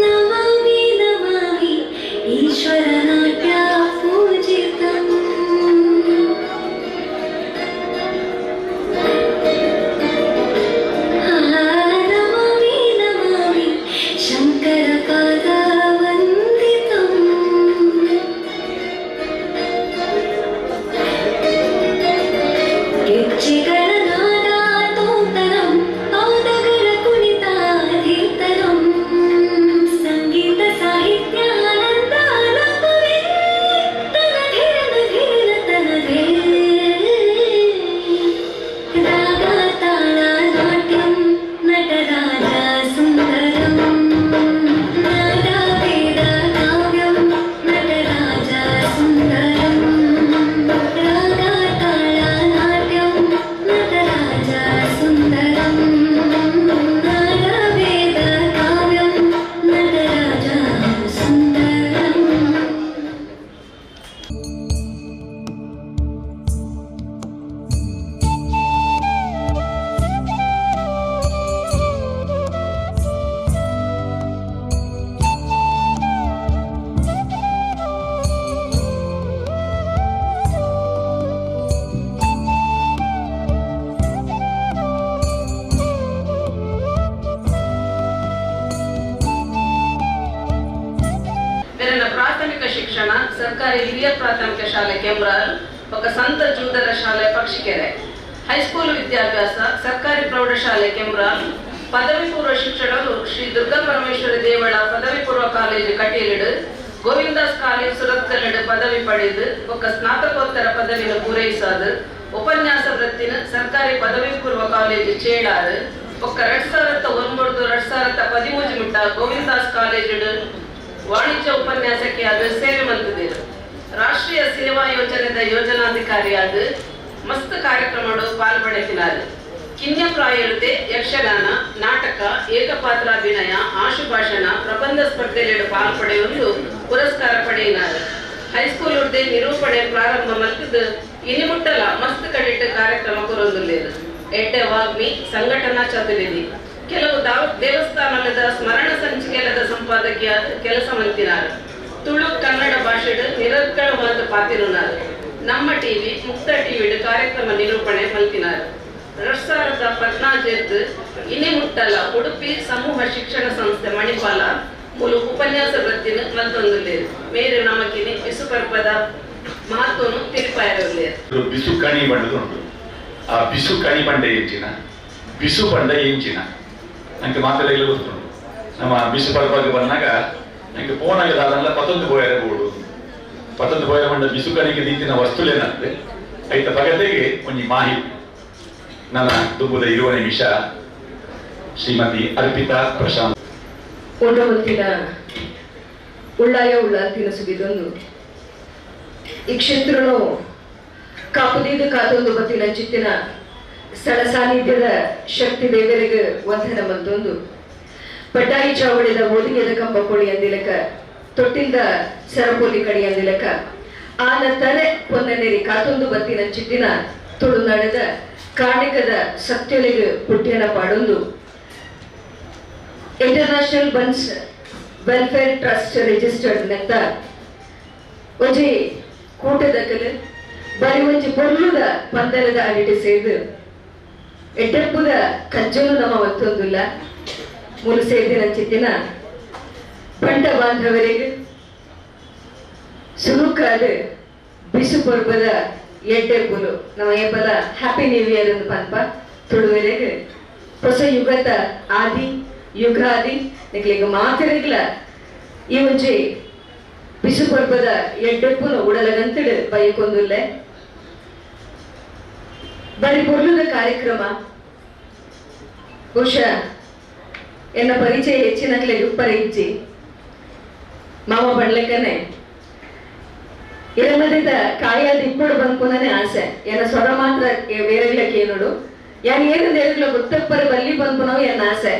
Namami Namami ಈಶ್ವರನಾಟ್ಯ ಪೂಜಿತಂ. ನಮಾಮಿ ನಮಾಮಿ ಶಂಕರ ಪಾದ ವಂದಿತಂ. ಗೆಜ್ಜೆಗಳ ನಾದ ತೋಂತರಂ, ಪಾದಗಳ ಕುಣಿತ ಧೀತರಂ, ಸಂಗೀತ ಸಾಹಿತ್ಯ ಆನಂದ ಆಲಾಪವೇ ತನ ಧಿರನ ಧಿರನ ತನ ಧೇ. ರಾಗ ತಾಳ ನಾಟ್ಯಂ ನಟರಾಜ ಸುಂದರಂ, ನಾದ ವೇದ ಕಾವ್ಯಂ ನಟರಾಜ ಸುಂದರಂ, ರಾಗ ತಾಳ ನಾಟ್ಯಂ ನಟರಾಜ ಸುಂದರಂ, ನಾದ ವೇದ ಕಾವ್ಯಂ ನಟರಾಜ ಸುಂದರಂ. ಮೇರೆನ ಪ್ರಾಥಮಿಕ ಶಿಕ್ಷಣ ಸರ್ಕಾರಿ ಹಿರಿಯ ಪ್ರಾಥಮಿಕ ಶಾಲೆ ಕೆಮ್ರಾಲ್ ಬೊಕ್ಕ ಸಂತ ಜೂದರ ಶಾಲೆ ಪಕ್ಷಿಕೆರೆ. ಹೈಸ್ಕೂಲ್ ವಿದ್ಯಾಭ್ಯಾಸ ಸರ್ಕಾರಿ ಪ್ರೌಢಶಾಲೆ ಕೆಮ್ರಾಲ್. ಪದವಿ ಪೂರ್ವ ಶಿಕ್ಷಣವು ಶ್ರೀ ದುರ್ಗಾ ಪರಮೇಶ್ವರಿ ದೇವಳ ಪದವಿ ಪೂರ್ವ ಕಾಲೇಜು ಕಟೀಲಿಡು, ಗೋವಿಂದಾಸ್ ಕಾಲೇಜ್ ಸುರತ್ಕಲ್ಲಿಡು ಪದವಿ ಪಡೆದು, ಬೊಕ್ಕ ಸ್ನಾತಕೋತ್ತರ ಪದವಿನ ಪೂರೈಸಾದು, ಉಪನ್ಯಾಸ ವೃತ್ತಿನ ಸರ್ಕಾರಿ ಪದವಿ ಪೂರ್ವ ಕಾಲೇಜು ಚೇಳಾರು, ಬೊಕ್ಕ 2009 2013 ಮುಟ್ಟ ಗೋವಿಂದಾಸ್ ಕಾಲೇಜು ವಾಣಿಜ್ಯ ಉಪನ್ಯಾಸಕಿಯಾದ ಸೇವೆ ಮಲ್ತುದೆರ್. ರಾಷ್ಟ್ರೀಯ ಸೇವಾ ಯೋಜನೆದ ಯೋಜನಾಧಿಕಾರಿಯಾದ ಮಸ್ತ್ ಕಾರ್ಯಕ್ರಮಡು ಪಾಲ್ಪಡೆತಿನಾರ್. ಕಿನ್ಯ ಪ್ರಾಯರ್ದೆ ಯಕ್ಷಗಾನ, ನಾಟಕ, ಏಕಪಾತ್ರಾಭಿನಯ, ಆಶುಭಾಷಣ, ಪ್ರಬಂಧ ಸ್ಪರ್ಧೆಲೆಡು ಪಾಲ್ಪಡೆಯೊಂದು ಪುರಸ್ಕಾರ ಪಡೆಯಿನಾರ್. ಹೈಸ್ಕೂಲ್ ಉರ್ದೆ ನಿರೂಪಣೆ ಪ್ರಾರಂಭ ಮಲ್ತದು ಇನಿಮುಟ್ಟಲ ಮಸ್ತ್ ಕಡಿಟ್ ಕಾರ್ಯಕ್ರಮ ಕೊರೊಂದುಲ್ಲೆರ್. ಎಡ್ಡೆ ವಾಗ್ಮಿ, ಸಂಘಟನಾ ಚತುರ್ವಿಧಿ. ಕೆಲವು ದೇವಸ್ಥಾನದ ಸ್ಮರಣ ಸಂಚಿಕೆಲದ ಸಂಪಾದಕಿಯಾದ ಕೆಲಸ ಮಲ್ತಿನಾರ್. ತುಳು, ಕನ್ನಡ ಭಾಷೆಡ್ ನಿರರ್ಗಳವಾದ ಪಾತಿರುನಾರ್. ನಮ್ಮ ಟಿವಿ, ಮುಕ್ತ ಟಿವಿಡ್ ಕಾರ್ಯಕ್ರಮ ನಿರೂಪಣೆ ಮಲ್ತಿನಾರ್. 2014ರ್ದ್ ಇನಿ ಮುಟ್ಟಲ ಉಡುಪಿ ಸಮೂಹ ಶಿಕ್ಷಣ ಸಂಸ್ಥೆ ಮಣಿಪಾಲ ಮೂಲು ಉಪನ್ಯಾಸ ವೃತ್ತಿನ ಮಲ್ತೊಂದುಲ್ಲೆರ್. ಮೇರು ನಮಕಿನಿ ಬಿಸು ಪರ್ಬದ ಮಹತ್ವನು ತಿರುಪಾಯರುಲ್ಲೇರ್. ಬಿಸು ಕಣಿ ಬಂಡದು ಉಂಟು. ಆ ಬಿಸು ಕಣಿ ಬಂಡೆ ಎಂಚಿನ, ಬಿಸು ಬಂಡ ಎಂಚಿನ ನಂಗೆ ಮಾತೆಲ್ಲ ಗೊತ್ತುಂಟು. ನಮ್ಮ ಬಿಸು ಪರ್ಬಗ್ ಬಂದಾಗ ನಂಗೆ ಪೋನಾಗ ದಾದಲ್ಲ ಪತ್ತೊಂದು ಬೋಯರ ಬೋಡು, ಪತ್ತೊಂದು ಬೋಯರ ಬಂಡ ಬಿಸು ಕಣಿಗೆ ದೀತಿನ ವಸ್ತುಲೇನಂತೆ ಐತ ಬಗತೆಗೆ ಒಂಜಿ ಮಾಹಿತಿ. ನನ್ನ ದುಂಬುದ 20 ನಿಮಿಷ ಶ್ರೀಮತಿ ಅರ್ಪಿತಾ ಪ್ರಶಾಂತ್. ಒಂಡಮಂತಿನ ಉಳ್ಳಾಯ ಉಳ್ಳಾತಿನ ಸುಗಿದೊಂದು ಈ ಕ್ಷೇತ್ರನು ಕಾಪುದೀದು ಕಾತೊಂದು ಬತ್ತಿನ ಚಿತ್ತಿನ ಸ್ಥಳ ಸಾನ್ನಿಧ್ಯದ ಶಕ್ತಿ ದೇವರಿಗೆ ವಂದನ ಮಲ್ತೊಂದು, ಪಟ್ಟಾಯಿ ಚಾವಡಿದ ಓದಿಗೆದ ಕಂಬ ಕೊಳಿ ಅಂದಿಲಕ, ತೊಟ್ಟಿಲ್ದ ಸರಪೊಲಿ ಕಡಿ ಅಂದಿಲಕ, ಆನ ತಲೆ ಪೊನ್ನನೆರಿ ಕಾತೊಂದು ಬತ್ತಿನ ಚಿತ್ತಿನ ತುಳುನಾಡದ ಕಾರ್ಣಿಕದ ಸತ್ಯೊಲೆಗ್ ಪುಟ್ಯನ ಪಾಡೊಂದು, international Bunts welfare trust registered ನೆತ್ತ ಒಂಜಿ ಕೂಟದಕಲು ಬರಿ ಒಂಜಿ ಪೊರ್ಲುದ ಪಂದಲದ ಅಡಿಟ್ ಸೇರ್ದು ಎಡ್ಡೆಪ್ಪುದ ಕಜ್ಜಲು ನಮ್ಮ ಒತ್ತೊಂದುಲ್ಲ. ಮೂಲು ಸೇರ್ದಿನ ಚಿತ್ತಿನ ಬಂಟ ಬಾಂಧವರಿಗೆ ಸುರುಕಾದ ಬಿಸು ಪರ್ಬದ ಎಡ್ಡೆಪ್ಪುಲು. ನಮ್ಮ ಏಪಲ ಹ್ಯಾಪಿ ನ್ಯೂ ಇಯರ್ ಎಂದು ಪನ್ಪ. ತುಳುವೆರೆಗ್ ಹೊಸ ಯುಗದ ಆದಿ ಯುಗಾದಿ. ನಿಕ್ಲೆಗ್ ಮಾತೆರೆಗ್ಲ ಈ ಒಂಜಿ ಬಿಸು ಪರ್ಬದ ಎಡ್ಡೆಪ್ಪುನು ಉಡಲಗಂತಡು ಬಯಕೊಂದುಲ್ಲೆ. ಬರಿ ಪೊರ್ಲುದ ಕಾರ್ಯಕ್ರಮ. ಬಹುಶಃ ಎನ್ನ ಪರಿಚಯ ಹೆಚ್ಚಿನಕ್ಲೆಗ್ ಉಪ್ಪರ ಇಜ್ಜಿ. ಮಾಮ ಪಡ್ಲೆಕ್ಕನೆ ಇರಮದಿತ ಕಾಯಾದ ಇಪ್ಪಡು ಬಂದ್ಕುನನೆ ಆಸೆ. ಎನ್ನ ಸ್ವರ ಮಾತ್ರ ಬೇರೆಗ್ಲಕ್ಕೆ ಏನೋಡು. ಯಾನ್ ಏರಿಂದ ಏರುಗ್ಲ ಗೊತ್ತಪ್ಪರ ಬಲ್ಲಿ ಪನ್ಪುನವು ಎನ್ನ ಆಸೆ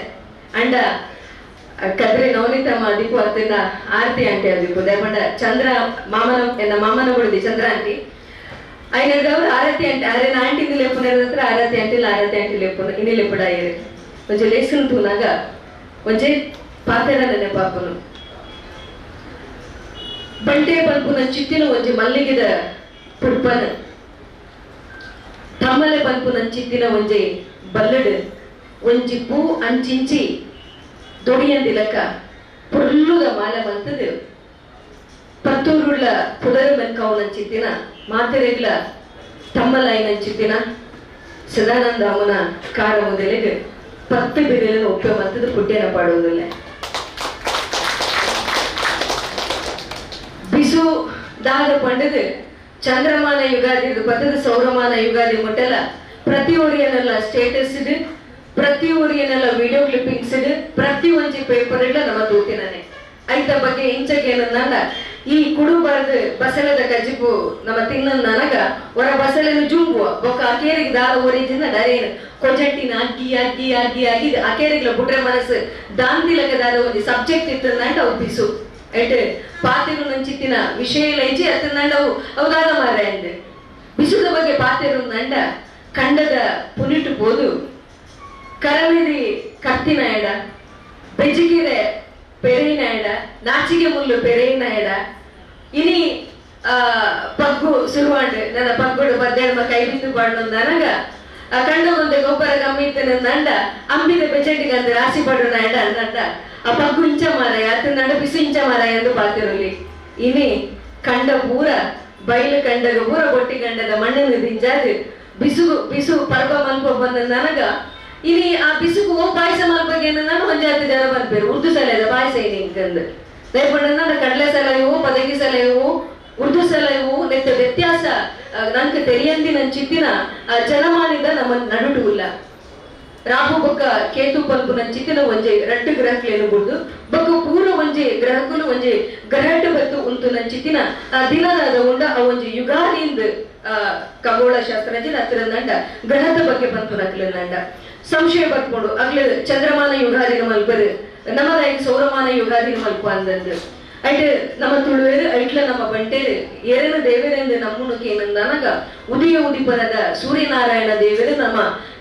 ಅಂಡ ಕದ್ರೆ ನವನಿತಮ್ಮ ದಿಕ್ಕು ಅತ್ತಿಂದ ಆರತಿ ಆಂಟಿ ಅದಿಕ್ಕು ದೇಪಂಡ ಚಂದ್ರ ಮಾಮನ ಎನ್ನ ಮಾಮನ ಬುಡುದಿ ಚಂದ್ರ ಆಂಟಿ ಐನದವರು ಆರತಿ ಆಂಟಿ ಆರೇನ ಆಂಟಿ ಲೆಪ್ಪುನ ಹತ್ರ ಆರತಿ ಆಂಟಿ ಆರತಿ ಆಂಟಿ ಲೆಪ್ಪುನ ಇನಿ ಲೆಪ್ಪುಡ ಏರು ಒಂಜಿ ಲೇಸುನ್ ತೂನಾಗ ಒಂಜಿ ಪಾತೆರ ನೆನಪಾಪುನು ಬಂಟೆ ಪನ್ಪುನ ಚಿತ್ತಿನ ಒಂಜಿ ಮಲ್ಲಿಗೆದ ಪುಡ್ಪನ ತಮ್ಮಲೆ ಪನ್ಪುನ ಚಿತ್ತಿನ ಒಂಜಿ ಬಲ್ಲಡು ಒಂಜಿ ಪೂ ಅಂಚಿಂಚಿ ದೊಡಿಯಂದಿಲಕ್ಕ ಪೊರ್ಲುದ ಮಾಲೆ ಮಲ್ತದು ಪತ್ತೂರುಳ್ಳ ಪುದರು ಮೆನ್ಕವುನ ಚಿತ್ತಿನ ಮಾತೆರೆಗ್ಲ ತಮ್ಮಲಾಯಿನ ಚಿತ್ತಿನ ಸದಾನಂದ ಅಮ್ಮನ ಕಾರ ಮೊದಲಿಗೆ 10 ಬಿರಿಯలను ಒಪ್ಪೆ ಮಲ್ತದು ಪುಡ್ಯನ ಪಾಡುವುದಿಲ್ಲ. ಬಿಸು ದಾದ ಪಂಡದು ಚಂದ್ರಮಾನ ಯುಗಾದಿ ಪತ್ತದ ಸೌರಮಾನ ಯುಗಾದಿ ಮುಟ್ಟಲ್ಲ ಪ್ರತಿ ಊರಿಯನ್ನೆಲ್ಲ ಸ್ಟೇಟಸ್ ಇದು ಪ್ರತಿ ಊರಿಯನ್ನೆಲ್ಲ ವಿಡಿಯೋ ಕ್ಲಿಪ್ಪಿಂಗ್ಸ್ ಇದು ಪ್ರತಿ ಒಂಜಿ ಪೇಪರ್ ಇಲ್ಲ ನಮ್ಮ ತೂತಿನಾನೆ ಐತ ಬಗ್ಗೆ ಇಂಚಗೇನಂದ ಈ ಕುಡುಬಾರ್ದು ಬಸಳೆದ ಕಜ್ಜಿಪು ನಮ್ಮ ತಿನ್ನ ನನಗ ಹೊರ ಬಸಳೆನು ಜುಂಬುವ ಬೊಕ್ಕ ಅಕೇರಿಗೆ ದಾದ ಒರಿಜಿನ ಡರೇನು ಕೊಜಟ್ಟಿನ ಅಗ್ಗಿ ಅಗ್ಗಿ ಅಗ್ಗಿ ಅಗ್ಗಿ ಅಕೇರಿಗ್ಲ ಬುಡ್ರೆ ಮನಸ್ಸು ದಾಂತಿಲಕ ದಾದ ಒಂಜಿ ಸಬ್ಜೆಕ್ಟ್ ಇತ್ತಂದಂಟ ಅವು ಬಿಸು ಎಟ್ ಪಾತೆರು ನಂಚಿತ್ತಿನ ವಿಷಯ ಲೈಜಿ ಅತ್ತಂದಂಡ ಅವು ಅವು ದಾದ ಮಾರ್ರೆ ಅಂದೆ ಬಿಸುದ ಬಗ್ಗೆ ಪಾತೆರು ನಂಡ ಕಂಡದ ಪುನಿಟು ಪೋದು ಕರಮಿದಿ ಕತ್ತಿನ ಎಡ ಬೆಜಿಕಿರೆ ಪೆರೈನ ಎಡ ನಾಚಿಗೆ ಮುಲ್ಲು ಪೆರೈನ ಎಡ ಇನಿ ಪಗ್ಗು ಸುರುವಾಂಡು ನನ್ನ ಪಗ್ಗುಡು ಪದ್ದೆಡ್ಮ ಕೈ ಬಿದ್ದು ಪಾಡ್ನು ನನಗ ಕಂಡ ಮುಂದೆ ಗೊಬ್ಬರ ಕಮ್ಮಿ ಇತ್ತು ನಂಡ ಅಂಬಿದ ಬೆಚಟಿಗೆ ಅಂದ ರಾಶಿ ಪಡುನ ಎಡ ಅಂದಂಡ ಆ ಪಗ್ಗು ಇಂಚ ಮಾರಾಯ ಅತ್ತ ಬಿಸು ಇಂಚ ಮಾರಾಯ ಎಂದು ಪಾತಿರಲಿ ಇನಿ ಕಂಡ ಪೂರ ಬಯಲು ಕಂಡಗ ಪೂರ ಬೊಟ್ಟಿ ಕಂಡದ ಮಣ್ಣನ್ನು ದಿಂಜಾದು ಬಿಸು ಬಿಸು ಪರ್ವ ಮಲ್ಪ ಬಂದ ನನಗ ಇನಿ ಆ ಬಿಸುಕು ಓ ಪಾಯಸ ಮಲ್ಪಗೆ ನಾನು ಒಂಜಾತಿ ಜನ ಬರ್ಬೇರು ಉರ್ದು ಸಲದ ಪಾಯಸ ಇನಿ ಇಂಕಂದು ದಯಪಂಡ ಕಡಲೆ ಸಲಯವು ಪದಗಿ ಸಲಯವು ಉರ್ದು ಸಲಯವು ನೆತ್ತ ವ್ಯತ್ಯಾಸ ನಂಗೆ ತೆರಿಯಂದಿ ನನ್ನ ಚಿತ್ತಿನ ಜನಮಾನಿದ ನಮ್ಮ ನಡುಟು ಇಲ್ಲ. ರಾಹು ಬೊಕ್ಕ ಕೇತು ಪಲ್ಪು ನನ್ನ ಚಿತ್ತಿನ ಒಂಜೆ ರಟ್ಟು ಗ್ರಹಕ್ಲೇನು ಬುಡ್ದು ಬೊಕ್ಕ ಪೂರ ಒಂಜೆ ಗ್ರಹಕ್ಕೂ ಒಂಜೆ ಗ್ರಹಟ್ಟು ಬತ್ತು ಉಂಟು ನನ್ನ ಚಿತ್ತಿನ ದಿನದಾದ ಉಂಡ ಆ ಒಂಜಿ ಯುಗಾದಿಂದ ಖಗೋಳ ಶಾಸ್ತ್ರಜ್ಞ ಹತ್ತಿರ ನಂಡ ಗ್ರಹದ ಬಗ್ಗೆ ಬಂತು ನಕ್ಲ ನಂಡ ಸಂಶಯ ಬರ್ಕೊಂಡು ಅಗ್ಲ ಚಂದ್ರಮಾನ ಯುಗಾದಿನ ಮಲ್ಪರು ನಮ್ಮದಾಗಿ ಸೌರಮಾನ ಯುಗಾದಿನ ಮಲ್ಪ ಅಂದಂದು ಐಟ್ ನಮ್ಮ ತುಳುವೇರು ಐಟ್ಲ ನಮ್ಮ ಬಂಟೇರು ಏರನು ದೇವರೆಂದು ನಮ್ಮುನುಕೆ ಏನಂದನಗ ಉದಿಯ ಉದಿಪನದ ಸೂರ್ಯನಾರಾಯಣ ದೇವರು ನಮ್ಮ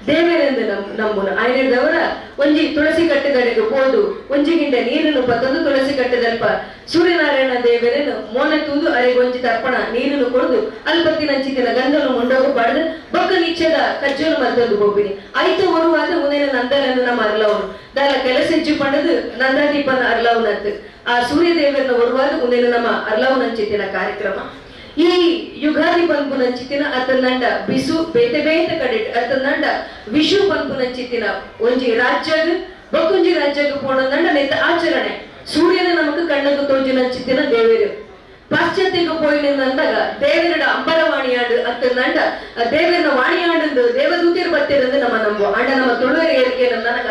ದೇವರೆಂದು ನಂಬುನು ಆಯ್ನದವರ ಒಂಜಿ ತುಳಸಿ ಕಟ್ಟೆದಡೆಗೆ ಪೋದು ಒಂಜಿ ಗಿಂಡೆ ನೀರನ್ನು ಪತ್ತೊಂದು ತುಳಸಿ ಕಟ್ಟೆದಲ್ಪ ಸೂರ್ಯನಾರಾಯಣ ದೇವರನ್ನು ಮೋನೆ ತೂದು ಅರೆಗೆ ಒಂಜಿ ತರ್ಪಣ ನೀರನ್ನು ಕೊಡುದು ಅಲ್ಪತ್ತಿನ ಚಿತ್ತಿನ ಗಂಧನು ಮುಂಡೋಗು ಪಾಡ್ದು ಬೊಕ್ಕ ನಿಚ್ಚದ ಕಜ್ಜನು ಮತ್ತೊಂದು ಬೋಪಿನಿ ಐತು ಒರುವಾದ ಉನೇನ ನಂದನನ್ನು ನಮ್ಮ ಅರ್ಲವನು ದಾಲ ಕೆಲಸೆಜ್ಜು ಪಂಡದು ನಂದಾದೀಪನ ಅರ್ಲವನತ್ತು ಆ ಸೂರ್ಯದೇವರನ್ನ ಒರುವಾದ ಉನೇನ ನಮ್ಮ ಅರ್ಲವನಂಚಿತ್ತಿನ ಕಾರ್ಯಕ್ರಮ. ಈ ಯುಗಾದಿ ಪನ್ಪುನಂಚಿತ್ತಿನ ಅತ್ತಂದಂಡ ಬಿಸು ಬೇತೆ ಬೇತೆ ಕಡೆ ಅತ್ತಂದಂಡ ವಿಷು ಪನ್ಪುನಂಚಿತ್ತಿನ ಒಂಜಿ ರಾಜ್ಯಗ್ ಬೊಕ್ಕೊಂಜಿ ರಾಜ್ಯಗ್ ಪೋಣಂದಂಡ ನೆತ್ತ ಆಚರಣೆ ಸೂರ್ಯನ ನಮಕ್ ಕಣ್ಣಗ್ ತೋಜಿನಂಚಿತ್ತಿನ ದೇವರು ಪಾಶ್ಚಾತ್ಯಕ್ಕೆ ಪೋಯಿನಂದಾಗ ದೇವರ ಅಂಬರವಾಣಿಯಾಡು ಅತ್ತಂದಂಡ ದೇವರನ ವಾಣಿಯಾಡು ದೇವದೂತಿಯರು ಬರ್ತಿರಂದು ನಮ್ಮ ನಂಬು ಅಂಡ ನಮ್ಮ ತುಳುವರ ಏರಿಕೆ ನನಗ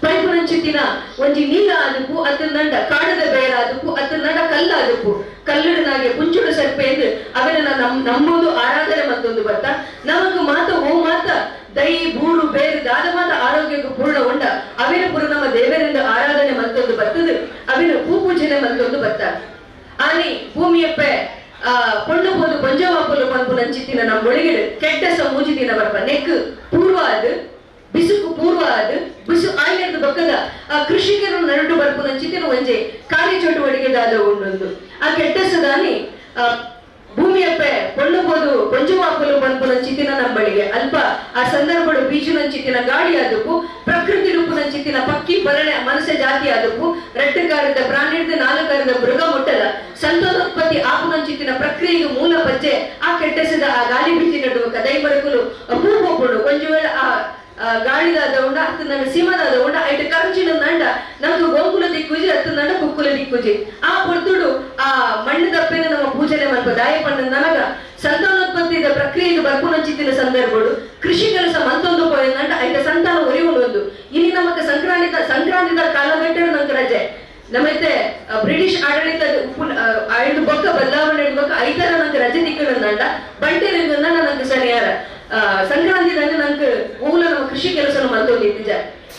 ಪೈಪುನಂಚಿತ್ತಿನ ಒಂಜಿ ನೀರ ಆದಪ್ಪು ಅತ್ತಂದಂಡ ಕಾಡದ ಬೇರ ಆದಪ್ಪು ಅತ್ತಂದಂಡ ಕಲ್ಲ ಆದಪ್ಪು ಕಲ್ಲುಡನಾಗೆ ಪುಂಚುಡು ಸರ್ಪೆ ಎಂದು ಅವನ ನಂಬುದು ಆರಾಧನೆ ಮತ್ತೊಂದು ಬರ್ತ ನಮಗ್ ಮಾತ ಓ ಮಾತ ದೈ ಬೂರು ಬೇರು ದಾದ ಮಾತ ಆರೋಗ್ಯಕ್ಕೂ ಪೂರ್ಣ ಉಂಡ ಅವಿನ ಪುರ ನಮ್ಮ ದೇವರಿಂದ ಆರಾಧನೆ ಮತ್ತೊಂದು ಬರ್ತದೆ ಅವಿನ ಪೂ ಪೂಜನೆ ಮತ್ತೊಂದು ಬರ್ತ ಆನಿ ಭೂಮಿಯಪ್ಪೆ ಆ ಪೊಣ್ಣು ಪೋದು ಪಂಜವಾಪುಲು ಪನ್ಪು ನಂಚಿತ್ತಿನ ನಮ್ಮ ಒಳಗಿಡು ಕೆಟ್ಟ ಮೂಜಿ ದಿನ ಬರ್ಪ ನೆಕ್ ಪೂರ್ವ ಅದು ಬಿಸುಕು ಪೂರ್ವ ಅದು ಬಿಸು ಆಯ್ನದ ಬಕ್ಕದ ಆ ಕೃಷಿಕರು ನಡುಟು ಬರ್ಪು ನಂಚಿತ್ತಿನ ಒಂಜೆ ಕಾರ್ಯ ಚಟುವಟಿಕೆ ದಾದ ಉಂಡೊಂದು ಆ ಕೆಟ್ಟ ಸದಾನಿ ಆ ಭೂಮಿಯಪ್ಪೆ ಪೊಣ್ಣು ಪೋದು ಪಂಜವಾಪುಲು ಪನ್ಪು ನಂಚಿತ್ತಿನ ನಂಬಳಿಗೆ ಅಲ್ಪ ಆ ಸಂದರ್ಭಡು ಬೀಜು ನಂಚಿತ್ತಿನ ಗಾಳಿ ಅದಕ್ಕೂ ಪ್ರಕೃತಿ ರೂಪು ನಂಚಿತ್ತಿನ ಪಕ್ಕಿ ಪರಣೆ ಮನುಷ್ಯ ಜಾತಿ ಅದಕ್ಕೂ ರೆಟ್ಟುಕಾರದ ಪ್ರಾಣಿಡ್ದ ನಾಲ್ಕಾರದ ಮೃಗ ಮುಟ್ಟದ ಸಂತಾನೋತ್ಪತ್ತಿ ಆಪು ನಂಚಿತ್ತಿನ ಪ್ರಕ್ರಿಯೆಗೆ ಮೂಲ ಪಜ್ಜೆ ಆ ಕೆಟ್ಟಸದ ಆ ಗಾಳಿ ಬಿಚ್ಚಿ ನಡುವ ಕದೈ ಬರಕಲು ಪೂ ಹೋಗ್ಕೊಂಡು ಒಂಜು ವೇಳೆ ಆ ಗಾಳಿದಾದ ಉಂಡ ಅತ್ತ ನನ್ನ ಸೀಮದಾದ ಉಂಡ ಐಟ ಕಂಚಿನ ನಂಡ ನಮ್ಗೆ ಗೋಕುಲ ದಿಕ್ಕುಜಿ ಅತ್ತ ನಂಡ ಕುಕ್ಕುಲ ದಿಕ್ಕುಜಿ ಆ ಪೊರ್ತುಡು ಆ ಮಣ್ಣು ದಪ್ಪೆನ ನಮ್ಮ ಪೂಜನೆ ಮಲ್ಪ ದಾಯ ಪಣ್ಣ ನನಗ ಸಂತಾನೋತ್ಪತ್ತಿದ ಪ್ರಕ್ರಿಯೆಗೆ ಬರ್ಪುನಂಚಿತ್ತಿನ ಸಂದರ್ಭಡು ಕೃಷಿ ಕೆಲಸ ಮಂತೊಂದು ಪೋಯ ನಂಡ ಐಟ ಸಂತಾನ ಒರಿಯುಂಡು ಇಲ್ಲಿ ನಮಗ ಸಂಕ್ರಾಂತಿದ ಕಾಲಘಟ್ಟ ನಂಗೆ ರಜೆ ನಮ್ಮೈತೆ ಬ್ರಿಟಿಷ್ ಆಡಳಿತ ಐದು ಬೊಕ್ಕ ಬದಲಾವಣೆ ಬೊಕ್ಕ ಐತರ ನಂಗೆ ರಜೆ ದಿಕ್ಕಳು ನಂಡ ಬಂಟೆ ನಂಗೆ ಸರಿಯಾರ ಸಂಕ್ರಾಂತಿ ದಂಡ ನಂಗೆ ಊಲ ನಮ್ಮ ಕೃಷಿ ಕೆಲಸನು ಮಲ್ತೊಂದಿತ್ತಿಜ.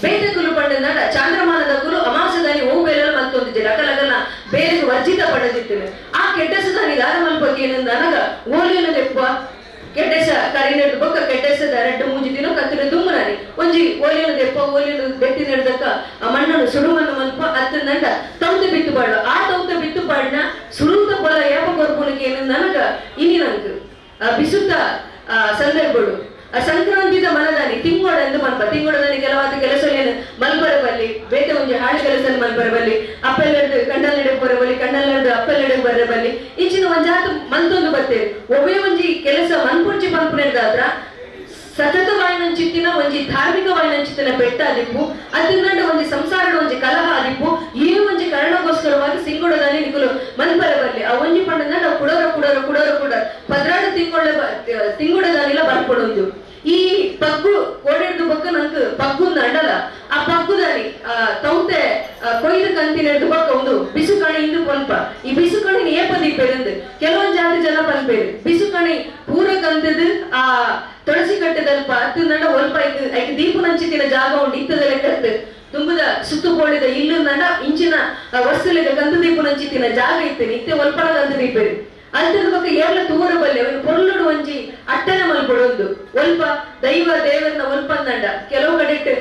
ಬೇತೆ ಕುಲು ಪಂಡಂದಾಂಡ ಚಾಂದ್ರಮಾನದ ಕುಲು ಅಮಾಸದಾನಿ ಓ ಬೇಲೆಲ ಮಲ್ತೊಂದಿಜ್ಜೆ ಅಕಲಗಲ್ನ ಬೇರೆ ವರ್ಜಿತ ಪಡೆದಿತ್ತಿನ ಆ ಕೆಡ್ಡಸದಾನಿ ದಾರ ಮಲ್ಪಕ್ಕೆ ಏನಂದನಗ ಓಲಿಯನ ದೆಪ್ಪ ಕೆಡ್ಡೆಸ ಕರಿನೆಡ್ ಬೊಕ್ಕ ಕೆಡ್ಡೆಸದ ರಡ್ಡು ಮೂಜಿ ದಿನ ಕತ್ತಿನ ದುಮ್ಮನಾನಿ ಒಂಜಿ ಓಲಿಯನ ದೆಪ್ಪ ಓಲಿಯನ ಬೆತ್ತಿ ನೆಡ್ದಕ್ಕ ಆ ಮಣ್ಣನ್ನು ಸುಡುಮನ್ನು ಮಲ್ಪ ಅತ್ತಂದಂಡ ತೌತೆ ಬಿತ್ತು ಪಾಡು ಆ ತೌತೆ ಬಿತ್ತು ಪಾಡ್ನ ಸುರುತ ಪೊಲ ಏಪ ಕೊರ್ಪುನಕ್ಕೆ ಏನಂದನಗ ಇನಿ ನಂಕ್ ಬಿಸುತ್ತ ಸಂದರ್ಭಡು ಆ ಸಂಕ್ರಾಂತಿದ ಮನದಾನಿ ತಿಂಗೋಡ ಎಂದು ಮಲ್ಪ ತಿಂಗೋಡದಾನಿ ಕೆಲವಾದ ಕೆಲಸ ಏನು ಮಲ್ಪರ ಬಲ್ಲಿ ಬೇತೆ ಒಂಜಿ ಹಾಳು ಕೆಲಸ ಮಲ್ಪರ ಬಲ್ಲಿ ಅಪ್ಪೆಲ್ಲೆಡ್ದು ಕಣ್ಣಲ್ಲೆಡೆ ಬರಬಲ್ಲಿ ಕಣ್ಣಲ್ಲೆಡ್ದು ಅಪ್ಪೆಲ್ಲೆಡೆ ಬರಬಲ್ಲಿ ಇಂಚಿನ ಒಂಜಾತ ಮಲ್ತೊಂದು ಬರ್ತೇವೆ. ಒಬ್ಬೇ ಒಂಜಿ ಕೆಲಸ ಮನ್ಪುರ್ಚಿ ಪನ್ಪುನೆಡ್ದಾದ್ರ ಸತತವಾಯಿನಂಚಿತ್ತಿನ ಒಂಜಿ ಧಾರ್ಮಿಕವಾಯಿನಂಚಿತ್ತಿನ ಬೆಟ್ಟ ಆದಿಪ್ಪು ಅತ್ತಿಂದಂಡ ಒಂಜಿ ಸಂಸಾರದ ಒಂಜಿ ಕಲಹ ಆದಿಪ್ಪು ಈ ಒಂಜಿ ಕಾರಣಕ್ಕೋಸ್ಕರವಾಗಿ ಸಿಂಗೋಡದಾನಿ ನಿಕುಲು ಮನ್ಪರ ಬಲ್ಲಿ ಆ ಒಂಜಿ ಪಂಡಂದ ನಾವು ಕುಡೋರ ಕುಡೋರ ಕುಡೋರ ಕುಡ 12 ತಿಂಗಳ ತಿಂಗುಡದಾನಿಲ ಬರ್ಕೊಡೊಂದು ಈ ಪಗ್ಗು ಕೋಡೆಡ್ದು ಬೊಕ್ಕ ನಂಕ್ ಪಗ್ಗುಂದ ಅಂಡಲ ಆ ಪಗ್ಗುದಾನಿ ಆ ತೌತೆ ಕೊಯ್ದು ಕಂತಿನೆಡ್ದು ಬೊಕ್ಕ ಒಂದು ಬಿಸುಕಣಿ ಇಂದು ಪನ್ಪ ಈ ಬಿಸುಕಣಿನ ಏಪ ದೀಪೆರಂದು ಕೆಲವೊಂದು ಜಾತಿ ಜನ ಪನ್ಪೇರು ಬಿಸುಕಣಿ ಪೂರ ಕಂತದು ಆ ತುಳಸಿ ಕಟ್ಟದಲ್ಪ ಅತ್ತಂದಂಡ ಒಲ್ಪ ಐಕ್ ಐಕ್ ದೀಪನಂಚಿತ್ತಿನ ಜಾಗ ಉಂಡು ಇತ್ತದ ಲೆಕ್ಕತ್ತು ತುಂಬುದ ಸುತ್ತು ಪೋಳಿದ ಇಲ್ಲಂದಂಡ ಇಂಚಿನ ವಸ್ತುಲಿದ ಕಂತು ದೀಪನಂಚಿತ್ತಿನ ಜಾಗ ಇತ್ತು ಇತ್ತೆ ಒಲ್ಪನ ಕಂತು ದೀಪೇರು ಅಂತದ ಬೊಕ್ಕ ಏರ್ಲ ತೂರ ಬಲ್ಲೆ ಅವನು ಪೊರ್ಲುಡು ಒಂಜಿ ಅಟ್ಟನೆ ಮಲ್ಪಡೊಂದು ಒಲ್ಪ ದೈವ ದೇವರನ್ನ ಒಲ್ಪಂದಂಡ ಕೆಲವು ಕಡೆಟ್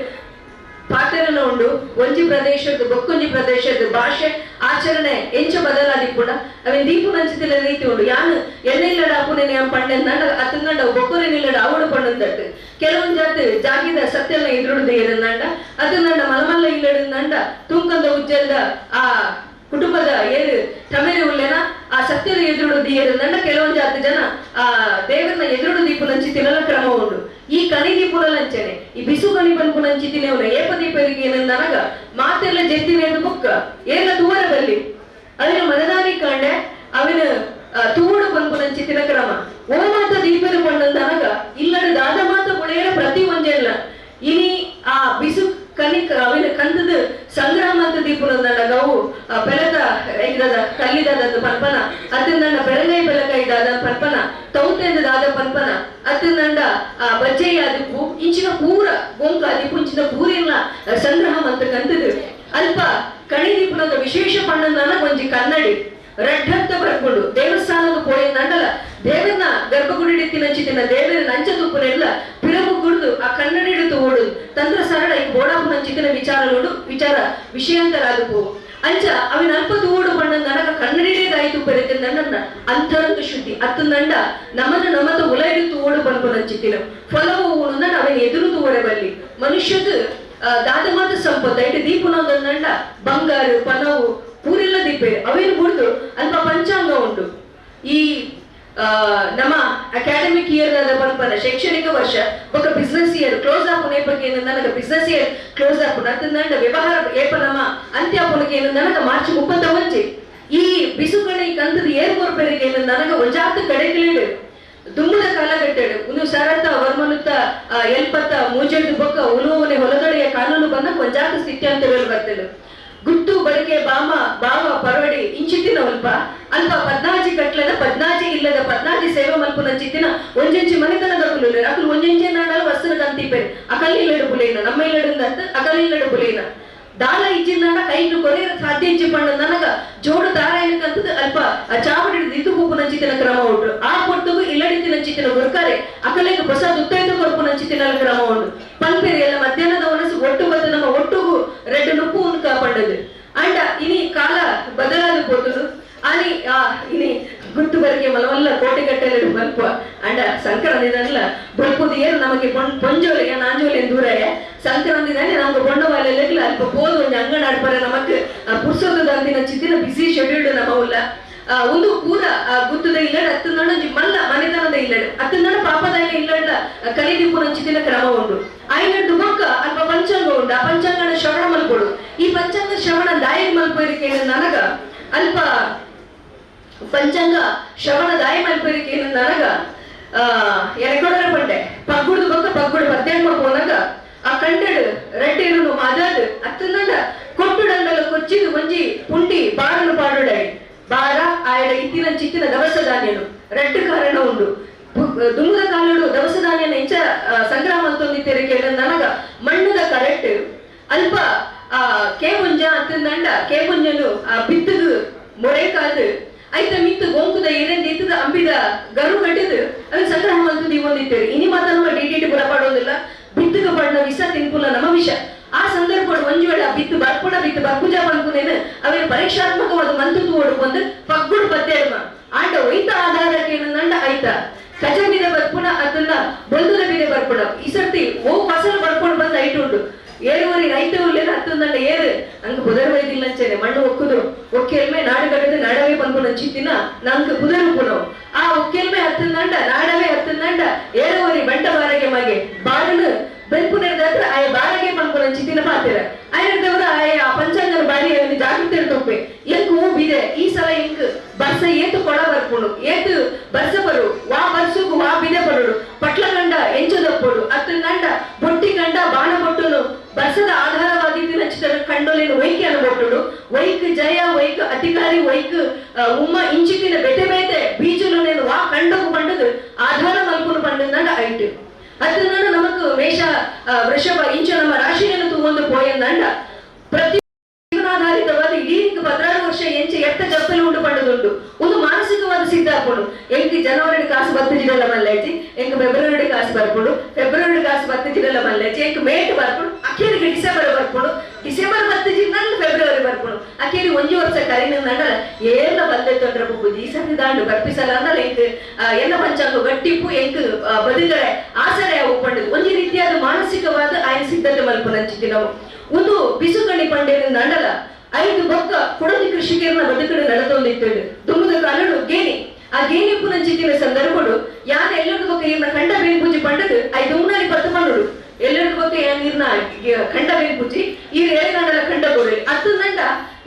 ಪಾತೆರನ ಉಂಡು ಒಂಜಿ ಪ್ರದೇಶದ ಬೊಕ್ಕೊಂಜಿ ಪ್ರದೇಶದ ಭಾಷೆ ಆಚರಣೆ ಎಂಚ ಬದಲಾದಿ ಕೂಡ ಅವಿನ ದೀಪು ನಂಚಿತಿನ ರೀತಿ ಉಂಡು ಯಾನು ಎಣ್ಣೆ ಇಲ್ಲಡ ಅಪುನೆ ಯಾನ್ ಪಂಡೆಂದಂಡ ಅತ್ತಂದಂಡ ಬೊಕ್ಕೊರೆ ನಿಲ್ಲಡ ಅವಡು ಪಂಡಂದಟ್ಟು ಕೆಲವೊಂದು ಜಾತಿ ಜಾಗಿದ ಸತ್ಯನ ಎದುರುಡುದು ಏನಂದಂಡ ಅತ್ತಂದಂಡ ಮಲಮಲ್ಲ ಇಲ್ಲಡಂದಂಡ ತೂಕಂದ ಉಜ್ಜಲ್ದ ಆ ಕುಟುಂಬದ ಏರು ತಮೇರಿ ಉಲ್ಲೇನ ಆ ಸತ್ಯದ ಎದುರುಡು ಏನಂದಂಡ ಕೆಲವೊಂದು ಜಾತಿ ಜನ ಆ ದೇವರನ್ನ ಎದುರುಡು ದೀಪು ನಂಚಿತಿನಲ ಕ್ರಮ ಉಂಡು. ಈ ಕಣಿ ದೀಪುನಲಂಚನೆ ಈ ಬಿಸು ಕಣಿ ಪನ್ಪು ನಂಚಿತಿನವನ ಏಪ ದೀಪರಿಗೆ ಏನಂದನಗ ಮಾತೆಲ್ಲ ಜೆತ್ತಿನ ಬುಕ್ಕ ಏನ ತೂವರ ಬಲ್ಲಿ ಅವನ ಮನದಾನಿ ಕಾಂಡೆ ಅವನ ತೂಡು ಪನ್ಪು ನಂಚಿತಿನ ಕ್ರಮ ಓ ಮಾತ ದೀಪರು ಪಂಡಂದನಗ ಇಲ್ಲಡ ದಾದ ಮಾತ ಬುಳೆಯರ ಪ್ರತಿ ಒಂಜೆಲ್ಲ ಇನಿ ಆ ಬಿಸು ಕನಿ ಅವಿನ ಕಂದದ ಸಂಗ್ರಾಮಂತ ದೀಪುನಂದಂಡ ಅವು ಪೆಲತ ಐದದ ಕಲ್ಲಿದಾದ ಪನ್ಪನ ಅತ್ತಿಂದಂಡ ಬೆಳಗೈ ಬೆಳಕೈದಾದ ಪನ್ಪನ ತೌತೆಂದಾದ ಪನ್ಪನ ಅತ್ತಿಂದಂಡ ಆ ಬಜ್ಜೆಯ ಆದಿಪ್ಪು ಇಂಚಿನ ಪೂರ ಗೊಂಕ ಆದಿಪ್ಪು ಇಂಚಿನ ಪೂರಿನ ಸಂಗ್ರಹ ಅಂತ ಕಂತದು ಅಲ್ಪ ಕಣಿ ದೀಪುನದ ವಿಶೇಷ ಪಣ್ಣಂದನ ಒಂಜಿ ಕನ್ನಡಿ ರಡ್ಡಂತ ಬರ್ಕೊಂಡು ದೇವಸ್ಥಾನದ ಪೋಯಿಂದಂಡಲ ದೇವರನ್ನ ಗರ್ಭಗುಡಿ ತಿನ್ನಂಚಿತಿನ ದೇವರ ನಂಚ ತುಪ್ಪನೆಲ್ಲ ಪಿರಬು ಕುಡಿದು ಆ ಕನ್ನಡಿ ಹಿಡಿದು ಓಡುದು ತಂತ್ರ ಸರಳ ಈ ಬೋಡಾಪು ನಂಚಿತಿನ ವಿಚಾರ ವಿಚಾರ ವಿಷಯಾಂತರಾದವು ಅಂಚ ಅವಿನ ಅಲ್ಪ ತೂಡು ಬಣ್ಣ ನನಗ ಕನ್ನಡಿಡೇದಾಯ್ತು ಬರುತ್ತೆ ನನ್ನ ಅಂತರಂಗ ಶುದ್ಧಿ ಅತ್ತಂದಂಡ ನಮನ ನಮತ ಉಲ ಹಿಡಿದು ಓಡು ಬನ್ಕು ನಂಚಿತಿನ ಫಲವು ಉಣುಂದಂಡ ಅವನ ಎದುರು ತೂವರೆ ಬಲ್ಲಿ ಮನುಷ್ಯದ ದಾದಮಾತ ಸಂಪತ್ತು ಐಟು ದೀಪುನಂದಂಡ ಬಂಗಾರು ಪನವು ಪೂರೆಲ್ಲ ದೀಪೇರು ಅವೇನು ಬುಡ್ದು ಅಲ್ಪ ಪಂಚಾಂಗ ಉಂಟು. ಈ ನಮ್ಮ ಅಕಾಡೆಮಿಕ್ ಇಯರ್ ಆದ ಪನ್ಪನ ಶೈಕ್ಷಣಿಕ ವರ್ಷ ಬೊಕ್ಕ ಬಿಸ್ನೆಸ್ ಇಯರ್ ಕ್ಲೋಸ್ ಆಪುನ ಏಪಕ್ಕೆ ನನಗ ಬಿಸ್ನೆಸ್ ಇಯರ್ ಕ್ಲೋಸ್ ಆಪುನ ಅತ್ತಂದಂಡ ವ್ಯವಹಾರ ಏಪ ನಮ್ಮ ಅಂತ್ಯ ಆಪುನಕ್ಕೆ ಏನು ನನಗ ಮಾರ್ಚ್ 31 ಈ ಬಿಸುಕಣಿ ಕಂತದ ಏರ್ ಕೊರ್ಪೆರಿಗೆ ಏನು ನನಗ ಒಂಜಾತ ಕಡೆಗಳಿಡು ದುಮ್ಮದ ಕಾಲಗಟ್ಟೆಡು ಒಂದು ಸರತ ವರ್ಮನುತ್ತ ಎಲ್ಪತ್ತ ಮೂಜೆಡ್ದು ಬೊಕ್ಕ ಉಲುವನೆ ಹೊಲಗಡೆಯ ಕಾನೂನು ಬಂದ ಒಂಜಾತ ಸ್ಥಿತ್ಯಂತಗಳು ಬರ್ತದೆ. ಗುಟ್ಟು ಬಳಕೆ ಬಾಮ ಬಾವ ಪರವಡಿ ಇಂಚಿತ್ತಿನ ಅಲ್ಪ ಅಲ್ಪ ಪದ್ನಾಜಿ ಕಟ್ಲದ ಪದ್ನಾಜಿ ಇಲ್ಲದ ಪದ್ನಾಜಿ ಸೇವೆ ಮಲ್ಪುನ ಚಿತ್ತಿನ ಒಂಜೊಂಜಿ ಮನೆತನದ ಕುಲುಲೆ ಅಕಲು ಒಂಜೊಂಜೆ ನಾಡಲು ವಸ್ತುನ ಕಂತಿಪೇರು ಅಕಲ್ ಇಲ್ಲಡು ಪುಲೇನ ನಮ್ಮ ಇಲ್ಲಡು ಅಂತ ಅಕಲ್ ಇಲ್ಲಡು ಪುಲೇನ ದಾಲ ಇಜ್ಜಿಂದಂಡ ಕೈಲು ಕೊರೆಯ ಸಾಧ್ಯ ಇಜ್ಜಿ ಪಂಡ ನನಗ ಜೋಡು ದಾರಾಯಣಕ್ಕಂತದ ಅಲ್ಪ ಚಾವಡಿ ಇದ್ದು ಪೂಪುನ ಚಿತ್ತಿನ ಕ್ರಮ ಉಂಟು. ಆ ಪೊಟ್ಟುಗು ಇಲ್ಲಡಿತ್ತಿನ ಚಿತ್ತಿನ ಗುರ್ಕಾರೆ ಅಕಲೆಗೆ ಹೊಸ ದುತ್ತೈತ ಕೊರ್ಪುನ ಚಿತ್ತಿನ ಕ್ರಮ ಉಂಟು. ಪಲ್ಪೇರಿ ಎಲ್ಲ ಮಧ್ಯಾಹ್ನದ ಒನಸು ಒಟ್ಟು ಬದ್ದು ನಮ್ಮ ಒಟ್ಟುಗು ರೆಡ್ಡು ನುಪ್ಪು ಉಂಡು ಕಾಪಂಡದು ಅಂಡ ಇನಿ ಕಾಲ ಬದಲಾದ ಪೋತುದು ಆನಿ ಆ ಇನಿ ಗುಟ್ಟು ಬರಕೆ ಮಲವಲ್ಲ ಕೋಟೆ ಕಟ್ಟಲೆ ಬಲ್ಪ ಅಂಡ ಸಂಕ್ರಾಂತಿದಲ್ಲ ಬಲ್ಪುದು ಏನು ನಮಗೆ ಪೊಂಜೋಲೆ ನಾಂಜೋಲೆ ದೂರಯ ಸಂಕ್ರಾಂತಿದಾನೆ ನಮ್ಗೆ ಬೊಂಡವಾಲೆಲ್ಲ ಅಲ್ಪ ಪೋದು ಒಂಜಿ ಅಂಗಣ ಆಡ್ಪರೆ ನಮಕ್ ಪುರ್ಸೋತದ ಚಿತ್ತಿನ ಬಿಸಿ ಶೆಡ್ಯೂಲ್ಡ್ ನಮ್ಮ ಉಲ್ಲ ಒಂದು ಪೂರ ಗುತ್ತದ ಇಲ್ಲಡ ಅತ್ತಂದಣ ಮಲ್ಲ ಮನೆತನದ ಇಲ್ಲಡ ಅತ್ತಂದಣ ಪಾಪದ ಇಲ್ಲಡ ಕಲಿದಿಪ್ಪುನ ಚಿತ್ತಿನ ಕ್ರಮ ಉಂಟು. ಐನಡ್ಡು ಬೊಕ್ಕ ಅಲ್ಪ ಪಂಚಾಂಗ ಉಂಟು. ಆ ಪಂಚಾಂಗನ ಶ್ರವಣ ಮಲ್ಕೊಡು ಈ ಪಂಚಾಂಗ ಶ್ರವಣ ದಾಯಿಗೆ ಮಲ್ಪೋರಿಕೆ ನನಗ ಅಲ್ಪ ಪಂಚಾಂಗ ಶ್ರವಣ ದಾಯ ಮಲ್ಪೋರಿಕೆ ನನಗ ಎನಕೊಡರ ಪಂಡೆ ಪಗ್ಗುಡ್ದು ಬೊಕ್ಕ ಪಗ್ಗುಡು ಪದ್ದೆಣ್ಮ ಪೋನಾಗ ಆ ಕಂಡಡು ರಡ್ಡೇರು ಮಾದಾದು ಅತ್ತಂದಂಡ ಕೊಟ್ಟುಡಂಡಲ ಕೊಚ್ಚಿದು ಒಂಜಿ ಪುಂಡಿ ಬಾರನು ಪಾಡುಡೈ ಬಾರ ಆಯಡ ಇತ್ತಿನ ಚಿತ್ತಿನ ದವಸ ಧಾನ್ಯನು ರಡ್ಡು ಕಾರಣ ಉಂಡು. ದುಮ್ಮದ ಕಾಲಡು ದವಸ ಧಾನ್ಯನ ಇಂಚ ಸಂಗ್ರಹ ಮಲ್ತೊಂದಿತ್ತೇರೆ ಕೇಳ ನನಗ ಬರ್ಪುಜ ಪನ್ಪುನೇನು ಅವೇನು ಪರೀಕ್ಷಾತ್ಮಕವಾದ ಮಂತು ತೂವೊಡು ಪಂದ್ ಪಗ್ಗುಡು ಪತ್ತೇಡ್ಮ ಆಂಡ ಒಯ್ತ ಆಧಾರಕ್ಕೆ ಏನಂದ ಐತ ಕಜ ಬಿದೆ ಬರ್ಪುಣ ಅದನ್ನ ಬೊಲ್ದುದ ಬಿದೆ ಬರ್ಪುಣ ಈ ಸರ್ತಿ ಓ ಫಸಲು ಬರ್ಕೊಂಡು ಬಂದ ಐಟು ಉಂಡು ಏರುವರಿ ರೈತ ಉಲ್ಲೇನ ಹತ್ತೊಂದಂಡ ಏರು ಅಂಗ ಬುದರ್ ವೈದಿಲ್ಲಂಚೇನೆ ಮಣ್ಣು ಒಕ್ಕುದು ಒಕ್ಕೆಲ್ಮೆ ನಾಡುಗಡದು ನಾಡವೇ ಪನ್ಪುನ ಚಿತ್ತಿನ ನಂಗೆ ಬುದರು ಪುನೋ ಆ ಒಕ್ಕೆಲ್ಮೆ ಹತ್ತೊಂದಂಡ ನಾಡವೇ ಹತ್ತೊಂದಂಡ ಏರುವರಿ ಬಂಟ ಬಾರಗೆ ಮಗೆ ಬಾರನು ಬೆನ್ಪುನೆರ್ದಾತ್ರ ಆಯ ಬಾರಗೆ ಪನ್ಪುನ ಚಿತ್ತಿನ ಪಾತಿರ ಆಯನದವರ ಆಯ ಆ ಪಂಚಾಂಗನ ಬಾರಿ ಅವನು ಜಾಗೃತಿ ತೊಪ್ಪೆ ಎಂಕ್ ಹೂ ಬಿದೆ ಈ ಸಲ ಎಂಕ್ ಬರ್ಸ ಏತು ಕೊಡ ಬರ್ಪುಣು ಏತು ಬರ್ಸ ಬರು ವಾ ಬರ್ಸುಗು ವಾ ಬಿದೆ ಬರುಡು ಪಟ್ಲ ಗಂಡ ಎಂಚದಪ್ಪೊಡು ಅತ್ತಂದಂಡ ಬೊಟ್ಟಿ ಗಂಡ ಬಾಣ ಬೊಟ್ಟುನು ಬರ್ಸದ ಆಧಾರವಾಗಿ ನಚ್ಚಿದ ಕಂಡೋಲಿನ ವೈಕೆ ಅನ್ಬೊಟ್ಟುಡು ವೈಕ್ ಜಯ ವೈಕ್ ಅಧಿಕಾರಿ ವೈಕ್ ಉಮ್ಮ ಇಂಚಿತಿನ ಬೆತೆ ಬೇತೆ ಬೀಜಲು ನೇನು ವಾ ಕಂಡೋಗು ಪಂಡದು ಆಧಾರ ಮಲ್ಪುನು ಪಂಡಂದಂಡ ಐಟು ಅತ್ತಂದಂಡ ನಮಕ್ ಮೇಷ ವೃಷಭ ಇಂಚ ನಮ್ಮ ರಾಶಿಯನ್ನು ತೂವೊಂದು ಪೋಯಂದಂಡ ಪ್ರತಿ ಜೀವನಾಧಾರಿತವಾದ ಇಡೀ 14 ವರ್ಷ ಎಂಚ ಎತ್ತ ಜಪ್ಪಲು ಉಂಡು ಪಂಡದುಂಡು ಒಂದು ಮಾನಸಿಕವಾದ ಸಿದ್ಧಾಪುಡು ಎಂಕ್ ಜನವರಿ ಕಾಸು ಬತ್ತು ಜಿಡಲ ಮಲ್ಲೇಜಿ ಎಂಕ್ ಫೆಬ್ರವರಿ ಕಾಸು ಬರ್ಪುಡು ಫೆಬ್ರವರಿ ಕಾಸು ಬತ್ತು ಜಿಡಲ ಮಲ್ಲೇಜಿ ಎಂಕ್ ಮೇಟ್ ಬರ್ಪುಡು ಅಖೇರಿಗೆ ಡಿಸೆಂಬರ್ ಬರ್ಪುಡು ಡಿಸೆಂಬರ್ ಬತ್ತು ಜಿಂದ ಫೆಬ್ರವರಿ ಬರ್ಪುಡು ಅಖೇರಿ ಒಂಜಿ ವರ್ಷ ಕರಿನ ಏರ್ಲ ಬಂದೆ ತೊಂದ್ರೆ ಪುಪ್ಪು ಈ ಸತಿ ದಾಂಡು ಬರ್ಪಿಸಲ ಅಂದಲ್ಲ ಎಂಕ್ ಎನ್ನ ಪಂಚಾಂಗ ಗಟ್ಟಿಪ್ಪು ಎಂಕ್ ಬದುಕರೆ ಆಸರೆ ಅವು ಪಂಡದು ಒಂಜಿ ರೀತಿಯಾದ ಮಾನಸಿಕವಾದ ಆಯ್ನ ಸಿದ್ಧತೆ ಮಲ್ಪುನಂಚಿತಿ ನಾವು ಒಂದು ಬಿಸುಗಣಿ ಪಂಡೇನ ದಂಡಲ ಐದು ಬೊಕ್ಕ ಕೊಡಲಿ ಕೃಷಿಕರನ್ನ ಬದುಕಡು ನಡೆದೊಂದಿತ್ತು ದುಮ್ಮದ ಕಾಲಡು ಗೇಣಿ ಆ ಗೇಣಿ ಪುನಂಚಿತಿನ ಸಂದರ್ಭಡು ಯಾನ್ ಎಲ್ಲರದು ಬೊಕ್ಕ ಇರ್ನ ಕಂಡ ಬೇನ್ ಪೂಜೆ ಪಂಡದು ಐದು ಉನ್ನಾರಿ ಪತ್ತು ಪಂಡುಡು ಎಲ್ಲರದು ಬೊಕ್ಕ ಯಾನ್ ಇರ್ನ ಕಂಡ ಬೇನ್ ಪೂಜಿ ಈರ್ ಏಳು ಗಂಡಲ ಕಂಡ ಬೋರಲಿ ಅತ್ತಂದಂಡ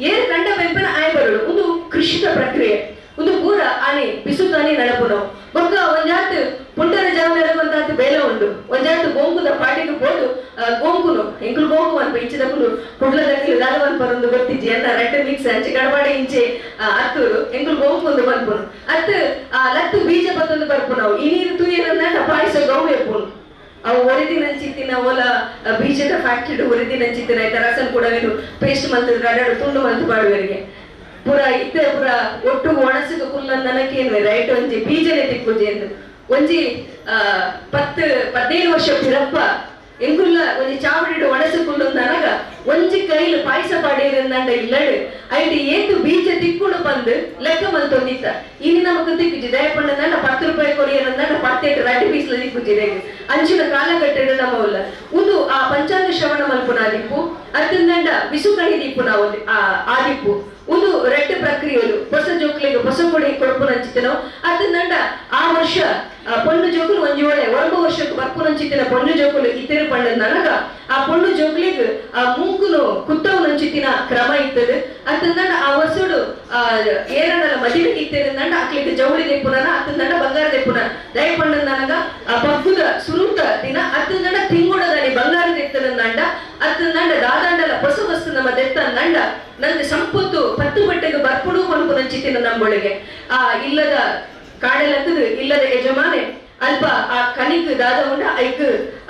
ಏರು ಕಂಡ ಬೇಂಪನ ಆಯ್ ಬರುಡು ಒಂದು ಕೃಷಿಕ ಪ್ರಕ್ರಿಯೆ ಒಂದು ಪೂರ ಆನೆ ಬಿಸುತಾನೆ ನಡಪುನು ಬೊಕ್ಕ ಒಂಜಾತ್ ಪುಂಡರ ಜಾವನರವಂತಾತ್ ಬೇಲೆ ಉಂಡು ಒಂಜಾತ್ ಗೋಂಕುದ ಪಾಟಿಗೆ ಪೋದು ಗೋಂಕುನು ಎಂಕುಲು ಗೋಂಕು ಅನ್ಪ ಇಂಚಿದಕುಲು ಕುಡ್ಲದಕ್ಲು ದಾದವನ್ ಪರೊಂದು ಗೊತ್ತಿಜ್ಜಿ ಎನ್ನ ರಡ್ಡ್ ಮಿಕ್ಸ್ ಅಂಚೆ ಗಡಬಡ ಇಂಚೆ ಅತ್ತೂರು ಎಂಕುಲು ಗೋಂಕು ಒಂದು ಪನ್ಪುನು ಅತ್ ಆ ಲತ್ತು ಬೀಜ ಪತ್ತೊಂದು ಬರ್ಪುನವು ಈ ನೀರು ತೂಯನಂದ ಪಾಯಸ ಗೌ ಎಪ್ಪುನು ಅವು ಒರಿದಿನಂಚಿತ್ತಿನ ಓಲ ಬೀಜದ ಫ್ಯಾಕ್ಟ್ರಿ ಒರಿದಿನಂಚಿತ್ತಿನ ಆಯ್ತಾ ರಸನ್ ಕೂಡ ಪೇಸ್ಟ್ ಮಂತ್ ರಡಡು ತುಂಡು ಮಂತ್ ಪಾಡುವರಿಗೆ ಪುರ ಇತ್ತೆ ಪುರ ಒಟ್ಟು ಒಣಸುಗ ಕುಲ್ಲನ್ ನನಕೇನು ರೈಟ್ ಒಂಜಿ ಬೀಜನೆ ತಿಕ್ಕುಜಿ ಎಂದು ಒಂಜಿ 10 15 ವರ್ಷ ಪಿರಪ್ಪ ಎಂಗುಲ್ಲ ಒಂಜಿ ಚಾವಡಿಡು ಒಣಸು ಕುಲ್ಲುಂದನಗ ಒಂಜಿ ಕೈಲು ಪಾಯಸ ಪಾಡೇರಂದಂಡ ಇಲ್ಲಡು ಐಟ್ ಏತು ಬೀಜ ತಿಕ್ಕುಡು ಬಂದು ಲೆಕ್ಕ ಮಲ್ತೊಂದಿತ್ತ ಇನಿ ನಮಕ್ ತಿಕ್ಕುಜಿ ದಯಪಂಡಂದಂಡ 10 ರೂಪಾಯಿ ಕೊರಿಯರಂದಂಡ 18 ರಡ್ಡು ಪೀಸ್ಲ ತಿಕ್ಕುಜಿ ಅಂಚಿನ ಕಾಲಘಟ್ಟಡು ನಮ್ಮವಲ್ಲ ಒಂದು ಆ ಪಂಚಾಂಗ ಶ್ರವಣ ಮಲ್ಪುನ ದಿಪ್ಪು ಅತ್ತಂದಂಡ ಬಿಸುಕಣಿ ದಿಪ್ಪು ನಾವು ಆ ದಿಪ್ಪು ಒಂದು ರೆಡ್ ಪ್ರಕ್ರಿಯೆಲು ಹೊಸ ಜೋಕ್ಲಿಗೆ ಹೊಸ ಕೊಡಿ ಕೊಡ್ಪುನಂಚಿತ್ತನೋ ಅತ್ತಂದಂಡ ಆ ವರ್ಷ ಪೊಣ್ಣು ಜೋಕುಲು ಒಂಜಿ ಒಳೆ 9 ವರ್ಷಕ್ಕೆ ಬರ್ಪುನಂಚಿತ್ತಿನ ಪೊಣ್ಣು ಜೋಕುಲು ಇತ್ತಿರು ಪಂಡನಗ ಆ ಪೊಣ್ಣು ಜೋಕ್ಲಿಗೆ ಆ ಮೂಕುನು ಕುತ್ತವನಂಚಿತ್ತಿನ ಕ್ರಮ ಇತ್ತದು ಅತ್ತಂದಂಡ ಆ ವರ್ಷಡು ಆ ಏರನಲ ಮದುವೆ ಇತ್ತಿರಂದಂಡ ಅಕ್ಲಿಗೆ ಜವಳಿ ದೆಪ್ಪುನನ ಅತ್ತಂದಂಡ ಬಂಗಾರ ದೆಪ್ಪುನ ದಯ ಪಂಡನಗ ಆ ಪಗ್ಗುದ ಸುರುತ ದಿನ ಅತ್ತಂದಂಡ ತಿಂಗುಡದಲ್ಲಿ ಬಂಗಾರ ದೆತ್ತನಂದಂಡ ಅತ್ತಂದಂಡ ದಾದಂಡಲ ಹೊಸ ವಸ್ತು ನಮ್ಮ ದೆತ್ತಂದಂಡ ನಂಗೆ ಸಂಪತ್ತು ಪತ್ತು ಬಟ್ಟೆಗೆ ಬರ್ಪುಡು ಪನ್ಪುನಂಚಿತ್ತಿನ ನಂಬೊಳಗೆ ಆ ಇಲ್ಲದ ಕಾಡಲತ್ತದು ಇಲ್ಲದ ಯಜಮಾನೆ ಅಲ್ಪ ಆ ಕಣಿಕ್ ದಾದ ಉಂಡ ಐಕ್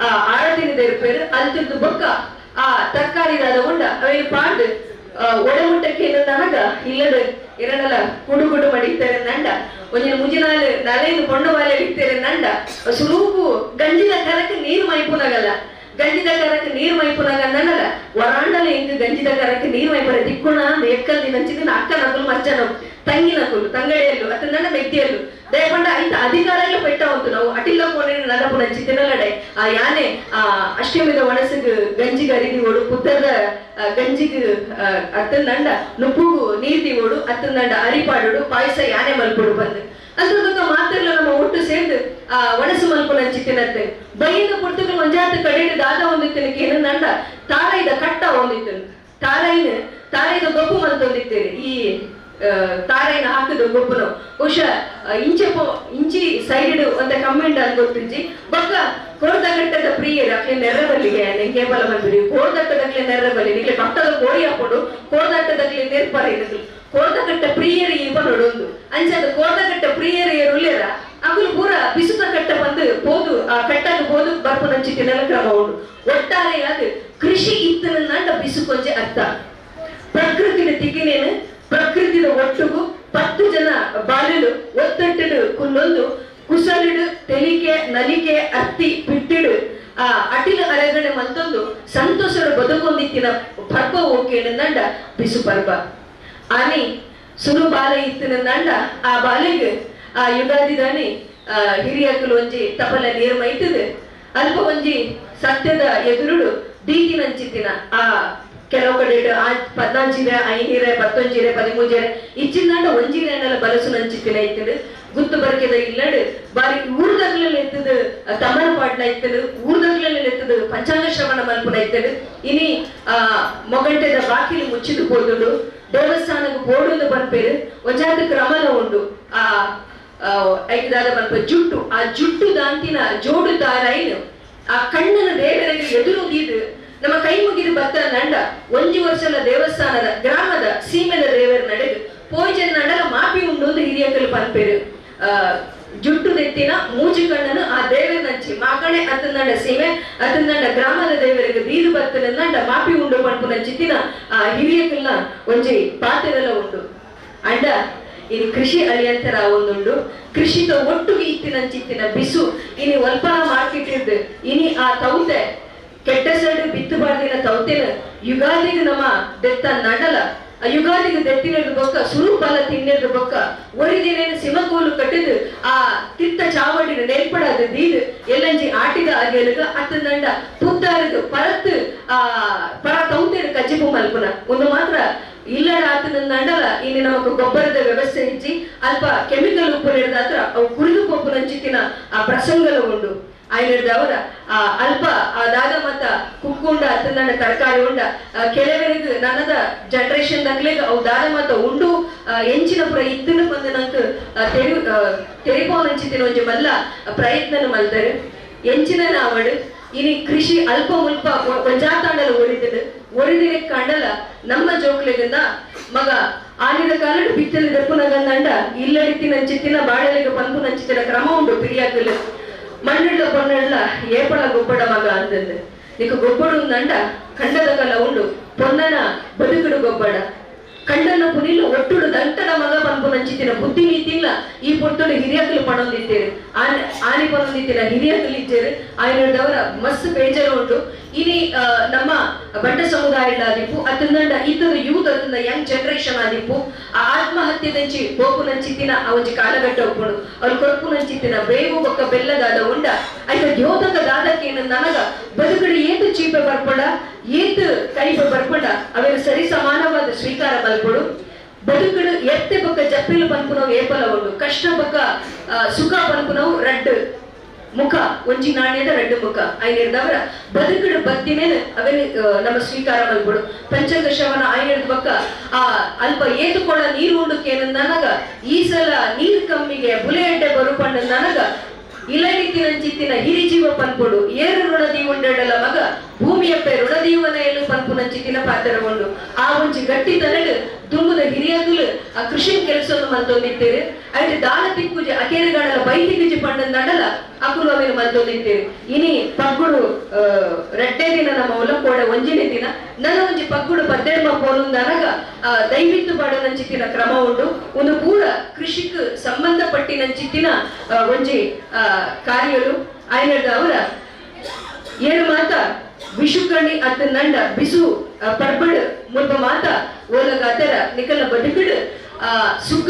ಆ ಆರತಿನ ದೇರ್ಪೇರು ಅಲ್ತಿರ್ದು ಬೊಕ್ಕ ಆ ತರಕಾರಿ ದಾದ ಉಂಡ ಅವೇನು ಪಾಡ್ ಒಡಮುಟ್ಟಕ್ಕೆ ನನಗ ಇಲ್ಲದ ಎರಡಲ ಕುಡು ಕುಡು ಮಡಿತಾರೆ ನಂಡ ಒಂಜಿನ ಮುಜಿನಾಲು ನಲೇನು ಪೊಣ್ಣು ಬಾಲೆ ಇತ್ತೇರೆ ನಂಡ ಸುರೂಪು ಗಂಜಿದ ಕರಕ್ಕೆ ನೀರು ಮೈಪುನಗಲ್ಲ ಗಂಜಿದ ಕರಕ್ಕೆ ನೀರು ಮೈಪುನಗ ನನ್ನಲ್ಲ ವರಾಂಡಲ ಎಂಕ್ ಗಂಜಿದ ಕರಕ್ಕೆ ನೀರು ಮೈಪುರ ದಿಕ್ಕುಣ ಅಂದ್ ಎಕ್ಕಲ್ ನಂಚಿದ ಅಕ್ಕ ನಕುಲು ಮಚ್ಚನ ತಂಗಿ ನಕುಲು ತಂಗಡಿಯಲ್ಲು ಅತ್ತ ನನ್ನ ಮೆಕ್ತಿಯಲ್ಲು ದಯಪಂಡ ಐತ ಅಧಿಕಾರಗಳು ಪೆಟ್ಟ ಉಂಟು ನಾವು ಅಟಿಲ್ಲ ಕೋಣೆ ನಡಪು ನಂಚಿ ತಿನ್ನಲಡೆ ಆ ಯಾನೆ ಆ ಅಷ್ಟಮಿದ ಒಣಸಿಗೆ ಗಂಜಿಗೆ ಅರಿದಿ ಓಡು ಪುತ್ತದ ಗಂಜಿಗೆ ಅತ್ತಂದಂಡ ನುಪ್ಪುಗು ನೀರ್ದಿ ಓಡು ಅತ್ತಂದಂಡ ಅರಿಪಾಡುಡು ಪಾಯಸ ಯಾನೆ ಮಲ್ಪುಡು ಬಂದು ಅದ್ರ ಮಾತೆಲ್ಲ ನಮ್ಮ ಒಟ್ಟು ಸೇರ್ದು ಆ ಒಣಸು ಮಲ್ಪು ನಂಚಿ ತಿನ್ನತ್ತೆ ಬೈದ ಪುರ್ತುಗಳು ಒಂಜಾತ ಕಡೆಗೆ ದಾದ ಒಂದಿತ್ತನಕ್ಕೆ ಏನಂದಂಡ ತಾರೈದ ಕಟ್ಟ ಒಂದಿತ್ತನು ತಾರೈನ ತಾರೈದ ಗೊಬ್ಬು ಮಂತೊಂದಿತ್ತೇನೆ ಈ ತಾರೈನ ಹಾಕುದು ಗೊಬ್ಬುನು ಬಹುಶಃ ಇಂಚೆ ಇಂಚಿ ಸೈಡ್ ಒಂದ ಕಮ್ಮೆಂಟ್ ಅಂತ ಗೊತ್ತಿಂಚಿ ಬೊಕ್ಕ ಕೋರ್ದಗಟ್ಟದ ಪ್ರಿಯರು ಅಕ್ಲೆ ನೆರ್ರಬಲ್ಲಿಗೆ ನಿಂಗೆ ಬಲ ಬಂದಿರಿ ಕೋರ್ದಟ್ಟದಕ್ಲೆ ನೆರ್ರಬಲ್ಲಿ ನಿಂಗೆ ಭಕ್ತದ ಕೋರಿ ಹಾಕೊಂಡು ಕೋರ್ದಟ್ಟದಕ್ಲೆ ನೆರ್ಪರ ಇದಕ್ಲು ಕೋರ್ದಗಟ್ಟ ಪ್ರಿಯರು ಇವ ನೋಡೊಂದು ಅಂಚಾದ ಕೋರ್ದಗಟ್ಟ ಪ್ರಿಯರು ಏರುಲ್ಲೇರ ಅಗುಲು ಪೂರ ಬಿಸುತ ಕಟ್ಟ ಬಂದು ಪೋದು ಆ ಕಟ್ಟಾಗ ಪೋದು ಬರ್ಪುನಂಚಿ ತಿನ್ನಲ ಕ್ರಮ ಉಂಡು ಒಟ್ಟಾರೆಯಾದ ಕೃಷಿ ಇತ್ತನಂದ ಬಿಸುಕೊಂಜೆ ಅರ್ಥ ಪ್ರಕೃತಿನ ತಿಕ್ಕಿನೇನು ಪ್ರಕೃತಿದ ಒಟ್ಟುಗು 10 ಜನ ಬಾಲಲು ಒತ್ತಟ್ಟಿಡು ಕುಲ್ಲೊಂದು ಕುಸಲಿಡು ತೆಲಿಕೆ ನಲಿಕೆ ಅತ್ತಿ ಪಿಟ್ಟಿಡು ಆ ಅಟಿಲ ಅರೆಗಣೆ ಮತ್ತೊಂದು ಸಂತೋಷದ ಬದುಕೊಂದಿತ್ತಿನ ಪರ್ಬ ಓಕೇನಂದ ಬಿಸು ಪರ್ಬ. ಆನಿ ಸುರು ಬಾಲೆ ಇತ್ತಿನಂದ ಆ ಬಾಲೆಗೆ ಆ ಯುಗಾದಿದಾನಿ ಹಿರಿಯಕಲು ಒಂಜಿ ತಪಲ ನೀರು ಮೈತದೆ ಅಲ್ಪ ಒಂಜಿ ಸತ್ಯದ ಎದುರುಡು ದೀತಿನಂಚಿತ್ತಿನ ಆ ಕೆಲವು ಕಡೆ ಪದ್ನಾಂಜಿರೆ ಐನೀರೆ ಪತ್ತೊಂಜಿರೆ ಪದಿಮೂಜಿರೆ ಇಚ್ಚಿಂದಾಂಡ ಒಂಜಿರೆ ಅನ್ನಲ್ಲ ಬಲಸು ನಂಚಿತ್ತಿನ ಇತ್ತದು ಗುತ್ತು ಬರ್ಕೆದ ಇಲ್ಲಡು ಬಾರಿ ಊರ್ದಗ್ಲೆಲ್ಲ ಎತ್ತದು ತಮರ ಪಾಡ್ನ ಇತ್ತದು ಊರ್ದಗ್ಲೆಲ್ಲ ಎತ್ತದು ಪಂಚಾಂಗ ಶ್ರವಣ ಮಲ್ಪುನ ಇತ್ತದು. ಇನಿ ಆ ಮೊಗಂಟೆದ ಬಾಕಿಲು ಮುಚ್ಚಿದು ಪೋದುಂಡು ದೇವಸ್ಥಾನಕ್ಕೆ ಪೋಡುಂದು ಪನ್ಪೇರು ಒಂಜಾತ ಕ್ರಮಲ ಉಂಡು. ಆ ಐದಾದ ಪನ್ಪ ಜುಟ್ಟು ಆ ಜುಟ್ಟು ದಾಂತಿನ ಜೋಡು ತಾರೈನು ಆ ಕಣ್ಣನ ದೇವರಿಗೆ ಎದುರು ದೀದು ನಮ್ಮ ಕೈ ಮುಗಿದು ಬತ್ತ ನಂಡ ಒಂಜಿ ವರ್ಷದ ದೇವಸ್ಥಾನದ ಗ್ರಾಮದ ಸೀಮೆದ ದೇವರ ನಡೆದು ಪೋಯ್ಜನ್ ನಂಡಲ ಮಾಪಿ ಉಂಡು ಅಂತ ಹಿರಿಯಕಲು ಪನ್ಪೇರು. ಜುಟ್ಟು ನೆತ್ತಿನ ಮೂಜಿ ಕಣ್ಣನು ಆ ದೇವರ ನಂಚಿ ಮಾಕಣೆ ಅತ್ತಂದಂಡ ಸೀಮೆ ಅತ್ತಂದಂಡ ಗ್ರಾಮದ ದೇವರಿಗೆ ದೀದು ಬತ್ತನ ನಂಡ ಮಾಪಿ ಉಂಡು ಪನ್ಪು ನಂಚಿತ್ತಿನ ಆ ಹಿರಿಯಕಲ್ನ ಒಂಜಿ ಪಾತೆರೆಲ್ಲ ಉಂಡು. ಅಂಡ ಇನಿ ಕೃಷಿ ಅಳಿಯಂತರ ಒಂದುಂಡು ಕೃಷಿತ ಒಟ್ಟುಗೆ ಇತ್ತಿನಂಚಿತ್ತಿನ ಬಿಸು ಇನಿ ಒಲ್ಪನ ಮಾರ್ಕೆಟ್ ಇದ್ದು ಇನಿ ಆ ತೌತೆ ಕೆಟ್ಟ ಸೈಡ್ ಬಿತ್ತು ಬಾರ್ದಿನ ತೌತೆನ ಯುಗಾದಿಗೆ ನಮ್ಮ ದೆತ್ತ ನಡಲ ಆ ಯುಗಾದಿಗೆ ದೆತ್ತಿನದು ಬೊಕ್ಕ ಸುರುಪಾಲ ತಿನ್ನದು ಬೊಕ್ಕ ಒರಿದಿನೇನು ಸಿಮಕೋಲು ಕಟ್ಟಿದು ಆ ತಿತ್ತ ಚಾವಡಿನ ನೆಲ್ಪಡಾದ ದೀದು ಎಲ್ಲಂಜಿ ಆಟಿದ ಅಗೆಲುಗ ಅತ್ತಂದಂಡ ಪುತ್ತಾರದು ಪರತ್ತು ಆ ಪರ ತೌತೆನ ಕಜ್ಜಿಪು ಮಲ್ಪುನ ಒಂದು ಮಾತ್ರ ಇಲ್ಲಡ ಆತನಂಡಲ ಇನ್ನು ನಮಕ್ ಗೊಬ್ಬರದ ವ್ಯವಸ್ಥೆ ಇಜ್ಜಿ ಅಲ್ಪ ಕೆಮಿಕಲ್ ಉಪ್ಪು ಹಿಡಿದಾತ್ರ ಅವು ಕುರಿದು ಪೊಪ್ಪು ನಂಚಿತ್ತಿನ ಆ ಪ್ರಸಂಗಲ ಉಂಡು. ಆಯ್ನದವರ ಆ ಅಲ್ಪ ಆ ದಾದ ಮತ್ತ ಕುಕ್ಕುಂಡ ಅತ್ತಂದಂಡ ತರಕಾರಿ ಉಂಡ ಕೆಲವರಿಗೆ ನನ್ನದ ಜನರೇಷನ್ ದಕ್ಲೆಗ್ ಅವು ದಾದ ಮತ್ತ ಉಂಡು ಎಂಚಿನ ಪುರ ಇತ್ತನ್ನು ಬಂದು ನಂಗೆ ತೆರಿಪೋನಂಚಿತ್ತಿನ ಒಂಜಿ ಮಲ್ಲ ಪ್ರಯತ್ನ ಮಲ್ತಾರೆ ಎಂಚಿನ ನಾವಡು. ಇನಿ ಕೃಷಿ ಅಲ್ಪ ಮುಲ್ಪ ಒಂಜಾತಾಂಡಲ ಒರಿದನು ಒರಿದಿನ ಕಂಡಲ ನಮ್ಮ ಜೋಕ್ಲೆಗಂದ ಮಗ ಆನಿದ ಕಾಲಡು ಬಿತ್ತಲು ದೆಪ್ಪುನಗಂದಂಡ ಇಲ್ಲಡಿತ್ತಿನ ಚಿತ್ತಿನ ಬಾಳೆಲೆಗೆ ಪಂಪು ನಂಚಿತ್ತಿನ ಕ್ರಮ ಉಂಡು ಪಿರಿಯಾಕಲು ಮಣ್ಣುಳ್ಳ ಪೊನ್ನಳ್ಳ ಏಪಳ ಗೊಬ್ಬಡ ಮಗ ಅಂತಂದು ನಿಕ ಗೊಬ್ಬಡು ಅಂದಂಡ ಕಂಡದ ಕಲ ಉಂಡು ಪೊನ್ನನ ಬದುಕುಡು ಗೊಬ್ಬಡ ಕಂಡನ ಪುನಿಲು ಒಟ್ಟುಡು ದಂಟದ ಮಗ ಪಂಪು ನಂಚಿತ್ತಿನ ಬುದ್ಧಿ ನೀತಿಲ್ಲ ಈ ಪೊಟ್ಟುಡು ಹಿರಿಯಕಲು ಪಣೊಂದಿತ್ತೇರು ಆನಿ ಪಣೊಂದಿತ್ತಿನ ಹಿರಿಯಕಲು ಇಚ್ಚೇರು ಆಯ್ನದವರ ಮಸ್ತ್ ಬೇಜಾರು ಉಂಟು. ಇನಿ ನಮ್ಮ ಬಂಟ ಸಮುದಾಯ ಆದಿಪ್ಪು ಅತ್ತಂದಂಡ ಇತದ ಯೂತ್ ಅತ್ತಂದ ಯಂಗ್ ಜನರೇಷನ್ ಆದಿಪ್ಪು ಆ ಆತ್ಮಹತ್ಯೆದಂಚಿ ಪೋಪು ನಂಚಿತ್ತಿನ ಆ ಒಂಜಿ ಕಾಲಘಟ್ಟ ಒಪ್ಪುಡು ಅವ್ರು ಕೊರ್ಪು ನಂಚಿತ್ತಿನ ಬೇವು ಬೊಕ್ಕ ಬೆಲ್ಲದಾದ ಉಂಡ ಐತ ದ್ಯೋತಕ ದಾದಕ್ಕೇನು ನನಗ ಬದುಕಡು ಏತು ಚೀಪೆ ಬರ್ಪಡ ಏತು ಕೈಪೆ ಬರ್ಪಡ ಅವೆಲ್ಲ ಸರಿ ಸಮಾನವಾದ ಸ್ವೀಕಾರ ಮಲ್ಪಡು. ಬದುಕಡು ಎತ್ತೆ ಬೊಕ್ಕ ಜಪ್ಪಿಲು ಪನ್ಪುನವು ಏಪಲ ಉಂಡು ಕಷ್ಟ ಬೊಕ್ಕ ಸುಖ ಪನ್ಪುನವು ರಡ್ಡು ಮುಖ ಒಂಜಿ ನಾಣ್ಯದ ರಡ್ಡು ಮುಖ ಐನಿರ್ದವರ ಬದುಕಡು ಬತ್ತಿನೇನು ಅವೇನು ನಮ್ಮ ಸ್ವೀಕಾರ ಮಲ್ಪಡು. ಪಂಚದಶವನ ಐನಿರ್ದ ಬಕ್ಕ ಆ ಅಲ್ಪ ಏತುಕೊಳ ನೀರು ಉಂಡುಕೇನು ನನಗ ಈ ಸಲ ನೀರು ಕಮ್ಮಿಗೆ ಬುಲೆ ಎಡ್ಡೆ ಬರುಪಣ್ಣ ನನಗ ಇಲಡಿತ್ತಿನಂಚಿತ್ತಿನ ಹಿರಿ ಜೀವ ಪನ್ಪುಡು ಏರು ಋಣದಿ ಉಂಡಡಲ ಮಗ ಭೂಮಿಯಪ್ಪೆ ಋಣದೀವನ ಎಲು ಪನ್ಪು ನಂಚಿತ್ತಿನ ಪಾತ್ರ ಉಂಡು. ಆ ಒಂಜಿ ಗಟ್ಟಿ ತನಡು ದುಂಬುದ ಹಿರಿಯಗುಲು ಆ ಕೃಷಿ ಕೆಲಸವನ್ನು ಮಲ್ತೊಂದಿತ್ತೇರು ಐಟ್ ದಾಲ ತಿಕ್ಕುಜಿ ಅಕೇರುಗಾಡಲ ಬೈತಿಗುಜಿ ಪಂಡಂದಂಡಲ ಅಕುಲು ಅವೇನು ಮಲ್ತೊಂದಿತ್ತೇರು. ಇನಿ ಪಗ್ಗುಡು ರಡ್ಡೆ ದಿನ ನಮ್ಮ ಉಲ ಕೋಡೆ ಒಂಜಿನೇ ದಿನ ನನ್ನ ಒಂಜಿ ಪಗ್ಗುಡು ಪದ್ದೆಡ್ಮ ಪೋನುಂದನಗ ದೈವಿತ್ತು ಪಾಡು ನಂಚಿತ್ತಿನ ಕ್ರಮ ಉಂಡು. ಒಂದು ಪೂರ ಕೃಷಿಕ್ ಸಂಬಂಧಪಟ್ಟಿನಂಚಿತ್ತಿನ ಒಂಜಿ ಕಾರ್ಯಲು ಆಯ್ನದ ಅವರ ಏಳು ಮಾತ ವಿಷುಕಣಿ ಅತ್ತ ನಂಡ ಬಿಸು ಪರ್ಬಡ್ ಮುಲ್ಪ ಮಾತ ಓಲಗಾತರ ನಿಕಲ ಬದುಕಡು ಸುಖ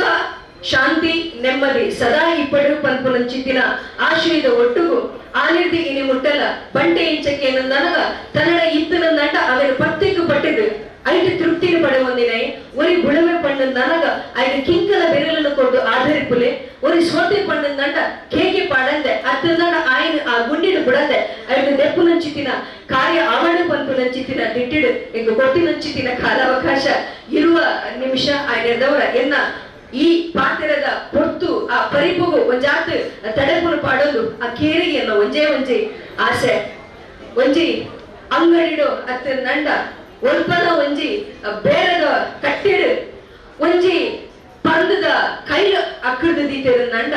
ಶಾಂತಿ ನೆಮ್ಮದಿ ಸದಾ ಇಪ್ಪಡು ಪನ್ಪು ನಂಚಿತ್ತಿನ ಆಶಯದ ಒಟ್ಟುಗು ಆನಿರ್ದಿ ಇನಿ ಮುಟ್ಟಲ ಬಂಟೆ ಇಂಚಕ್ಕೆ ನನಗ ತನ್ನಡ ಇತ್ತನ ನಂಡ ಅವನ ಪತ್ತೆக்கு ಪಟ್ಟಿದ್ದು ಐದು ತೃಪ್ತಿನ ಪಡೆವಂದಿನ ಒರಿ ಬುಳವೆ ಪಣ್ಣ ನನಗ ಐದು ಕಿಂಕಲ ಬೆರಲನ್ನು ಕೊಟ್ಟು ಆಧರಿಪುಲೆ ಒರಿ ಸೋತೆ ಪಣ್ಣ ನಂಡ ಕೇಕೆ ಪಾಡಂದೆ ಅತ್ತಂದಂಡ ಆಯ್ನ ಆ ಗುಂಡಿಡು ಬಿಡಂದೆ ಐದು ದೆಪ್ಪು ನಂಚಿತ್ತಿನ ಕಾರ್ಯ ಅವಳು ಪಂಪು ನಂಚಿತ್ತಿನ ದಿಟ್ಟಿಡು ಇಂಗು ಕೊಟ್ಟಿ ನಂಚಿತ್ತಿನ ಕಾಲಾವಕಾಶ ಇರುವ ನಿಮಿಷ ಆಯ್ನದವರ ಎನ್ನ ಈ ಪಾತ್ರದ ಪೊರ್ತು ಆ ಪರಿಪುಗು ಒಂಜಾತ್ ತಡೆಪುನು ಪಾಡೋದು ಆ ಕೇರಿಗೆ ಅನ್ನೋ ಒಂಜೇ ಒಂಜಿ ಆಸೆ ಒಂಜಿ ಅಂಗಡಿಡು ಅತ್ತ ನಂಡ ಒಲ್ಪದ ಒಂಜಿ ಬೇರದ ಕಟ್ಟಿಡು ಒಂಜಿ ಪಂದದ ಕೈಲು ಅಕ್ಕಡ್ದು ದೀತೇರು ನಂಡ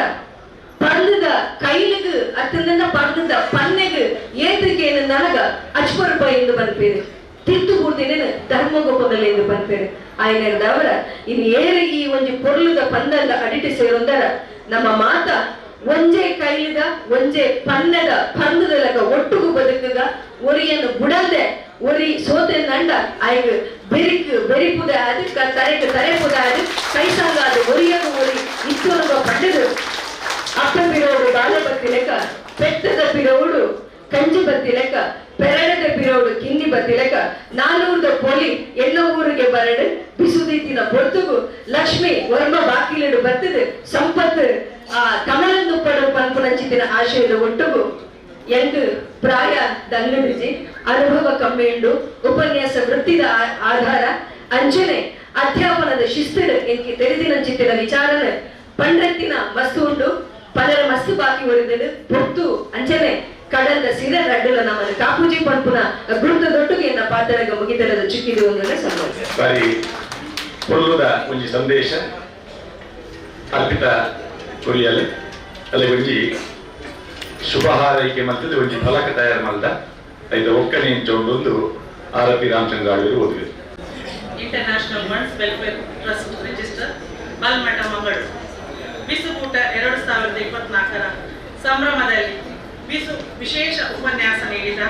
ಪಂದದ ಕೈಲಿಗು ಅತ್ತಂದ ಪಂದದ ಪನ್ನೆಗು ಏತಕ್ಕೇನು ನನಗ ಅಚ್ಪ ರೂಪಾಯಿ ಎಂದು ಪನ್ಪೇರು ತಿತ್ತು ಪೂರ್ತಿನೇನು ಧರ್ಮಗೊಪ್ಪದಲ್ಲಿ ಎಂದು ಪನ್ಪೇರು ಆಯ್ನದವರ ಇನ್ನು ಏರು ಈ ಒಂಜಿ ಪೊರ್ಲುದ ಪಂದದ ಅಡಿಟಿ ಸೇರೊಂದರ ನಮ್ಮ ಮಾತ ಒಂಜೆ ಕೈಲಿದ ಒಂಜೆ ಪನ್ನದ ಪಂದದ ಲೆಕ್ಕ ಒಟ್ಟುಗು ಬದುಕುದು. ಒರಿಯನ್ನು ಬುಡಂದೆ ಒರಿ ಸೋತೆ ನಂಡ ಆಯ್ಗ ಬೆರಿಕ್ ಬೆರಿಪುದ ಅದು ತರೆಕ್ ತರೆಪುದ ಅದು ಕೈಸಾಗ ಅದು ಒರಿಯನು ಒರಿ ಇತ್ತೊನುಗ ಪಂಡದು ಅಪ್ಪ ಪಿರೋಡು ಬಾಲ ಬತ್ತಿ ಲೆಕ್ಕ ಪೆತ್ತದ ಪಿರೋಡು ಕಂಜಿ ಬತ್ತಿ ಲೆಕ್ಕ ಪೆರಡದ ಪಿರೋಡು ಕಿನ್ನಿ ಬತ್ತಿ ಲೆಕ್ಕ ನಾನೂರ್ದ ಪೊಲಿ ಎನ್ನ ಊರಿಗೆ ಬರಡು ಬಿಸುದೀತಿನ ಪೊರ್ತುಗು ಲಕ್ಷ್ಮಿ ವರ್ಮ ಬಾಕಿಲಿಡು ಬತ್ತದು ಸಂಪತ್ತು ಆ ಕಮಲಂದುಪ್ಪಡು ಪನ್ಪುನಂಚಿತಿನ ಆಶಯದ ಒಟ್ಟುಗು ಎಂಗ್ ಪ್ರಾಯ ದಂಗಡಿಜಿ ಅನುಭವ ಕಮ್ಮಿಂಡು ಉಪನ್ಯಾಸ ವೃತ್ತಿದ ಆಧಾರ ಅಂಚನೆ ಅಧ್ಯಾಪನದ ಶಿಸ್ತಿಡು ಎಂಕಿ ತೆರೆದಿನಂಚಿತ್ತಿನ ವಿಚಾರನ ಪಂಡ್ರೆತ್ತಿನ ಮಸ್ತು ಉಂಡು ಪಲರ ಮಸ್ತು ಬಾಕಿ ಒರಿದಡು ಪೊರ್ತು ಅಂಚನೆ ಕಡಲ್ದ ಸಿರ ರಡ್ಡುಲ ನಮ್ಮನ್ನು ಕಾಪುಜಿ ಪನ್ಪುನ ಗುರುತ ದೊಡ್ಡಗೆ ಎನ್ನ ಪಾತ್ರಗ ಮುಗಿತರದ ಚುಕ್ಕಿದು ಒಂದನ್ನು ಸಂಭವಿಸಿದೆ. ಬಾರಿ ಪೊರ್ಲುದ ಒಂಜಿ ಸಂದೇಶ ಅರ್ಪಿತ ಕೊರಿಯಲ್ ಅಲ್ಲ ಒಂಜಿ ಶುಭ ಹಾರೈಕೆ ಮತ್ತು ಒಂಜಿ ಫಲಕ ತಯಾರು ಮಲ್ದ ಐತ ಒಕ್ಕಣೆ ಇಂಚೊಂದು ಆರತಿ ರಾಮಚಂದ್ರ ಅವರು ಓದಿದರು. International Bunts welfare trust register Balmatta Mangaluru ಬಿಸುಕೂಟ 2024ರ ಸಂಭ್ರಮದಲ್ಲಿ ಬಿಸು ವಿಶೇಷ ಉಪನ್ಯಾಸ ನೀಡಿದ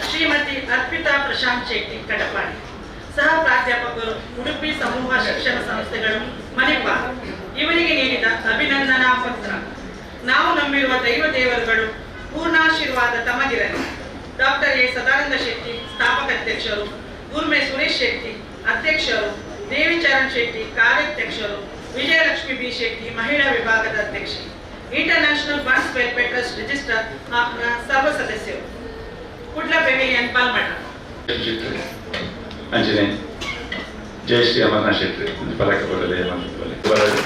ಶ್ರೀಮತಿ ಅರ್ಪಿತಾ ಪ್ರಶಾಂತ್ ಶೆಟ್ಟಿ ಕಟಪಾಡಿ, ಸಹ ಪ್ರಾಧ್ಯಾಪಕರು, ಉಡುಪಿ ಸಮೂಹ ಶಿಕ್ಷಣ ಸಂಸ್ಥೆಗಳು ಮಣಿಪಾಲ್, ಇವರಿಗೆ ನೀಡಿದ ಅಭಿನಂದನಾ ಪತ್ರ. ನಾವು ನಂಬಿರುವ ದೈವ ದೇವರುಗಳು ಪೂರ್ಣಾಶೀರ್ವಾದ ತಮಗಿರಲಿ. ಡಾಕ್ಟರ್ ಎ ಸದಾನಂದ ಶೆಟ್ಟಿ ಸ್ಥಾಪಕ ಅಧ್ಯಕ್ಷರು, ಗುರ್ಮೆ ಸುರೇಶ್ ಶೆಟ್ಟಿ ಅಧ್ಯಕ್ಷರು, ದೇವಿಚರಣ್ ಶೆಟ್ಟಿ ಕಾರ್ಯಾಧ್ಯಕ್ಷರು, ವಿಜಯಲಕ್ಷ್ಮಿ ಬಿ ಶೆಟ್ಟಿ ಮಹಿಳಾ ವಿಭಾಗದ ಅಧ್ಯಕ್ಷೆ, international Bunts welfare trust register ಸರ್ವ ಸದಸ್ಯರು, ಕುಡ್ಲ ಪೆವಿಲಿಯನ್ ಪಾಲ್ಮಠ. ಅಂಜನೆ ಜಯಶ್ರೀ ಅಮರ್ನಾಥ್ ಶೆಟ್ಟಿ ಫಲಕ ಬರಲಿ ಬರಲಿ.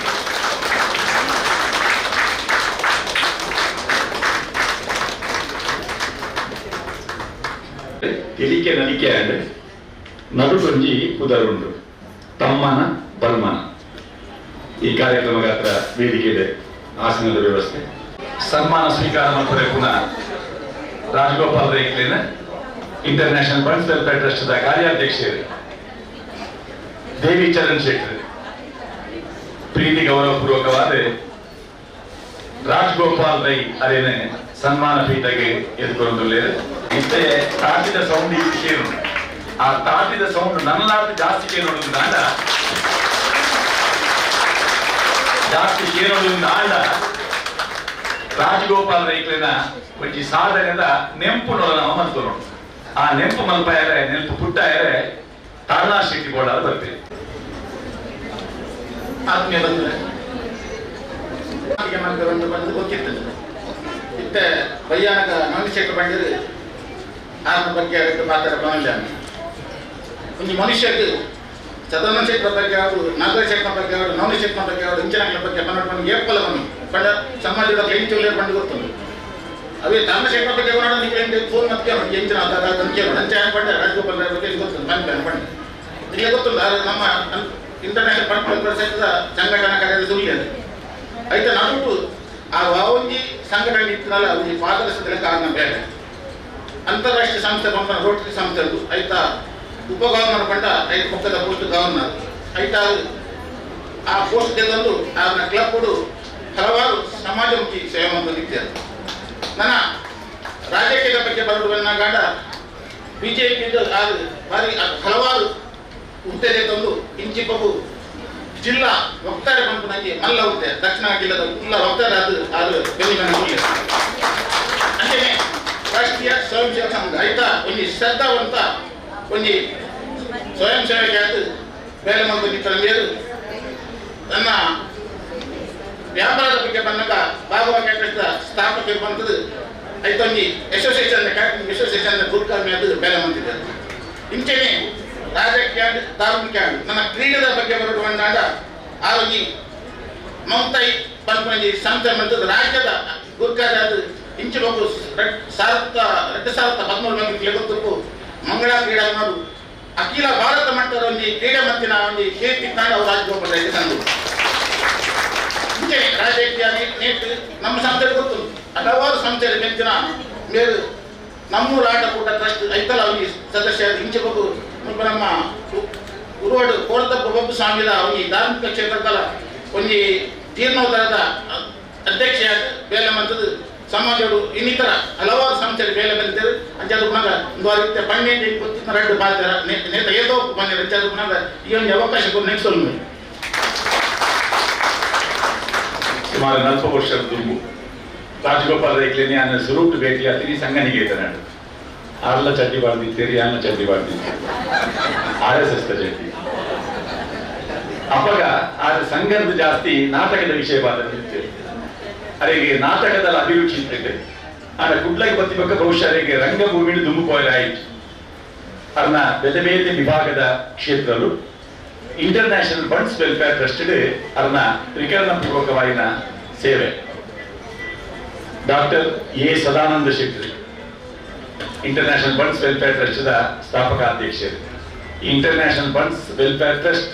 ತೆಲಿಕೆ ನಲಿಕೆ ಆಂಡ್ ನಡುಟೊಂಜಿ ಪುದರುಂಡು ತಮ್ಮನ ಬಲ್ಮನ. ಈ ಕಾರ್ಯಕ್ರಮ ಗಾತ್ರ ವೇದಿಕೆ ಇದೆ, ಆಸನದ ವ್ಯವಸ್ಥೆ. ಸನ್ಮಾನ ಸ್ವೀಕಾರ ಮಾಡ್ತಾರೆ ಪುನಃ Rajagopal ರೇಕ್ಲೇನ international Bunts welfare trust ಕಾರ್ಯಾಧ್ಯಕ್ಷರು ದೇವಿ ಚರಣ್ ಶೆಟ್ಟಿ ಪ್ರೀತಿ ಗೌರವಪೂರ್ವಕವಾದ ರಾಜಗೋಪಾಲ್ ರೈ ಅರೇನೆ ಸನ್ಮಾನ ಪೀಠಗೆ ಎದುಕೊಂಡುಳ್ಳೇರು. ಇತ್ತೆ ತಾಟಿದ ಸೌಂಡ್ ಕೇಳು, ಆ ತಾಟಿದ ಸೌಂಡ್ ನನ್ನಲಾರ್ದು ಜಾಸ್ತಿ ಕೇಳೋದು ನಾಡ, ಜಾಸ್ತಿ ಕೇಳೋದು ನಾಡ ರಾಜಗೋಪಾಲ್ ರೈಕ್ಲೆನ ಒಂಜಿ ಸಾಧನೆದ ನೆಂಪು ನೋಡ ನಾವು ಮಲ್ತೊನು. ಆ ನೆಂಪು ಮಲ್ಪಾಯರೆ ನೆಂಪು ಪುಟ್ಟಾಯರೆ ತಾಳ್ನಾ ಶೆಟ್ಟಿ ಬೋರ್ಡ್ ಬರ್ತೀವಿ. ಆತ್ಮೀಯ ಬಂಧುಗಳೇ, ಬಂದು ಗೊತ್ತಿರ್ತದೆ ಇತ್ತೆ ಭಯಾನಕ ಮನುಷ್ಯಕ್ಕೆ ಬಂದಿರು ಆತನ ಬಗ್ಗೆ ಅದಕ್ಕೆ ಮಾತಾಡ ಬಂದಿಲ್ಲ. ಒಂದು ಮನುಷ್ಯಕ್ಕೆ ಸದಾನಂದ ಶೆಟ್ಟರ ಬಗ್ಗೆ ಅವರು, ನಾಗರ ಶೆಟ್ಟನ ಬಗ್ಗೆ ಅವರು, ನವನಿ ಶೆಟ್ಟನ ಬಗ್ಗೆ ಅವರು, ಇಂಚನಗಳ ಬಗ್ಗೆ ಬಂದು ಏಪಲ ಬಂದು ಬಂಡ ಸಮಾಜದ ಎಂಚು ಬಂದು ಗೊತ್ತುಂಟು. ಅವೇ ತಾಮ ಶೆಟ್ಟನ ಬಗ್ಗೆ ನೀವು ಫೋನ್ ಮತ್ತೆ ಎಂಚಿನ ಅಂತ ಕೇಳೋಣ ಅಂಚೆ ಬಂಡ ರಾಜಗೋಪಾಲ್ ರಾಯ್ ಬಗ್ಗೆ ಗೊತ್ತುಂಟು ಬಂದ ಬಂಡ ನಿಮಗೆ ಗೊತ್ತುಂಟು. ಆದರೆ ನಮ್ಮ ಇಂಟರ್ನ್ಯಾಷನಲ್ ಬಂಟ್ ವೆಲ್ಫೇರ್ ಸಂಘದ ಸಂಘಟನಾ ಕಾರ್ಯದರ್ಶಿ ಉಳ್ಳಿ ಅದು ಐತ ನಡುಟು ಆ ಒಂಜಿ ಸಂಘಟನೆ ಇತ್ತನಲ್ಲ ಅದು ಪಾದರಸದ ಕಾರಣ ಬೇರೆ ಅಂತಾರಾಷ್ಟ್ರೀಯ ಸಂಸ್ಥೆ ಬಂದ ರೋಟರಿ ಸಂಸ್ಥೆ ಐತ ಉಪ ಗವರ್ನರ್ ಬಂಡ ಐದು ಪಕ್ಕದ ಪೋಸ್ಟ್ ಗವರ್ನರ್ ಐತ ಆ ಪೋಸ್ಟ್ ತೆಗೆದು ಆ ಕ್ಲಬ್ ಹಲವಾರು ಸಮಾಜಮುಖಿ ಸೇವೆ ನಿತ್ಯ. ನನ್ನ ರಾಜಕೀಯದ ಬಗ್ಗೆ ಬರಡು ಗಂಡ B J P ಭಾರಿ ಹಲವಾರು ಹುದ್ದೆ ತಂದು ಇಂಚಿಪಗು ಜಿಲ್ಲಾ ವಕ್ತಾರೆ ಪಂಪನಾಗಿ ಮಲ್ಲ ಹುದ್ದೆ ದಕ್ಷಿಣ ಜಿಲ್ಲಾದ ಜಿಲ್ಲಾ ವಕ್ತಾರೆ ಅದು ಅದು ಬೆನ್ನಿ ಅಂಚನೆ ರಾಷ್ಟ್ರೀಯ ಸ್ವಯಂ ಸೇವಕ ಸಂಘ ಆಯ್ತಾ ಒಂಜಿ ಶ್ರದ್ಧಾವಂತ ಒಂಜಿ ಸ್ವಯಂ ಸೇವಕ ಆಯ್ತು ಬೇಲೆ ಮಂದಿ ನನ್ನ ವ್ಯಾಪಾರದ ಬಗ್ಗೆ ಬಂದಾಗ ಭಾಗವ ಕ್ಯಾಟರ್ಸ್ ಸ್ಥಾಪಕ ಬಂತದ್ದು ಐತೊಂಜಿ ಅಸೋಸಿಯೇಷನ್ ಕ್ಯಾಟರಿಂಗ್ ಅಸೋಸಿಯೇಷನ್ ಗುರುಕರ್ಮಿ ಅದು ಬೇಲೆ ಮಂತಿದ್ದಾರೆ. ಇಂಚನೆ ರಾಜಕೀಯ ಧಾರ್ಮಿಕ ನನ್ನ ಕ್ರೀಡೆದ ಬಗ್ಗೆ ಬರಡು ಬಂದಾಗ ಆ ಒಂಜಿ ಮಮತಾಯಿ ಪಂಪಂಜಿ ಸಂಸ್ಥೆ ಮಂತದ್ದು ರಾಜ್ಯದ ಗುರುಕಾರ ಅದು ಇಂಚು ಬೊಕ್ಕ 2013 ಮಂದಿ ಗೊತ್ತಪ್ಪು ಮಂಗಳ ಕ್ರೀಡಾ ಮಾಡು ಅಖಿಲ ಭಾರತ ಮಟ್ಟದ ಒಂಜಿ ಕ್ರೀಡೆ ಮತ್ತಿನ ಒಂಜಿ ಕೀರ್ತಿ ತಾಂಡ ಅವರು ರಾಜಗೋಪಾಲ್ ರೈ ತಂದು. ಇಂಚನೆ ರಾಜಕೀಯ ನೇತು ನಮ್ಮ ಸಂಸ್ಥೆ ಗೊತ್ತು ಹಲವಾರು ಸಂಸ್ಥೆ ಮೆಂಚಿನ ಮೇಲು ನಮ್ಮೂರ ಆಟಕೂಟ ಟ್ರಸ್ಟ್ ಐತಲ್ಲ ಒಂಜಿ ಸದಸ್ಯ ಇಂಚೆ ಬೊಕ್ಕ ಮುಲ್ಪ ನಮ್ಮ ಉರುವಾಡು ಕೋರತಪ್ಪ ಬೊಬ್ಬು ಸ್ವಾಮಿದ ಒಂಜಿ ಧಾರ್ಮಿಕ ಕ್ಷೇತ್ರದಲ್ಲ ಒಂಜಿ ಜೀರ್ಣೋದ್ಧಾರದ ಅಧ್ಯಕ್ಷ ಬೇಲೆ ಮಂತದ್ದು ಸಮಾಜಡು ಇನ್ನಿತರ ಹಲವಾರು ಸಂಸ್ಥೆ ಬೇಲೆ ಬಂದಿದ್ದಾರೆ ಅಂಚಾದ ಪುನಃ ಒಂದು ಪನ್ನೆಂಟು ಗೊತ್ತಿದ್ದ ರಡ್ಡು ಬಾತಾರ ನೇತ ಏತೋ ಬಂದಿರ ಅಂಚಾದ ಪುನಃ ಈ ಒಂದು ಅವಕಾಶ ನೆಕ್ಸ್ಟ್ ಸುಮಾರು 40 ವರ್ಷದ ದುಂಬು ರಾಜಗೋಪಾಲ ರೈಕ್ಲೇನೆ ಆನ ಸುರೂಟ್ ಭೇಟಿ ಆತೀನಿ ಸಂಘನಿಕೇತನಾಡು ಆರ್ಲ ಚಡ್ಡಿ ಬಾರ್ದಿತ್ತೇರಿ ಆರ್ಲ ಚಡ್ಡಿ ಬಾರ್ದಿತ್ತೇರಿ ಆರ್ ಎಸ್ ಎಸ್ ಚಡ್ಡಿ ಅಪ್ಪಗ ಆದ್ರೆ ಸಂಘದ ಜಾಸ್ತಿ ನಾಟಕದ ವಿಷಯ ಬಾರ್ದಿತ್ತೇರಿ ಅರೆಗೆ ನಾಟಕದಲ್ಲಿ ಅಭಿರುಚಿ ಇತ್ತಿದೆ ಆಡ ಕುಡ್ಲಗೆ ಬತ್ತಿ ಬಹುಶಃ ಅರೆಗೆ ರಂಗಭೂಮಿಲಿ ದುಂಬು ಪೋಯಲ ಆಯಿತು ಅರ್ನ ಬೇರೆ ಬೇರೆ ವಿಭಾಗದ ಕ್ಷೇತ್ರಲು ಇಂಟರ್ನ್ಯಾಷನಲ್ ಬಂಡ್ಸ್ ವೆಲ್ಫೇರ್ ಟ್ರಸ್ಟ್ ಅರ್ನ ತ್ರಿಕರಣ ಪೂರ್ವಕವಾಗಿನ ಸೇವೆ. Doctor A Sadananda Shetty international Bunts welfare trust ಸ್ಥಾಪಕ ಅಧ್ಯಕ್ಷರು. ಇಂಟರ್ನ್ಯಾಷನಲ್ ಬಂಡ್ಸ್ ವೆಲ್ಫೇರ್ ಟ್ರಸ್ಟ್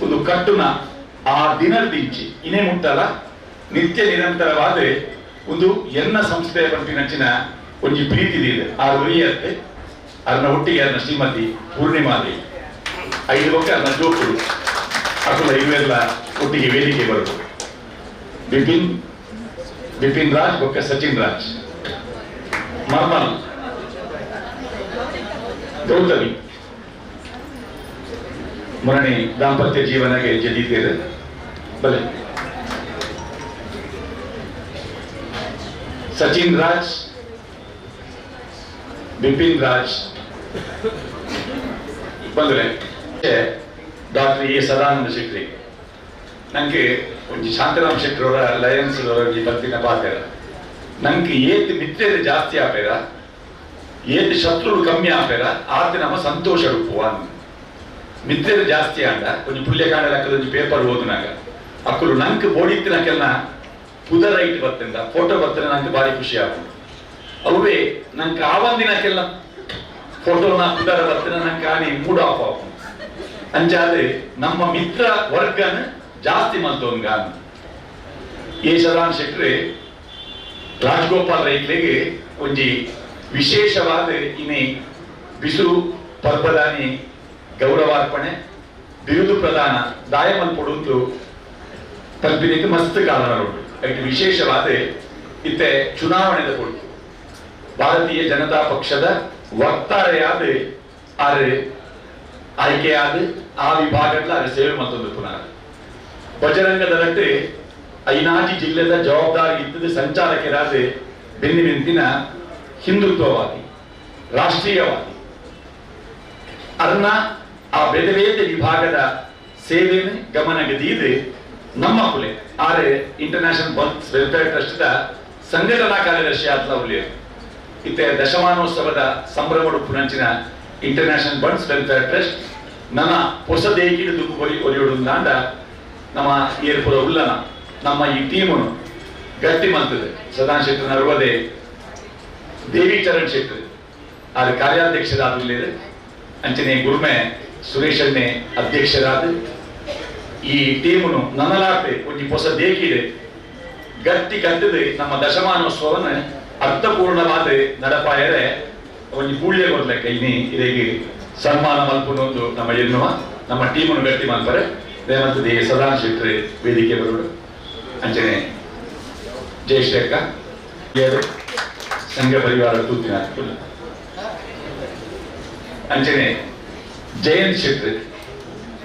ಒಂದು ಕಟ್ಟುನ ಆ ದಿನದಿಂಚಿ ಇನೇ ಮುಟ್ಟಲ್ಲ ನಿತ್ಯ ನಿರಂತರವಾದ ಒಂದು ಎನ್ನ ಸಂಸ್ಥೆಯ ಪಂಪಿನಂಚಿನ ಒಂಜಿ ಪ್ರೀತಿ ಇದೆ. ಆ ಉರಿಯತ್ತೆ ಅದನ್ನ ಒಟ್ಟಿಗೆ ಅದನ್ನ ಶ್ರೀಮತಿ ಪೂರ್ಣಿಮಾದೇವಿ ಐದು ಬೊಕ್ಕ ಅದನ್ನ ಜೋಕುಲು ಅಕುಲ ಇವೆಲ್ಲ ಒಟ್ಟಿಗೆ ವೇದಿಕೆ ಬರಬೇಕು. ಬಿಪಿನ್ ಬಿಪಿನ್ ರಾಜ್ ಬೊಕ್ಕ ಸಚಿನ್ ರಾಜ್ ಮರ್ಮಲ್ ಗೌತಮಿ ಮುರಣಿ ದಾಂಪತ್ಯ ಜೀವನಗೆ ಜದೀತೇರು ಬಲೆ ಸಚಿನ್ ರಾಜ್ ಬಿಪಿನ್ ರಾಜ್ ಬಂದರೆ ಡಾಕ್ಟರ್ ಎ ಸದಾನಂದ ಶೆಟ್ಟಿ ನಂಗೆ ಒಂಜಿ ಶಾಂತರಾಮ್ ಶೆಟ್ಟರವರ ಲಯನ್ಸ್ ಒಂಜಿ ಬತ್ತಿನ ಪಾತೆರ ನಂಗೆ ಏತ್ ಮಿತ್ರರು ಜಾಸ್ತಿ ಆಪೇರ ಏತ್ ಶತ್ರುಗಳು ಕಮ್ಮಿ ಆಪೇರ ಆತ ನಮ್ಮ ಸಂತೋಷ ರೂಪುವ ಮಿತ್ರರು ಜಾಸ್ತಿ ಆಂಡ ಒಂಜಿ ಪುಲ್ಯಕಾಂಡ ಲೆಕ್ಕದ ಒಂಜಿ ಪೇಪರ್ ಓದುನಾಗ ಅಕ್ಕಲು ನಂಗೆ ಬೋಡಿತ್ತಿನ ಕೆಲ್ನ ಪುದ ರೈಟ್ ಬತ್ತಿಂದ ಫೋಟೋ ಬತ್ತಿನ ನಂಗೆ ಭಾರಿ ಖುಷಿ ಆಗುದು ಅವೇ ನಂಗೆ ಆವಂದಿನ ಕೆಲ್ನ ಫೋಟೋನ ಪುದರ ಬತ್ತಿನ ನಂಗೆ ಆನಿ ಮೂಡ್ ಆಫ್ ಆಪು ಅಂಚಾದ ನಮ್ಮ ಮಿತ್ರ ವರ್ಗನ ಜಾಸ್ತಿ ಮಲ್ತೋನ್ಗ ಎ ಸದಾನ್ ಶೆಟ್ರಿ ರಾಜಗೋಪಾಲ್ ರೈಕ್ಲೆಗೆ ಒಂಜಿ ವಿಶೇಷವಾದ ಇನಿ ಬಿಸು ಪರ್ಬದಾನಿ ಗೌರವಾರ್ಪಣೆ ಬಿರುದು ಪ್ರದಾನ ದಾಯಮಲ್ ಪೊಡುಂದು ತಲ್ಪಿನಿಗೆ ಮಸ್ತ್ ಕಾರಣ ಉಂಟು. ಅದಕ್ಕೆ ವಿಶೇಷವಾದ ಇತ್ತೆ ಚುನಾವಣೆದ ಕೊಡ್ತು ಭಾರತೀಯ ಜನತಾ ಪಕ್ಷದ ವಕ್ತಾರೆಯಾದ ಆರು ಆಯ್ಕೆಯಾದ ಆ ವಿಭಾಗದ ಆರು ಸೇವೆ ಮತ್ತೊಂದು ಪುನಃ ಬಜರಂಗದಳಟ್ಟು ಐನಾಜಿ ಜಿಲ್ಲೆದ ಜವಾಬ್ದಾರಿ ಇದ್ದದ ಸಂಚಾಲಕರಾದ ಬೆನ್ನಿ ಬೆಂತಿನ ಹಿಂದುತ್ವವಾದಿ ರಾಷ್ಟ್ರೀಯವಾದಿ ಅರ್ನ ಆ ಬೇರೆ ಬೇರೆ ವಿಭಾಗದ ಸೇವೆಯನ್ನು ಗಮನಗದೀದು ನಮ್ಮ ಕುಲೆ ಆರೆ ಇಂಟರ್ನ್ಯಾಷನಲ್ ಬಂಟ್ಸ್ ವೆಲ್ಫೇರ್ ಟ್ರಸ್ಟ್ ಸಂಘಟನಾ ಕಾರ್ಯದರ್ಶಿ ಆತ್ಲ ಉಲ್ಲೇಖ ಇತ್ತೆ ದಶಮಾನೋತ್ಸವದ ಸಂಭ್ರಮ ಪುನಂಚಿನ ಇಂಟರ್ನ್ಯಾಷನಲ್ ಬಂಟ್ಸ್ ವೆಲ್ಫೇರ್ ಟ್ರಸ್ಟ್ ನನ್ನ ಹೊಸ ದೇಕಿಡು ದುಃಖ ಒಲಿಯುಡುಂದಾಂಡ ನಮ್ಮ ಏರ್ಪುರ ಉಲ್ಲನ ನಮ್ಮ ಈ ಟೀಮನ್ನು ಗಟ್ಟಿ ಮಂತದೆ ಸದಾನ್ ಶೆಟ್ಟರ್ ನರುವದೆ ದೇವಿ ಚರಣ್ ಶೆಟ್ಟರ್ ಆದ ಕಾರ್ಯಾಧ್ಯಕ್ಷರಾದ ಅಂಚನೆ ಗುರ್ಮೆ ಸುರೇಶನ್ನೇ ಅಧ್ಯಕ್ಷರಾದ ಈ ಟೀಮನ್ನು ನನ್ನಲಾಟೆ ಒಂಜಿ ಹೊಸ ದೇಕಿಡೆ ಗಟ್ಟಿ ಕಟ್ಟದೆ ನಮ್ಮ ದಶಮಾನೋತ್ಸವವನ್ನು ಅರ್ಥಪೂರ್ಣವಾದ ನಡಪಾಯರೆ ಒಂಜಿ ಪೂಳ್ಯ ಕೊಡ್ಲೆಕ್ಕ ಇನಿ ಇದಕ್ಕೆ ಸನ್ಮಾನ ಮಲ್ಪುನೊಂದು ನಮ್ಮ ಎನ್ನುವ ನಮ್ಮ ಟೀಮನ್ನು ಗಟ್ಟಿ ಮಲ್ಪರೆ ರೇವಂತದಿ ಸದಾನ್ ಶೆಟ್ಟರ್ ವೇದಿಕೆ ಬರೋಡು ಅಂಚನೆ ಜಯಶ್ರೀ ಅಕ್ಕ ಸಂಘ ಪರಿವಾರ ತೂತಿನ ಅಂಚನೆ ಜಯಂತ್ ಶೆಟ್ಟರ್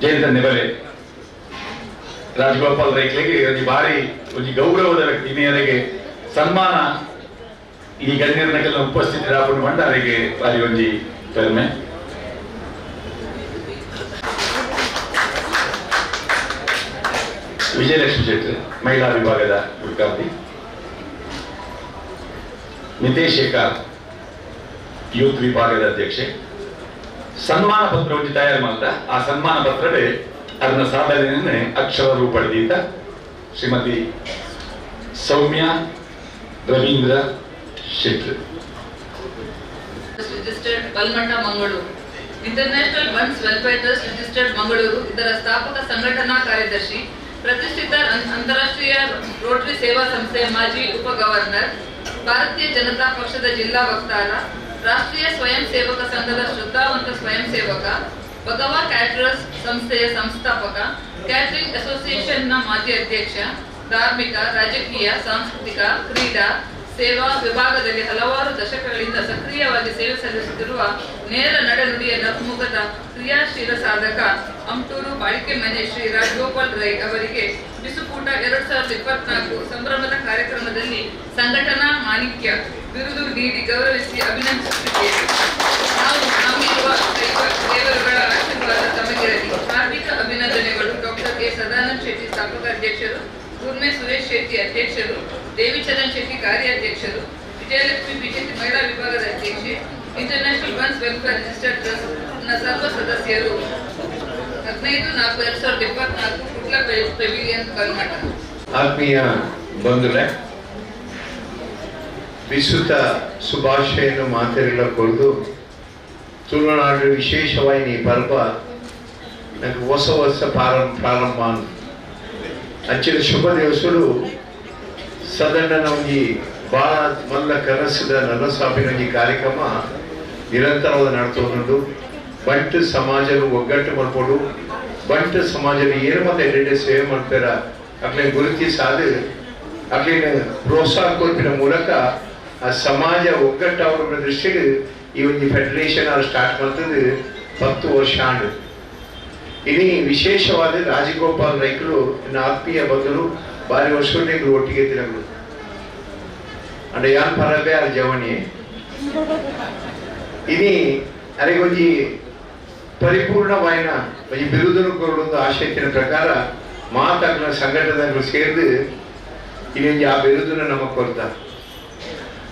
ಜಯಂತ ನೆಬಲೆ ರಾಜಗೋಪಾಲ್ ರೈಕ್ಲೆಗೆ ಒಂಜಿ ಭಾರಿ ಒಂಜಿ ಗೌರವದ ವ್ಯಕ್ತಿ ಇನ್ನಿಯರಿಗೆ ಸನ್ಮಾನ ಈ ಗಣ್ಯರನ್ನೆಲ್ಲ ಉಪಸ್ಥಿತರಾಪುಂಡು ಪಂಡ ಅವರಿಗೆ ಭಾರಿ ಒಂಜಿ ಪೆರ್ಮೆ. ವಿಜಯಲಕ್ಷ್ಮಿ ಶೆಟ್ಟರ್ ಮಹಿಳಾ ವಿಭಾಗದ ಗುರುಕಾರ್ತಿ, ನಿತೇಶ್ ಶೇಖರ್ ಯೂತ್ ವಿಭಾಗದ ಅಧ್ಯಕ್ಷೆ. ಸನ್ಮಾನ ಪತ್ರ ಒಂಜಿ ತಯಾರು ಮಾಡ್ದ ಆ ಸನ್ಮಾನ ಪತ್ರವೇ ಅದನ್ನ ಸಾಧನೆಯನ್ನೇ ಅಕ್ಷರ ರೂಪಡೆದೀತ ಶ್ರೀಮತಿ ಸೌಮ್ಯ Ravindra Shettar. Registered Balmatta Mangaluru. International Bunts welfare trust registered Mangaluru ಇದರ ಸ್ಥಾಪಕ ಸಂಘಟನಾ ಕಾರ್ಯದರ್ಶಿ, ಪ್ರತಿಷ್ಠಿತ ಅಂತಾರಾಷ್ಟ್ರೀಯ ರೋಟರಿ ಸೇವಾ ಸಂಸ್ಥೆಯ ಮಾಜಿ ಉಪ ಗವರ್ನರ್, ಭಾರತೀಯ ಜನತಾ ಪಕ್ಷದ ಜಿಲ್ಲಾ ವಕ್ತಾರ, ರಾಷ್ಟ್ರೀಯ ಸ್ವಯಂ ಸೇವಕ ಸಂಘದ ಶ್ರದ್ಧಾವಂತ ಸ್ವಯಂ ಸೇವಕ, ಭಗವಾ ಕ್ಯಾಟರರ್ಸ್ ಸಂಸ್ಥೆಯ ಸಂಸ್ಥಾಪಕ, ಕ್ಯಾಟರಿಂಗ್ ಅಸೋಸಿಯೇಷನ್ನ ಮಾಜಿ ಅಧ್ಯಕ್ಷ, ಧಾರ್ಮಿಕ, ರಾಜಕೀಯ, ಸಾಂಸ್ಕೃತಿಕ, ಕ್ರೀಡಾ, ಸೇವಾ ವಿಭಾಗದಲ್ಲಿ ಹಲವಾರು ದಶಕಗಳಿಂದ ಸಕ್ರಿಯವಾಗಿ ಸೇವೆ ಸಲ್ಲಿಸುತ್ತಿರುವ ನೇರ ನಡೆನುಡಿಯ ನಗುಮುಖದ ಕ್ರಿಯಾಶೀಲ ಸಾಧಕ ಅಮ್ಟೂರು ಬಾಳಿಕೆ ಮನೆ ಶ್ರೀ ರಾಜಗೋಪಾಲ್ ರೈ ಅವರಿಗೆ ಬಿಸುಕೂಟ 2024 ಸಂಭ್ರಮದ ಕಾರ್ಯಕ್ರಮದಲ್ಲಿ ಸಂಘಟನಾ ಮಾಣಿಕ್ಯ ಬಿರುದು ನೀಡಿ ಗೌರವಿಸಿ ಅಭಿನಂದಿಸುತ್ತಿದ್ದೇವೆ. ನಾವು ನಂಬಿರುವ ದೈವ ದೇವರುಗಳ ಆಶೀರ್ವಾದ ತಮಗಿರಲಿ. ಹಾರ್ದಿಕ ಅಭಿನಂದನೆಗಳು. ಡಾಕ್ಟರ್ ಎ ಸದಾನಂದ ಶೆಟ್ಟಿ, ಸ್ಥಾಪಕ ಅಧ್ಯಕ್ಷರು, ಗುರ್ಮೆ ಸುರೇಶ್ ಶೆಟ್ಟಿ ಅಧ್ಯಕ್ಷರು, ದೇವಿಚರಣ್ ಶೆಟ್ಟಿ ಕಾರ್ಯಾಧ್ಯಕ್ಷರು, ವಿಜಯಲಕ್ಷ್ಮಿ ಬಿಜೆಪಿ ಮಹಿಳಾ ವಿಭಾಗದ ಅಧ್ಯಕ್ಷೆ, International Bunts Welfare Registered Trust ನ ಸರ್ವ ಸದಸ್ಯರು. 15-4-2024, ಕುಡ್ಲ, ಪೆವಿಲಿಯನ್, ಕಲ್ಮಠ. ಆತ್ಮೀಯ ಬಂಧುಗಳೇ, ವಿಸ್ತೃತ ಶುಭಾಶಯನ್ನು ಮಾತೆರೆಗ್ಲ ಕೊರ್ದು, ತುಳುನಾಡು ವಿಶೇಷವಾಗಿ ಈ ಪರ್ಬ ನಂಗೆ ಹೊಸ ವರ್ಷ ಪ್ರಾರಂಭ ಅಂಚಿನ ಶುಭ ದಿವಸಡು ಸದಣ್ಣನ ಒಂಜಿ ಬಾಳ ಮಲ್ಲ ಕನಸಿದ ನನಸಾಪಿನ ಒಂಜಿ ಕಾರ್ಯಕ್ರಮ ನಿರಂತರವಾದ ನಡ್ತೊಂದುಂಡು. ಬಂಟ್ ಸಮಾಜನು ಒಗ್ಗಟ್ಟು ಮಲ್ಪೊಡು, ಬಂಟ್ ಸಮಾಜದ ಏನು ಮತ್ತೆ ಎಡೆ ಸೇವೆ ಮಾಡ್ತಾರ ಅಕ್ಲೆನ್ ಗುರುತಿಸಾದು ಅಕ್ಲೆನ್ ಪ್ರೋತ್ಸಾಹ ಕೊರ್ಪಿನ ಮೂಲಕ ಆ ಸಮಾಜ ಒಗ್ಗಟ್ಟಾವರ ದೃಷ್ಟಿಡ್ ಈ ಒಂದು ಫೆಡರೇಷನ್ ಸ್ಟಾರ್ಟ್ ಮಾಡ್ತದೆ 10 ವರ್ಷ ಆಂಡ್. ಇನಿ ವಿಶೇಷವಾದ ರಾಜಗೋಪಾಲ್ ರೈಕುಲು ಎನ್ನ ಆತ್ಮೀಯ ಬಂಧುಲು, ಬಾರಿ ವರ್ಷ ಒಟ್ಟಿಗೆ ತಿರುಗಲು ಅಂಡ ಯಾನ್ ಪರಬೆ ಆರ್ ಜವಣಿ. ಇನಿ ಅರೆಗೊಂಜಿ ಪರಿಪೂರ್ಣವಾಯಿನ ಒಂಜಿ ಬಿರುದನು ಕೊರಡೊಂದು ಆಶಯತಿನ ಪ್ರಕಾರ ಮಾತಾಕ್ನ ಸಂಘಟನೆಗಳು ಸೇರಿದು ಇನ್ನೊಂದು ಆ ಬಿರುದನ್ನು ನಮ್ಮ ಕೊರ್ತ.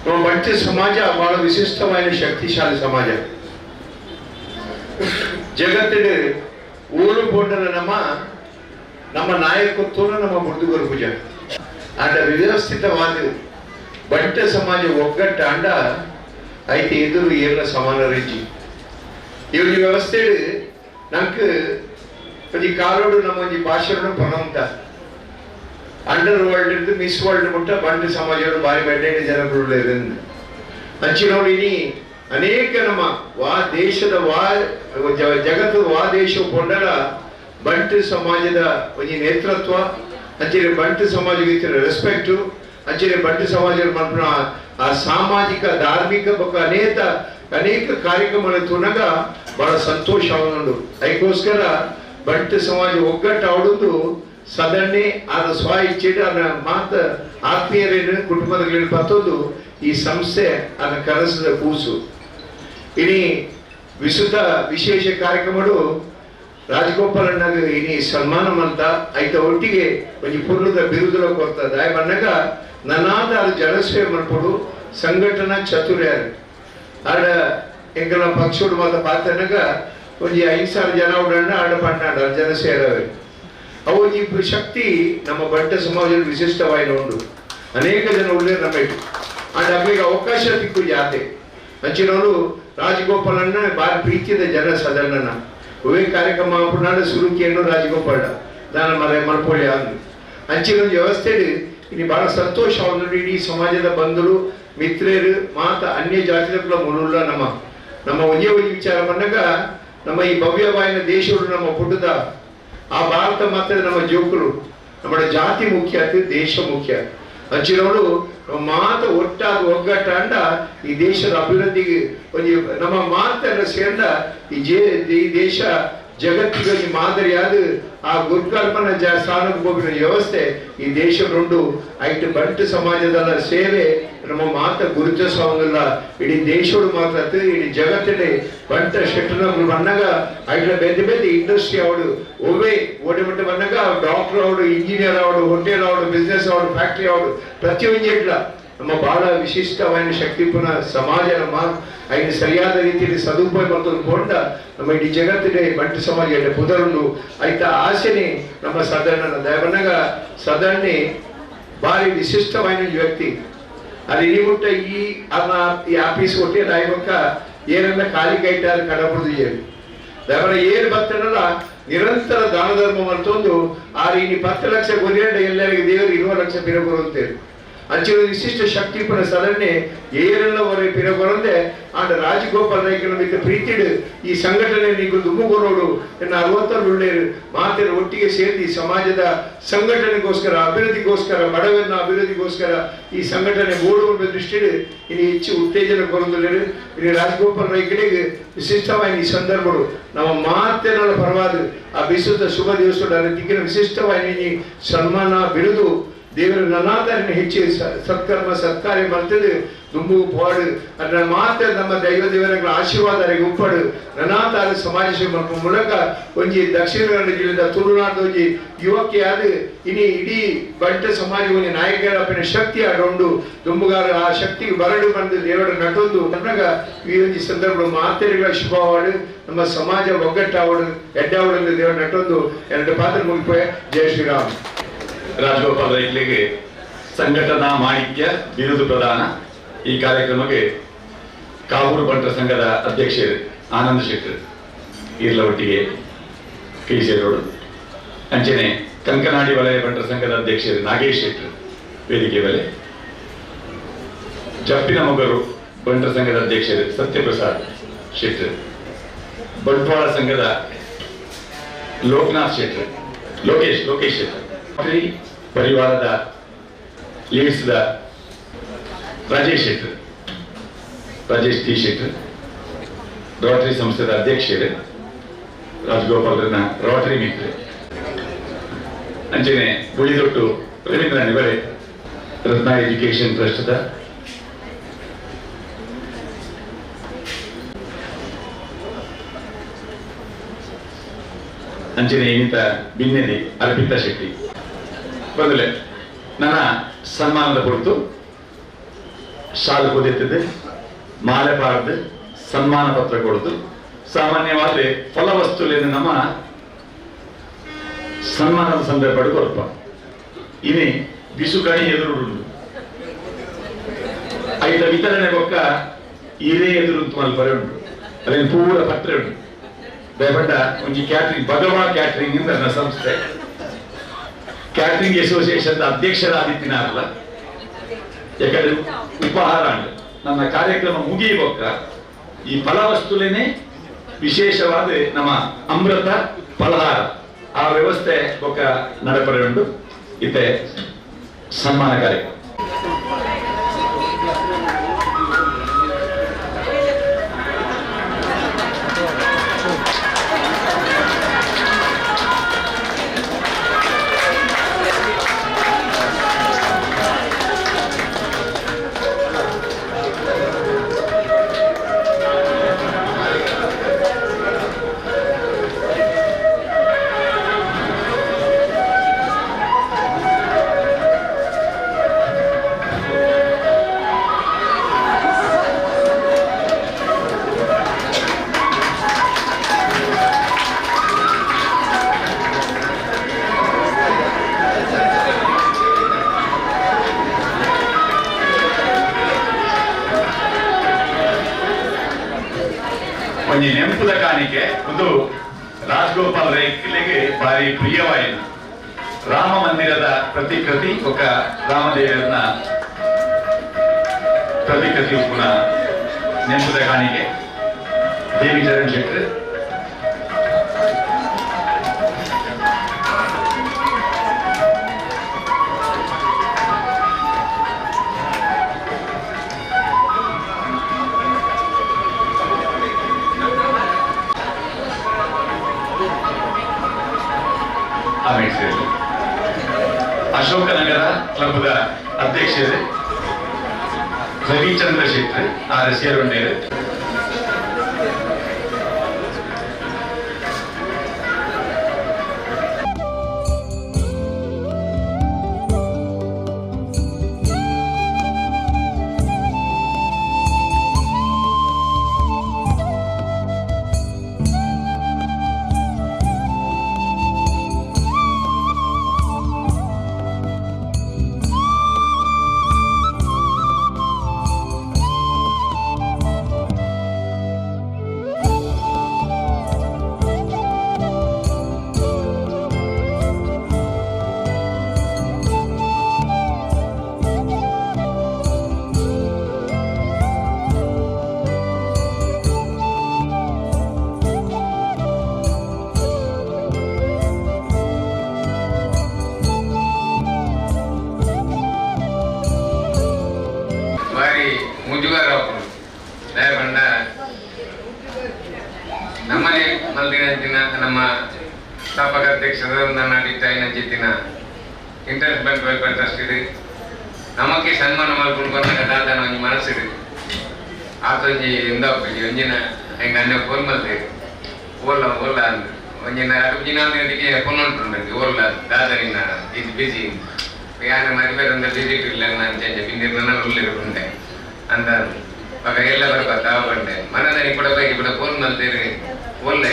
ನಮ್ಮ ಬಂಟ ಸಮಾಜ ಬಹಳ ವಿಶಿಷ್ಟವಾದ ಶಕ್ತಿಶಾಲಿ ಸಮಾಜ. ಜಗತ್ತಿನ ಊರು ಪೋಂಡನ ನಮ್ಮ ನಮ್ಮ ನಾಯಕತ್ವನ ನಮ್ಮ ಬುಡ್ದುಗರು ಪೂಜೆ ಅಂಡ ವ್ಯವಸ್ಥಿತವಾದ ಬಂಟ ಸಮಾಜ ಒಗ್ಗಟ್ಟ ಅಂಡ ಐತೆ ಎದುರು ಏರ್ನ ಸಮಾನ ರೆಜ್ಜಿ. ಈ ಒಂಜಿ ವ್ಯವಸ್ಥೆ ನಂಕ್ ಒಂಜಿ ಕಾಲೋಡು ನಮ್ಮ ಒಂಜಿ ಭಾಷೆಯನ್ನು ಪಣಂತ under world miss world ಮುಟ್ಟ ಬಂಟ ಸಮಾಜಗಳು ಬಾರಿ ಬೆಡ್ಡೆ ಜನಗಳು. ಅಂಚಿನವರು ಇನಿ ಅನೇಕ ನಮ್ಮ ವಾ ದೇಶದ ವಾ ಜಗತ್ತು ವಾ ದೇಶ ಕೊಂಡಲ ಬಂಟ ಸಮಾಜದ ಒಂಜಿ ನೇತೃತ್ವ, ಅಂಚನೆ ಬಂಟ ಸಮಾಜಕ್ಕೆ ರೆಸ್ಪೆಕ್ಟು, ಅಂಚನೆ ಬಂಟ ಸಮಾಜ ಮನ್ಪುನ ಆ ಸಾಮಾಜಿಕ ಧಾರ್ಮಿಕ ಬೊಕ್ಕ ಅನೇಕ ಅನೇಕ ಕಾರ್ಯಕ್ರಮಗಳ ತುನಗ ಬಹಳ ಸಂತೋಷ ಉಂಡು. ಅದಕ್ಕೋಸ್ಕರ ಬಂಟ ಸಮಾಜ ಒಗ್ಗಟ್ಟು ಆಡುದು ಸದನ್ನೇ ಆದ ಸ್ವ ಇಚ್ಛೆ ಅದನ್ನ ಮಾತ ಆತ್ಮೀಯರೇನು ಕುಟುಂಬದ ಪತ್ತೊಂದು ಈ ಸಂಸ್ಥೆ ಅದನ್ನ ಕನಸದ ಕೂಸು. ಇನಿ ವಿಶುದ್ಧ ವಿಶೇಷ ಕಾರ್ಯಕ್ರಮಡು ರಾಜಗೋಪಾಲ್ ಅಣ್ಣಗ್ ಇನಿ ಸನ್ಮಾನ ಮಂತ ಐತ ಒಟ್ಟಿಗೆ ಒಂಜಿ ಪುರ್ಲುದ ಬಿರುದುಲ ಕೊರ್ತ. ದಾಯ ಬನ್ನಗ ನನಾದ ಅದು ಜನಸೇವೆ ಮಲ್ಪೊಡು, ಸಂಘಟನಾ ಚತುರ್ಯಾರು. ಆಡ ಎಂಕಲ್ನ ಪಕ್ಷೋಡು ಮಾತ ಪಾತನಗ ಒಂಜಿ 5,000 ಜನ ಉಡಣ್ಣ ಆಡ ಪಣ್ಣಾಡ ಜನಸೇರವೆ. ಅವು ಈ ಶಕ್ತಿ ನಮ್ಮ ಬಂಟ ಸಮಾಜದಲ್ಲಿ ವಿಶಿಷ್ಟವಾಗಿ ಉಂಡು. ಅನೇಕ ಜನ ಉಳ್ಳೇ ನಮ್ಮ ಆಂಡ ಅಕ್ಲಿಗೆ ಅವಕಾಶ ತಿಕ್ಕು ಜಾತೆ. ಅಂಚಿನವರು ರಾಜಗೋಪಾಲಣ್ಣ ಬಾರಿ ಪ್ರೀತಿಯ ಜನ ಸದಣ್ಣನ. ಒವೇ ಕಾರ್ಯಕ್ರಮ ಆಪುನಾಡ ಸುರುಕಿಯನ್ನು ರಾಜಗೋಪಾಲ ದಾನ ಮರೆ ಮಲ್ಪೊಳಿ ಅಂದು ಅಂಚಿನ ಒಂದು ವ್ಯವಸ್ಥೆ. ಇನಿ ಬಹಳ ಸಂತೋಷ ಒಂದು. ಇಡೀ ಸಮಾಜದ ಬಂಧುಲು ಮಿತ್ರರು ಮಾತ ಅನ್ಯ ಜಾತಿದ ಕೂಡ ಮುಳುಲ್ಲ. ನಮ್ಮ ನಮ್ಮ ಒಂದೇ ಒಂದು ವಿಚಾರ ಬಂದಾಗ ನಮ್ಮ ಈ ಭವ್ಯವಾಯಿನ ದೇಶಗಳು ನಮ್ಮ ಪುಟ್ಟದ ಆ ಭಾರತ ಮಾತ್ರ ನಮ್ಮ ಜೋಕರು. ನಮ್ಮ ಜಾತಿ ಮುಖ್ಯ ಅತಿ ದೇಶ ಮುಖ್ಯ. ಅಂಚಿನವರು ನಮ್ಮ ಮಾತ ಒಟ್ಟಾದ ಒಗ್ಗಟ್ಟಾಂಡ ಈ ದೇಶದ ಅಭಿವೃದ್ಧಿಗೆ ಒಂಜಿ ನಮ್ಮ ಮಾತನ್ನ ಸೇರ್ದ ಈ ದೇಶ ಜಗತ್ತಿಗೆ ಒಂಜಿ ಮಾದರಿಯಾದ ಆ ಗುರುಕಲ್ಪನ ಜ ಸ್ಥಾನಕ್ಕೆ ಹೋಗಿನ ವ್ಯವಸ್ಥೆ ಈ ದೇಶದುಂಡು. ಐಟ್ ಬಂಟ ಸಮಾಜದ ಸೇವೆ ನಮ್ಮ ಮಾತ ಗುರುತಿಸೋಂಗಿಲ್ಲ. ಇಡೀ ದೇಶೋಡು ಮಾತ್ರ ಅತ್ತು, ಇಡೀ ಜಗತ್ತಿನ ಬಂಟ ಶೆಟ್ಟನ ಬಂದಾಗ ಐಟ್ಲ ಬೇರೆ ಬೇರೆ ಇಂಡಸ್ಟ್ರಿ ಅವಡು ಒವ್ವೇ ಓಡಿ ಮಟ್ಟ ಬಂದಾಗ ಡಾಕ್ಟರ್ ಅವಡು, ಇಂಜಿನಿಯರ್ ಅವಡು, ಹೋಟೆಲ್ ಅವಡು, ಬಿಸ್ನೆಸ್ ಅವಡು, ಫ್ಯಾಕ್ಟ್ರಿ ಅವಡು, ಪ್ರತಿಯೊಂದು ಇಟ್ಲ ನಮ್ಮ ಬಹಳ ವಿಶಿಷ್ಟವಾದ ಶಕ್ತಿ ಪುನಃ ಸಮಾಜ ನಮ್ಮ ಐನ ಸರಿಯಾದ ರೀತಿಯಲ್ಲಿ ಸದುಪಯೋಗ ಮಾಡ್ಕೊಂಡು ನಮ್ಮ ಇಡೀ ಜಗತ್ತಿನ ಬಂಟ ಸಮಾಜ ಪುದರುಂಡು. ಐತ ಆಸೆನೆ ನಮ್ಮ ಸದಣ್ಣನ. ದಯವನ್ನಾಗ ಸದಣ್ಣೆ ಭಾರಿ ವಿಶಿಷ್ಟವಾದ ವ್ಯಕ್ತಿ. ಅದು ಇನಿ ಮುಟ್ಟ ಈ ಅನ್ನ ಈ ಆಫೀಸ್ ಹೋಟೆಲ್ ಆಯ್ಬಕ್ಕ ಏನೆಲ್ಲ ಖಾಲಿ ಕೈಟಾರು ಕಡಬುದು ಏನು ದಯವರ ಏನು ಬರ್ತನಲ್ಲ ನಿರಂತರ ದಾನ ಧರ್ಮ ಮಲ್ತೊಂದು ಆರು ಇನಿ 10 ಲಕ್ಷ ಗೊರಿಯಂಡ ಎಲ್ಲರಿಗೆ ದೇವರು 20 ಲಕ್ಷ ಬಿರ ಬರುತ್ತೇವೆ. ಅಂಚಿನ ವಿಶಿಷ್ಟ ಶಕ್ತಿ ಪುನ ಸದನ್ನೇ ಏರೆಲ್ಲ ಹೊರೆ ಪಿರಗೊರಂದೆ ಆಂಡ ರಾಜಗೋಪಾಲ್ ರೈಕನ ಮಿಕ್ಕ ಪ್ರೀತಿಡು ಈ ಸಂಘಟನೆ ನೀವು ದುಮ್ಮುಗೊರೋಡು ಎನ್ನ 60 ಉಳ್ಳೇರು ಮಾತೆರ ಒಟ್ಟಿಗೆ ಸೇರಿ ಈ ಸಮಾಜದ ಸಂಘಟನೆಗೋಸ್ಕರ ಅಭಿವೃದ್ಧಿಗೋಸ್ಕರ ಬಡವರನ್ನ ಅಭಿವೃದ್ಧಿಗೋಸ್ಕರ ಈ ಸಂಘಟನೆ ಬೋಡುವ ದೃಷ್ಟಿಡು ಇನ್ನು ಹೆಚ್ಚು ಉತ್ತೇಜನ ಕೊರೊಂದುಲ್ಲೆರ್. ಇನ್ನು ರಾಜಗೋಪಾಲ್ ರೈಕಳಿಗೆ ವಿಶಿಷ್ಟವಾಗಿ ಈ ಸಂದರ್ಭಡು ನಮ್ಮ ಮಾತೆರಲ ಪರವಾದ ಆ ಬಿಸುತ್ತ ಶುಭ ದಿವಸದ ತಿಕ್ಕಿನ ವಿಶಿಷ್ಟವಾಗಿ ಸನ್ಮಾನ ಬಿರುದು ದೇವರ ನನಾದರನ್ನು ಹೆಚ್ಚು ಸತ್ಕರ್ಮ ಸತ್ಕಾರ್ಯ ಮಾಡ್ತದೆ ದುಂಬು ಪಾಡು ಅದರ ಮಾತ್ರ ನಮ್ಮ ದೈವ ದೇವರ ಆಶೀರ್ವಾದ ಉಪ್ಪಡು ನನಾತಾರ ಸಮಾಜ ಸೇವೆ ಮಾಡುವ ಮೂಲಕ ಒಂಜಿ ದಕ್ಷಿಣ ಕನ್ನಡ ಜಿಲ್ಲೆದ ತುಳುನಾಡು ಒಂಜಿ ಯುವಕಿಯಾದ ಇನಿ ಇಡೀ ಬಂಟ ಸಮಾಜ ಒಂಜಿ ನಾಯಕರ ಶಕ್ತಿ ಆಡೋಂಡು ದುಂಬುಗಾರ ಆ ಶಕ್ತಿಗೆ ಬರಡು ಬಂದು ದೇವರ ನಟೊಂದು ಅನ್ನಾಗ ಈ ಒಂಜಿ ಸಂದರ್ಭ ಮಾತೆರೆಗಳ ಶುಭವಾಡು ನಮ್ಮ ಸಮಾಜ ಒಗ್ಗಟ್ಟಾವಡು ಎಡ್ಡಾವಡು ದೇವರ ನಟೊಂದು ಎರಡು ಪಾತ್ರ ಮುಗಿಪೋಯ. ಜಯ ಶ್ರೀರಾಮ್. ರಾಜಗೋಪಾಲ್ ರೈಕ್ಲಿಗೆ ಸಂಘಟನಾ ಮಾಣಿಕ್ಯ ಬಿರುದು ಪ್ರದಾನ ಈ ಕಾರ್ಯಕ್ರಮಕ್ಕೆ ಕಾವೂರು ಬಂಟರ ಸಂಘದ ಅಧ್ಯಕ್ಷರು ಆನಂದ್ ಶೆಟ್ಟರ್ ಈರ್ಲ ಒಟ್ಟಿಗೆ ಕೈ ಸೇರೋಡು, ಅಂಚನೆ ಕಂಕನಾಡಿ ವಲಯ ಬಂಟರ ಸಂಘದ ಅಧ್ಯಕ್ಷರು ನಾಗೇಶ್ ಶೆಟ್ಟರ್ ವೇದಿಕೆ ಮೇಲೆ, ಜಪ್ಪಿನ ಮೊಗರು ಬಂಟರ ಸಂಘದ ಅಧ್ಯಕ್ಷರು ಸತ್ಯಪ್ರಸಾದ್ ಶೆಟ್ಟರ್, ಬಂಟ್ವಾಳ ಸಂಘದ ಲೋಕನಾಥ್ ಶೆಟ್ಟರ್, ಲೋಕೇಶ್ ಲೋಕೇಶ್ ಶೆಟ್ಟರ್, ಪರಿವಾರದ ಲೀಡ್ಸ್ದ ರಾಜೇಶ್ ಶೆಟ್ಟರ್, ರಾಜೇಶ್ ಟಿ ಶೆಟ್ಟರ್, ರೋಟರಿ ಸಂಸ್ಥೆದ ಅಧ್ಯಕ್ಷರು ರಾಜಗೋಪಾಲರನ್ನ ರೋಟರಿ ಮಿತ್ರ, ಅಂಚನೆ ಗುಳಿದೊಟ್ಟು ರವೀಂದ್ರ ನಿವರೆ ರತ್ನ ಎಜುಕೇಶನ್ ಟ್ರಸ್ಟ್ದ ಅಂಚನೆ ಇಂತ ಬಿನ್ನೆದಿ ಅರ್ಪಿತಾ ಶೆಟ್ಟಿ. ಬದಲೆ ನನ್ನ ಸನ್ಮಾನದ ಹೊರತು ಶಾಲು ಕುದಿತ್ತದೆ, ಮಾಲೆ ಪಾಡ್ದು ಸನ್ಮಾನ ಪತ್ರ ಕೊಡುದು. ಸಾಮಾನ್ಯವಾದ ಫಲವಸ್ತುಲೇನು ನಮ್ಮ ಸನ್ಮಾನದ ಸಂದರ್ಭ ಕೊರಪ ಇನಿ ಬಿಸು ಕಣಿ ಎದುರು ಐತ ವಿತರಣೆ ಬೊಕ್ಕ ಇರೇ ಎದುರು ಮಲ್ಪರೆ ಉಂಟು, ಅದೇನು ಪೂರ ಪತ್ರೆ ಉಂಟು. ದಯಪಟ್ಟ ಒಂಜಿ ಕ್ಯಾಟ್ರಿಂಗ್ ಭಗವಾ ಕ್ಯಾಟ್ರಿಂಗ್ ಇಂದ ನನ್ನ ಸಂಸ್ಥೆ ಕ್ಯಾಟ್ರಿಂಗ್ ಅಸೋಸಿಯೇಷನ್ ಅಧ್ಯಕ್ಷರಾದಿತ್ತಿನಾರಲ್ಲ, ಯಾಕಂದ್ರೆ ಉಪಹಾರ ನನ್ನ ಕಾರ್ಯಕ್ರಮ ಮುಗಿಯುವಕ್ಕ ಈ ಫಲವಸ್ತುಲೇನೆ ವಿಶೇಷವಾದ ನಮ್ಮ ಅಮೃತ ಫಲಹಾರ ಆ ವ್ಯವಸ್ಥೆ ಬೊಕ್ಕ ನಡಪರೆ ಉಂಟು. ಇತ್ತೆ ಸನ್ಮಾನ ಕಾರ್ಯಕ್ರಮ. ಒಂಜಿ ನೆಂಪುದ ಕಾಣಿಕೆ ಒಂದು ರಾಜಗೋಪಾಲ್ ರೈಕ್ಲೆಗೆ ಭಾರಿ ಪ್ರಿಯವಾಯಿನ ರಾಮ ಮಂದಿರದ ಪ್ರತಿಕೃತಿ ఒక ರಾಮದೇವರನ್ನ ಪ್ರತಿಕೃತಿ ಉಪ್ಪುನ ನೆಂಪುದ ಕಾಣಿಕೆ ದೇವಿ ಚರಣ್ ಶೆಟ್ಟರ್. ಅಶೋಕನಗರ ಕ್ಲಬ್ದ ಅಧ್ಯಕ್ಷರು ರವಿಚಂದ್ರ ಶೆಟ್ಟರ್ ಆರ್ ಸೇರುಂಡೇರು. ಮಲ್ದಿನ ನಮ್ಮ ಸ್ಥಾಪಕ ಅಧ್ಯಕ್ಷ Sadananda internet bank welfare trust ಇದೆ ನಮಕ್ಕೆ ಸನ್ಮಾನ ಮಲ್ಕೊಂಡು ಬಂದಾಗ ದಾದನ ಒಂಜಿ ಮನಸ್ಸಿದೆ ಆತೊಂಜಿ ಇಂದಾಪುಜಿ ಒಂಜಿನ ಹೆಂಗೆ ಅನ್ನ ಫೋನ್ ಮಲ್ತೇವೆ ಓಲ್ಲ ಓಲ್ಲ ಅಂದ್ ಒಂಜಿನ ಅಡುಜಿನ ಅಂದಿಗೆ ಫೋನ್ ಉಂಟು ಓಲ್ಲ ದಾದನಿನ ಇದು ಬಿಸಿ ಯಾನ ಮರಿಬೇರೆ ಅಂದ್ರೆ ಬಿಸಿ ಇಟ್ಟಿಲ್ಲ ನಾನು ಚೇಂಜ್ ಬಿಂದಿರ್ ನನ್ನ ಉಳ್ಳಿರುಂಡೆ ಅಂತ ಪಕ್ಕ ಎಲ್ಲ ಬರ್ಬಾ ತಾವು ಬಂಡೆ ಮನದಲ್ಲಿ ಕೂಡ ಬೈಕ್ ಕೂಡ ಫೋನ್ ಮಲ್ತೇರಿ ಓಲ್ಲ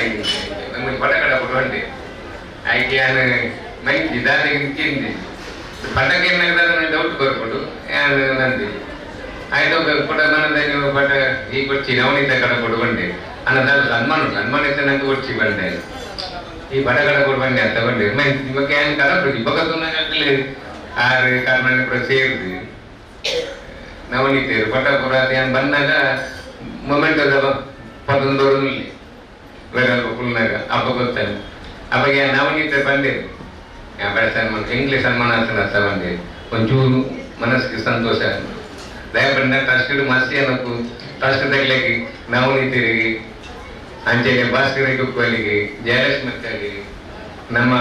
ನಮಗೆ ಪಟ ಕಡ ಕೊಟ್ಟು ಆಯ್ಕೆ ಯಾನು ಮೈಂದಿ ದಾದಗೆ ತಿಂದಿ ಪಟಕ್ಕೆ ಏನಾಗ್ತದೆ ಡೌಟ್ ಬರ್ಬೋದು ಯಾನು ನಂದಿ ಆಯ್ತು ಕೂಡ ಮನದಲ್ಲಿ ಪಟ ಈ ಕೊಚ್ಚಿ ನವನೀತ ಕಡ ಕೊಡು ಬಂಡೆ ಅನ್ನದಾದ ಸನ್ಮಾನ ಸನ್ಮಾನ ಇತ್ತು ನಂಗೆ ಕೊಚ್ಚಿ ಬಂಡೆ ಈ ಪಟ ಕಡ ಕೊಡು ಬಂಡೆ ಅಂತ ಬಂಡೆ ಬಗ್ಗೆ ಏನು ಕಡ ಕೊಡಿ ಬೊಕ್ಕ ಆರು ಕಾರ್ಮಣ್ಣ ಕೂಡ ಸೇರಿದು ನವನೀತರು ಪಟ ಪುರ ಏನು ಬಂದಾಗ ಮೊಮೆಂಟ್ ಅದ ಪದೊಂದೋರು ಬೇರೆ ಕುಲ್ನಾಗ ಹಬ್ಬ ಗೊತ್ತಾನೆ ಅವಾಗ ನವನೀತ ಬಂದಿರು ಬೇಡ ಸನ್ಮಾನ ಇಂಗ್ಲೀಷ್ ಸನ್ಮಾನ ಅಂತ ಬಂದೆ ಒಂಚೂರು ಮನಸ್ಸಿಗೆ ಸಂತೋಷ ದಯಪಂಡ ಟ್ರಸ್ಟ್ ಮಸ್ತಿ ಅನ್ನಕ್ಕೂ ಟ್ರಸ್ಟ್ ತಗ್ಲಿಕ್ಕೆ ನವನೀತರಿಗೆ ಅಂಚೆನೆ ಭಾಸ್ಕರ ಕುಕ್ಕಲಿಗೆ ಜಯಲಕ್ಷ್ಮಿ ನಮ್ಮ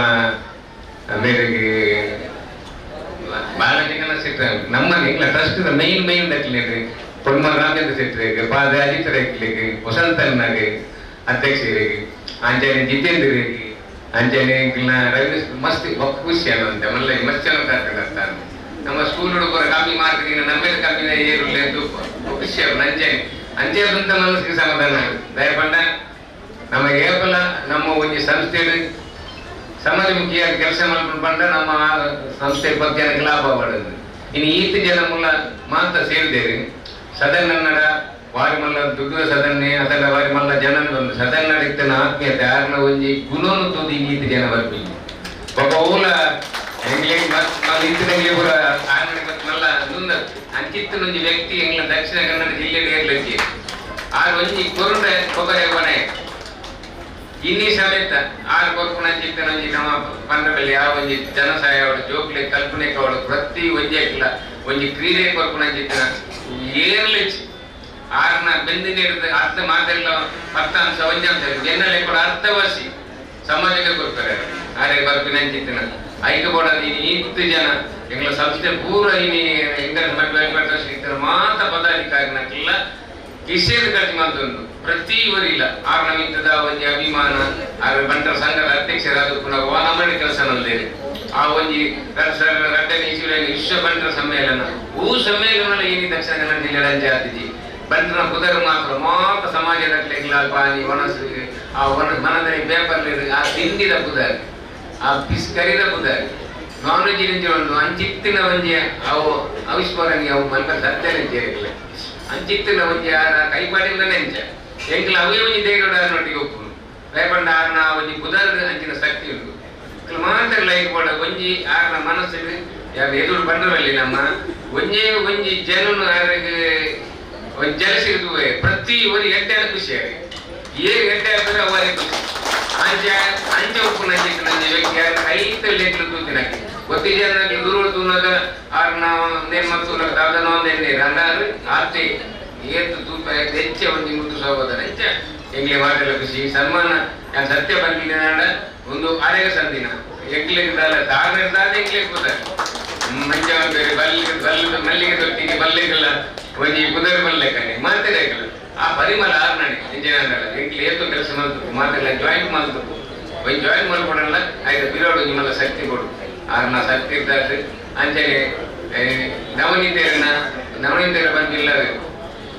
ಮೇರೆಗೆ ಬಾಲಜಿಗನ ಸಿಟ್ಟ ನಮ್ಮ ಇಂಗ್ಲ ಟ್ರಸ್ಟ್ ಮೈನ್ ಮೈನ್ ದಕ್ಲಿಗೆ ಪೊನ್ಮ ರಾಮೇಂದ್ರ ಶೆಟ್ಟರಿಗೆ ಪಾದ ಅಜಿತ್ ರೇಖಲಿಗೆ ವಸಂತಣ್ಣಗೆ ಅಧ್ಯಕ್ಷರಿಗೆ ಅಂಚನೆ ಜಿತೇಂದ್ರಿಗೆ ಅಂಚನೆ ರವಿ ಮಸ್ತ್ ಖುಷಿ ಅನ್ನಂತೆ ಮಲ್ಲ ಮಸ್ತ್ ಜನ ಕರ್ಕೊಂಡು ನಮ್ಮ ಸ್ಕೂಲ್ ಹುಡುಗರ ಕಮ್ಮಿ ಮಾರ್ಕ್ ನಮ್ಮೇಲೆ ಕಮ್ಮಿ ಏರುಲ್ಲ ಖುಷಿ ಅಂಚನೆ ಅಂಚೆ ಅಂತ ಮನಸ್ಸಿಗೆ ಸಮಾಧಾನ ದಯಪಂಡ ನಮ್ಮ ಏಪಲ ನಮ್ಮ ಒಂದು ಸಂಸ್ಥೆ ಸಮಾಜಮುಖಿಯಾಗಿ ಕೆಲಸ ಮಾಡ್ಕೊಂಡು ಬಂದ ನಮ್ಮ ಸಂಸ್ಥೆ ಬಗ್ಗೆ ಜನಕ್ಕೆ ಲಾಭ ಪಡೋದು. ಇನ್ನು ಈತ ಜನ ಮೂಲ ಮಾತ್ರ ಸೇರಿದ್ದೇವೆ ಸದನ್ನಡ ವಾರಿಮಲ್ಲ ದುಡ್ಡು ಸದನ್ನೇ ಅದರ ವಾರಿಮಲ್ಲ ಜನ ಒಂದು ಸದನ್ನಡ ಇತ್ತನ ಆತ್ಮೀಯತೆ ಆರ್ನ ಒಂಜಿ ಗುಣವನ್ನು ತೂದು ಈತ ಜನ ಬರ್ತೀನಿ ಒಬ್ಬ ಊಲ ಎಂಗ್ಲೇ ಇತ್ತದಂಗೆ ಪೂರ ಆರ್ನಡೆ ಮಲ್ಲ ನುಂದ ಅಂಚಿತ್ತನೊಂಜಿ ವ್ಯಕ್ತಿ ಎಂಗ್ಲ ದಕ್ಷಿಣ ಕನ್ನಡ ಜಿಲ್ಲೆ ಏರ್ಲಕ್ಕೆ ಆರ್ ಒಂಜಿ ಕೊರುಡ ಕೊಬ್ಬರಿ ಕೊನೆ ಇನ್ನಿ ಸಮೇತ ಆರು ಕೊರ್ಪುಣ ಚಿತ್ತನೊಂಜಿ ನಮ್ಮ ಪಂದ್ರದಲ್ಲಿ ಯಾವ ಒಂಜಿ ಜನಸಹಾಯ ಅವಳು ಜೋಕ್ಲೆ ಕಲ್ಪನೆ ಅವಳು ಪ್ರತಿ ಒಂಜಿ ಅಕ್ಲ ಒಂಜಿ ಕ್ರೀಡೆ ಕೊರ್ಪುಣ ಚಿತ್ತನ ಏರ್ಲಿಚ್ ಆರ್ನ ಬೆಂದಿನ ಹಿಡಿದು ಅರ್ಧ ಮಾತೆಲ್ಲ ಪತ್ತಾಂಶ ಒಂಜಾಂಶ ಎನ್ನಲೆ ಕೂಡ ಅರ್ಥವಾಸಿ ಸಮಾಜಕ್ಕೆ ಕೊಡ್ತಾರೆ ಆರೆ ಬರ್ಪಿನ ಚಿತ್ತನ ಐಕ ಬೋಡ ಇತ್ತು ಜನ ಎಂಗ್ಲ ಸಂಸ್ಥೆ ಪೂರ ಇನಿ ಇಂಟರ್ ಮಾತ ಪದಾಧಿಕಾರಿನಕ್ಕೆಲ್ಲ ಕಿಸೇದು ಖರ್ಚು ಮಂತೊಂದು ಪ್ರತಿ ಊರಿಲ್ಲ ಆರ್ನ ಮಿತ್ತದ ಒಂಜಿ ಅಭಿಮಾನ ಆರ್ ಬಂಟರ ಸಂಘದ ಅಧ್ಯಕ್ಷರಾದ ಪುನಃ ನಮ್ಮನೆ ಕೆಲಸ ನಲ್ದೇರಿ ಆ ಒಂಜಿ ರಡ್ಡನೇ ಇಸ್ವಿಯಲ್ಲಿ ವಿಶ್ವ ಬಂಟರ ಸಮ್ಮೇಳನ ಊ ಸಮ್ಮೇಳನ ಏನಿ ದಕ್ಷಿಣ ಕನ್ನಡ ಜಿಲ್ಲೆ ಅಂಚೆ ಆತಿಜಿ ಬಂಟರ ಕುದರ ಮಾತ್ರ ಮಾತ್ರ ಸಮಾಜದ ಪಾನಿ ಒಣಸು ಆ ಒಣ ಮನದಲ್ಲಿ ಪೇಪರ್ ಆ ತಿಂಡಿದ ಪುದರ್ ಆ ಪಿಸ್ ಕರಿದ ಪುದರ್ ನಾನ್ ವೆಜ್ ಇಂಚ ಉಂಟು ಅಂಚಿತ್ತಿನ ಒಂಜಿ ಅವು ಅವಿಸ್ಮರಣೀಯ ಅವು ಮಲ್ಪ ಸತ್ಯನೆ ಸೇರಿಲ್ಲ ಅಂಚಿತ್ತಿನ ಒಂಜಿ ಆರ ಕೈಪಾಟಿಂದ ನೆಂಚ ಎಂಕ್ಲ ಅವೇ ಒಂಜಿ ದೇಗಡ ನೊಟ್ಟಿಗೆ ಒಪ್ಪುನು ರೇಪಂಡ ಆರ್ನ ಒಂಜಿ ಪುದರ್ ಅಂಚಿನ ಶಕ್ತಿ ಉಂಟು ಮಾತ್ರ ಲೈಕ್ ಬೋಡ ಒಂಜಿ ಆರ್ನ ಮನಸ್ಸಿಗೆ ಯಾರು ಎದುರು ಬಂದರಲ್ಲಿ ನಮ್ಮ ಒಂಜೇ ಒಂಜಿ ಜನನು ಯಾರಿಗೆ ಒಂಜಿ ಜಲಸಿಗೆ ಪ್ರತಿ ಒಂದು ಎಡ್ಡೆ ಖುಷಿ ಆಗಿ ಏ ಎಡ್ಡೆ ಆಗ್ತದೆ ಅವರಿಗೆ ಖುಷಿ ಅಂಚೆ ಅಂಚೆ ಉಪ್ಪು ನಂಚಿತ್ತು ನಂಜೆ ವ್ಯಕ್ತಿ ಯಾರು ಐತ ಲೇಖಲು ತೂತಿನಾಕಿ ಒತ್ತಿ ಜನ ದೂರ ತೂನಾಗ ಆರ್ನ ನೇನ್ ಮತ್ತು ದಾದನ ಒಂದೇನೆ ಅಂದಾರು ಆರ್ತಿ ಏತು ತೂಪ ಹೆಚ್ಚೆ ಒಂಜಿ ಮುದ್ದು ಸಹೋದರ ಹೆಚ್ಚ ಎಂಗ್ಲೆ ಮಾತೆಲ್ಲ ಖುಷಿ ಸನ್ಮಾನ ಯಾನ್ ಸತ್ಯ ಬಂದಿನ ಒಂದು ಆರೋಗ್ಯ ಸಂದಿನ ಎಂಗ್ಲೆಗ್ ದಾಲ ತಾಗದಾದ ಎಂಗ್ಲೆಗ್ ಪುದರ್ ಮಂಜ ಬೇರೆ ಬಲ್ಲೆ ಬಲ್ಲೆ ಮಲ್ಲಿಗೆ ತೊಟ್ಟಿಗೆ ಬಲ್ಲೆಗಲ್ಲ ಒಂಜಿ ಪುದರ್ ಬಲ್ಲೆಕನೆ ಮಾತೆಲ್ಲ ಆ ಪರಿಮಳ ಆರ್ನಣೆ ಇಂಜಿನಿಯರ್ ಎಂಕ್ಲೆ ಏತು ಕೆಲಸ ಮಾಡ್ತು ಮಾತೆಲ್ಲ ಜಾಯಿಂಟ್ ಮಾಡ್ತು ಒಂಜಿ ಜಾಯಿಂಟ್ ಮಾಡ್ಕೊಡಲ್ಲ ಆಯ್ತು ಬಿರೋಡು ನಿಮ್ಮಲ್ಲ ಶಕ್ತಿ ಕೊಡು ಆರ್ನ ಶಕ್ತಿ ಇದ್ದಾರೆ ಅಂಚನೆ ನವನೀತರನ್ನ ನವನೀತರ ಬಂದಿಲ್ಲ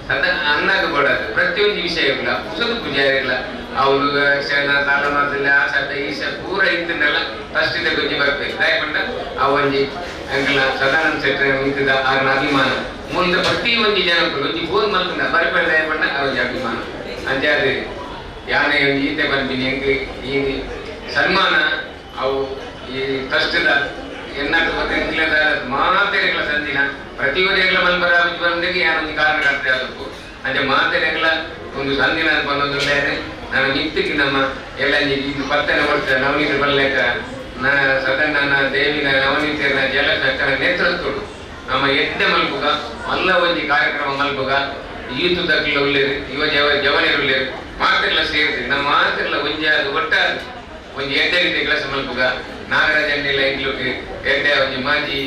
ಸದಾ ಅನ್ನಕ್ಕೆ ಕೊಡೋದು ಪ್ರತಿಯೊಂದು ವಿಷಯ ಇಲ್ಲ ಕುಸದು ಪೂಜಾರಿ ಇಲ್ಲ ಅವರು ಶನ ತಾಳಮಾದಲ್ಲಿ ಆ ಸತ ಈ ಸ ಪೂರ ಇತ್ತನ್ನೆಲ್ಲ ಫಸ್ಟ್ ಇದೆ ಗುಂಜಿ ಬರ್ಬೇಕು ದಯಪಂಡ ಆ ಒಂಜಿ ಅಂಕಲ ಸದಾನಂದ ಶೆಟ್ಟರ್ ನಿಂತಿದ್ದ ಆರ್ನ ಅಭಿಮಾನ ಮೂಲದ ಪ್ರತಿ ಒಂಜಿ ಜನಕ್ಕೂ ಒಂಜಿ ಫೋನ್ ಮಲ್ಪಂಡ ಬರಬೇಡ ದಯಪಂಡ ಆ ಒಂಜಿ ಅಭಿಮಾನ ಅಂಚೆ ಅದು ಯಾನೆ ಒಂಜಿ ಈತೆ ಬಂದಿನಿ ಎಂಕ್ ಈ ಸನ್ಮಾನ ಅವು ಈ ಟ್ರಸ್ಟ್ದ ಎನ್ನಾಟ ಎಂಕ್ಲದ ಮಾತೆರೆಗಳ ಸಂದಿನ ಪ್ರತಿ ಒಂದೆಗಳ ಮಲ್ಬರ ಬಂದಿಗೆ ಯಾನೊಂದು ಕಾರಣ ಕಟ್ತೆ ಅದಕ್ಕೂ ಅಂಚೆ ಮಾತೆರೆಗಳ ಒಂದು ಸಂದಿನ ಬಂದೊಂದು ನಾನು ನಿತ್ಯಕ್ಕೆ ನಮ್ಮ ಎಲ್ಲ ಇದು ಪತ್ತನೆ ಕೊಡ್ತಾರೆ ನವನೀತ ಬಲ್ಲೆಕ ಸದನ್ನ ದೇವಿನ ನವನೀತನ ಜಲಶಕ್ಕನ ನೇತೃತ್ವಡು ನಮ್ಮ ಎಡ್ಡೆ ಮಲ್ಪುಗ ಮಲ್ಲ ಒಂಜಿ ಕಾರ್ಯಕ್ರಮ ಮಲ್ಪುಗ ಯೂತ್ ದಕ್ಲ ಉಳ್ಳೇರು ಯುವ ಜವನಿರು ಉಳ್ಳೇರು ಮಾತೆಲ್ಲ ಸೇರಿದ್ರಿ ನಮ್ಮ ಮಾತೆಲ್ಲ ಒಂಜಾದ ಒಟ್ಟಾದ ಒಂಜಿ ಎಡ್ಡೆ ರೀತಿ ಕೆಲಸ ಮಲ್ಪುಗ ನಾಗರಾಜನ್ನೆಲ್ಲ ಎಂಗ್ಲುಗೆ ಎಡ್ಡೆ ಒಂಜಿ ಮಾಜಿ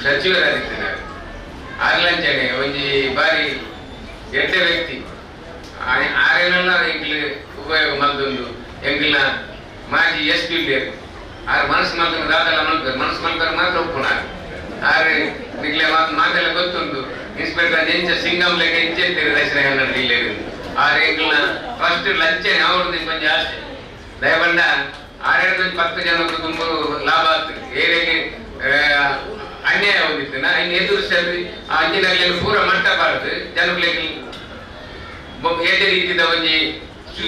ಸಚಿವರಾದಿತ್ತಿದ್ದಾರೆ ಆರ್ಲಂಚನೆ ಒಂಜಿ ಬಾರಿ ಎಡ್ಡೆ ವ್ಯಕ್ತಿ ಆರೇನೆಲ್ಲ ಎಂಗ್ಲು ಉಪಯೋಗ ಮಲ್ದೊಂದು ಎಂಗ್ಲ ಮಾಜಿ ಎಸ್ ಪಿ ಲೇರು ಆರು ಮನಸ್ಸು ಮಲ್ತನ ದಾದಲ್ಲ ಮಲ್ಪರು ಮನಸ್ಸು ಮಲ್ಪರು ಮಾತ್ರ ಒಪ್ಪುನಾರು ಆರು ನಿಗ್ಲೆ ಮಾತೆಲ್ಲ ಗೊತ್ತುಂಟು ಇನ್ಸ್ಪೆಕ್ಟರ್ ಎಂಚ ಸಿಂಗಂ ಲೆಕ್ಕ ಎಂಚೆತ್ತೀರಿ ದಕ್ಷಿಣ ಕನ್ನಡ ಜಿಲ್ಲೆಗೆ ಆರು ಎಂಗ್ಲ ಫಸ್ಟ್ ಲಂಚನೆ ಅವ್ರದ್ದು ಕೊಂಚ ಆಸೆ ದಯಬಂಡ ಆರೇಳು 10 ಜನಕ್ಕೆ ತುಂಬ ಲಾಭ ಆಗ್ತದೆ ಏರಿಗೆ ಅನ್ಯಾಯ ಹೋಗಿತ್ತು ನಾ ಇನ್ನು ಎದುರಿಸಲ್ಲಿ ಆ ಅಂಜಿನಲ್ಲಿ ಪೂರ ಮಟ್ಟ ಬಾರದು ಜನಗಳಿಗೆ ಎಡ್ಡೆ ರೀತಿದ ಒಂಜಿ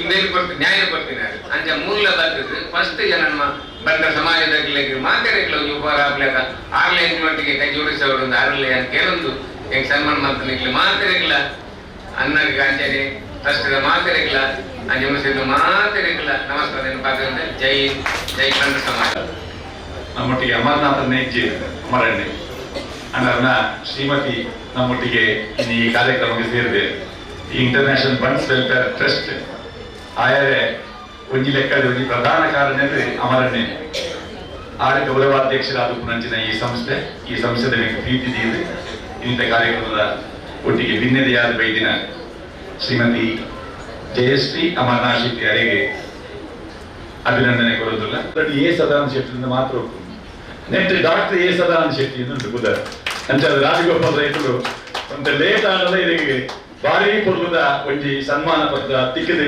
ಮೇಲ್ ಕೊಡ್ತೀನಿ ನ್ಯಾಯ ಕೊಡ್ತೀನಿ ಅಂಚ ಮೂಲ ಬರ್ತದೆ ಫಸ್ಟ್ ಜನ ನಮ್ಮ ಬಂದ ಸಮಾಜದಾಗಲಿ ಮಾತಾಡಕ್ಕೆ ಒಂಜಿ ಉಪಹಾರ ಆಗ್ಲಾಕ ಆಗ್ಲೇ ಎಂಟ್ನೊಟ್ಟಿಗೆ ಕೈ ಜೋಡಿಸೋರು ಒಂದು ಆರಲೆ ಅಂತ ಕೇಳೊಂದು ಹೆಂಗೆ ಸನ್ಮಾನ ಮಾಡ್ತಾನೆ ಮಾತಾಡಕ್ಲ ಅನ್ನಗೆ ಅಂಚನೆ ಟ್ರಸ್ಟಿದ ಮಾತಾಡಕ್ಲ ಅಂಜೆ ಮಾತಾಡಕ್ಲ ನಮಸ್ಕಾರ ನೆನಪಾಗ್ತದೆ. ಜೈ ಜೈ ಬಂದ ಸಮಾಜ. ನಮ್ಮೊಟ್ಟಿಗೆ ಅಮರನಾಥ ನೇಜಿ ಅಮರಣ್ಣೆ ಅಣ್ಣನ ಶ್ರೀಮತಿ ನಮ್ಮೊಟ್ಟಿಗೆ ಈ ಕಾರ್ಯಕ್ರಮಕ್ಕೆ ಸೇರಿದೆ. ಈ ಇಂಟರ್ನ್ಯಾಷನಲ್ ಬಂಟ್ಸ್ ವೆಲ್ಫೇರ್ ಟ್ರಸ್ಟ್ ಆಯರೆ ಒಂಜಿ ಲೆಕ್ಕದ ಒಂಜಿ ಪ್ರಧಾನ ಕಾರಣ ಅಂದ್ರೆ ಅಮರಣ್ಣೆ ಆರ್ ಗೌರವಾಧ್ಯಕ್ಷರಾದ ಪುನಂಚಿನ ಈ ಸಂಸ್ಥೆ ಈ ಸಂಸ್ಥೆದ ಪ್ರೀತಿ ದೀದು ಇಂಥ ಕಾರ್ಯಕ್ರಮದ ಒಟ್ಟಿಗೆ ಭಿನ್ನತೆಯಾದ ಬೈದಿನ ಶ್ರೀಮತಿ ಜಯಶ್ರೀ ಅಮರನಾಥ್ ಶೆಟ್ಟಿ ಅವರಿಗೆ ಅಭಿನಂದನೆ ಕೊಡೋದಿಲ್ಲ. ಎ ಸದಾನಂದ ಶೆಟ್ಟಿಯಿಂದ ಮಾತ್ರ ನೆಟ್ ಡಾಕ್ಟರ್ ಎ ಸದಾನಂದ ಶೆಟ್ಟಿ ಉಂಟು ಬುಧರ್ ಅಂಚ ರಾಜಗೋಪಾಲ್ ರೈತರು ಒಂದು ಲೇಟ್ ಆಡಲ್ಲ ಇದಕ್ಕೆ ಭಾರಿ ಪೊರ್ಲುದ ಒಂಜಿ ಸನ್ಮಾನ ಪತ್ರ ತಿಕ್ಕದೆ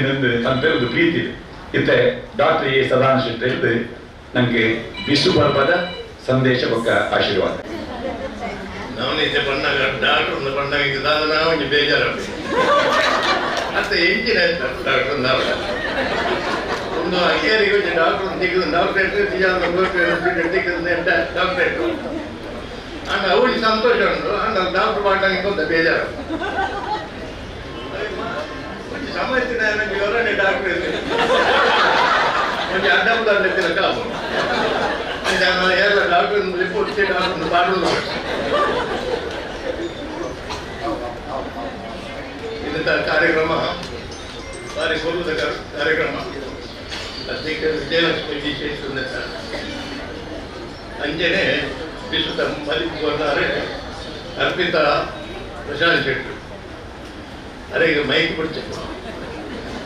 ಅಂತ ಪ್ರೀತಿ ಇತ್ತೆ ಡಾಕ್ಟರ್ ಎ ಸದಾನಂದ ಶೆಟ್ಟಿ ಹೇಳಿದು ನಂಗೆ ಬಿಸು ಬರ್ಪದ ಸಂದೇಶ ಬೊಕ್ಕ ಆಶೀರ್ವಾದ. ನವನೀತೆ ಬಣ್ಣಾಗ ಡಾಕ್ಟರ್ ಒಂದು ಬಣ್ಣಾಗ ನಾವು ಒಂಜಿ ಬೇಜಾರು ಅತ್ತೆ ಎಂಜಿನ ಡಾಕ್ಟರ್ ಒಂದು ಅಕೇರಿಗೆ ಒಂಜಿ ಡಾಕ್ಟರ್ ತಿಕ್ಕಿದ ಡಾಕ್ಟ್ರೇಟ್ ಡಾಕ್ಟ್ರೇಟ್ ಅಂಡ್ ಅವಳಿಗೆ ಸಂತೋಷ ಉಂಟು ಅಂಡ್ ಡಾಕ್ಟರ್ ಪಾಠ కొంత ಬೇಜಾರು ಒಂಜಿ ಸಮಸ್ಯೆ ಡಾಕ್ಟರ್ ಒಂಜಿ ಅಡ್ಡ ಉದಾಹರಣೆ ತಿನ್ನಕ ಎಲ್ಲ ಡಾಕ್ಟರ್ ರಿಪೋರ್ಟ್ ಡಾಕ್ಟರ್ ಪಾಡೋದು ಇಂಥ ಕಾರ್ಯಕ್ರಮ ಭಾರಿ ಕೊಲ್ಲುದ ಕಾರ್ಯಕ್ರಮ. ಅದಕ್ಕೆ ವಿಜಯಲಕ್ಷ್ಮಿ ವಿಶೇಷ ಅಂಜನೆ ವಿಶ್ವದ ಮಲಿಪು ಬರ್ತಾರೆ ಅರ್ಪಿತಾ ಪ್ರಶಾಂತ್ ಶೆಟ್ಟಿ ಅರೆ ಈಗ ಮೈಕ್ ಬಿಡ್ಚ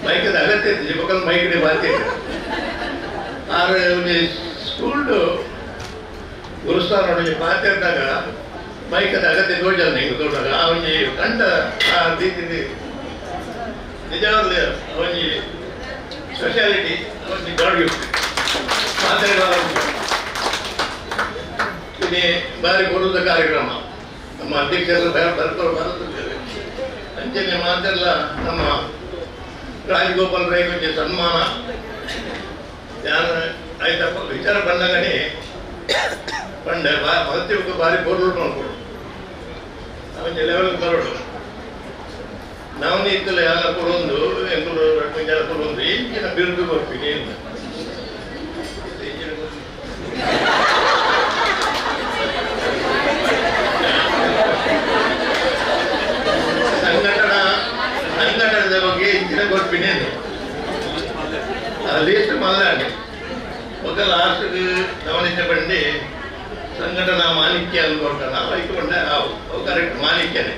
ಮೈಕದ ಅಗತ್ಯ ಇತ್ತು ಪಕ್ಕದ ಮೈಕ್ ಬಾಕಿ ಆದ್ರೆ ಒಂಜಿ ಸ್ಕೂಲ್ಡು ಗುರುಸ್ಥಾನ ಒಂಜಿ ಪಾತಿರ್ದಾಗ ಮೈಕದ ಅಗತ್ಯ ತೋಜಲ್ಲ ಹಿಂಗೆ ತೋಟಾಗ ಆ ಒಂಜಿ ಕಂಡ ಆ ರೀತಿ ನಿಜವಾಗ್ಲೂ ಒಂಜಿ ಸ್ಪೆಷಾಲಿಟಿ ಒಂಜಿ ಗಾಡ್ ಗಿಫ್ಟ್ ಮಾತಾಡುವ ಇಲ್ಲಿ ಬಾರಿ ಕೊಡುವುದ ಕಾರ್ಯಕ್ರಮ. ನಮ್ಮ ಅಧ್ಯಕ್ಷರು ಬರ್ತಾರೆ ಬರುತ್ತಿದ್ದಾರೆ ಅಂಚನೆ ಮಾತೆಲ್ಲ ನಮ್ಮ ರಾಜಗೋಪಾಲ್ ರೈ ಒಂಜಿ ಸನ್ಮಾನ ಯಾರು ಆಯ್ತಪ್ಪ ವಿಚಾರ ಬಂದಾಗನೇ ಪಂಡೆ ಮಹತ್ವಕ್ಕೆ ಭಾರಿ ಪೊರ್ಲು ಮಾಡ್ಕೊಡು ಒಂಜಿ ಲೆವೆಲ್ ಬರೋಡು ನಾವು ಇತ್ತಲ್ಲ ಯಾರ ಕೊಡೊಂದು ಎಂಕುಲು ರಡ್ಡು ಜನ ಕೊಡೊಂದು ಇಂಚಿನ ಬಿರುದು ಕೊಡ್ತೀನಿ ಸಂಘಟನಾ ಸಂಘಟನದ ಬಗ್ಗೆ ಇಂಚಿನ ಕೊಡ್ತೀನಿ ಲೀಸ್ಟ್ ಮಲ್ಲಾಂಡಿ ఒక లాస్ట్ గమనించ ಬಂಡಿ ಸಂಘಟನಾ ಮಾಣಿಕ್ಯ ಅಂದ್ಕೊಳ್ತಾನ ಐಕೊಂಡೆ ಅವು ಕರೆಕ್ಟ್ ಮಾಣಿಕ್ಯನೇ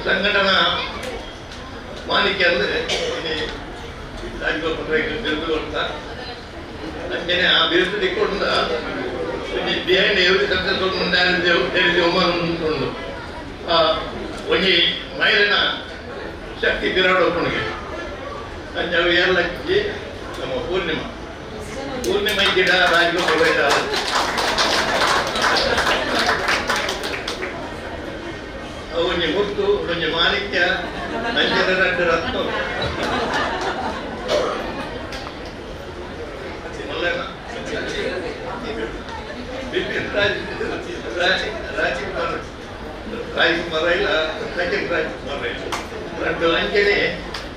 ಸಂಘಟನಾ ಮಾಣಿಕ್ಯ ಅಂದರೆ ರಾಜಗೋಪಾಲ್ ರೈ ಬಿರುದು ಕೊಡ್ತಾ ಅಂಚನೆ ಆ ಬಿರುದು ದಿಕ್ಕೊಂಡ ಬಿಹೈಂಡ್ ಎವ್ರಿ ಸಕ್ಸಸ್ಫುಲ್ ಉಮನ್ ಉಂಟು ಒಂಜಿ ಮಹಿಳೆನ ಶಕ್ತಿ ಬಿರಾಡ್ ಒಪ್ಪಣಿಗೆ ಅಂಚ ಅವು ಏರ್ಲಕ್ಕಿ ನಮ್ಮ ಪೂರ್ಣಿಮಾ ಪೂರ್ಣಿಮಾ ಗಿಡ ರಾಜಗೋಪಾಲ್ ರೈ ಒಂಜಿ ಮುತ್ತು ಒಂಜಿ ಮಾಣಿಕ್ಯ ಅಂಚನೆ ರಡ್ಡು ರತ್ನ ಬಿಪಿನ್ ರಾಜ್ ರಾಜ್ಕುಮಾರ್ ರಾಜ್ಕುಮಾರ್ ಇಲ್ಲ ಸಚಿನ್ ರಾಜ್ಕುಮಾರ್ ರಡ್ಡು ಅಂಚನೆ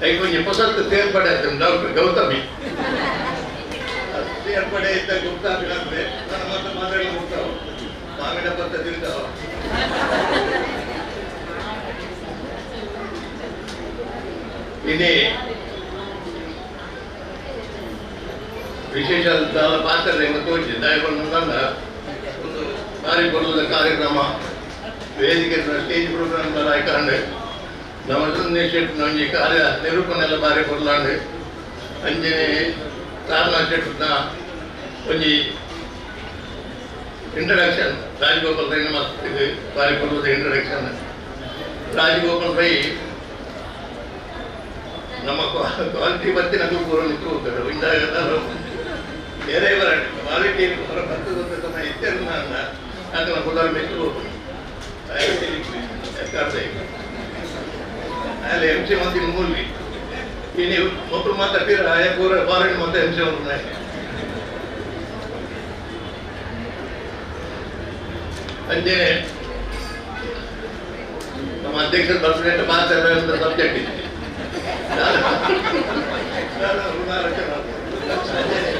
ಐಕೊಂಜಿ ಪೊಸತ್ತು ಸೇರ್ಪಡೆ ಆಯ್ತು ಡಾಕ್ಟರ್ ಗೌತಮಿ ಸೇರ್ಪಡೆ ಇದ್ದ ಗುಪ್ತಾಪಿ ಅಂದ್ರೆ ನನ್ನ ಮತ್ತೆ ಮಾತಾಡಲಿ ಹೋಗ್ತಾವ ಮಾವಿನ ಪತ್ತ ತಿಂತಾವ ಇನಿ ವಿಶೇಷ ಪಾತ್ರ ತೋಚಿ ದಯಗೊಂಡ ಒಂದು ಭಾರಿ ಕೊಡುವುದ ಕಾರ್ಯಕ್ರಮ ವೇದಿಕೆ ಸ್ಟೇಜ್ ಪ್ರೋಗ್ರಾಮ್ ಆಯ್ಕಂಡೆ ನಮ್ಮ ಶೆಟ್ ಒಂಜಿ ಕಾರ್ಯ ನಿರೂಪಣೆ ಭಾರಿ ಕೊಡ್ಲಾಂಡೆ ಅಂಜನೆ ತಾರನಾ ಶೆಟ್ನ ಒಂಜಿ ಇಂಟ್ರಡಕ್ಷನ್ ರಾಜಗೋಪಾಲ್ ರೈ ನಮ್ಮ ಭಾರಿ ಕೊಡುವುದ ಇಂಟ್ರಡಕ್ಷನ್ ರಾಜಗೋಪಾಲ್ ರೈ ನಮ್ಮ ಕ್ವಾಲಿಟಿ ಬತ್ತಿನ ಪೂರ ನಿಂತು ಹೋಗ್ತಾರೆ ಬೇರೆ ಕ್ವಾಲಿಟಿ ಬತ್ತು ಗೊತ್ತ ಇತ್ತೆಲ್ಲ ಅದನ್ನ ಕುದಾರ ಮೆಚ್ಚು ಹೋಗ್ತಾರೆ ಅಲ್ಲಿ ಎಂ ಸಿ ಮಂದಿ ಮೂಲಿ ಇನ್ನು ಒಬ್ಬರು ಮಾತಾಡ್ತೀರ ಆಯಾ ಪೂರ ಫಾರಿನ್ ಮತ್ತೆ ಎಂ ಸಿ ಅವ್ರನ್ನ ಅಂಜೆ ನಮ್ಮ ಅಧ್ಯಕ್ಷರು ಬರ್ಸನೇಟ್ ಮಾತಾಡೋ ಸಬ್ಜೆಕ್ಟ್ ಇದೆ.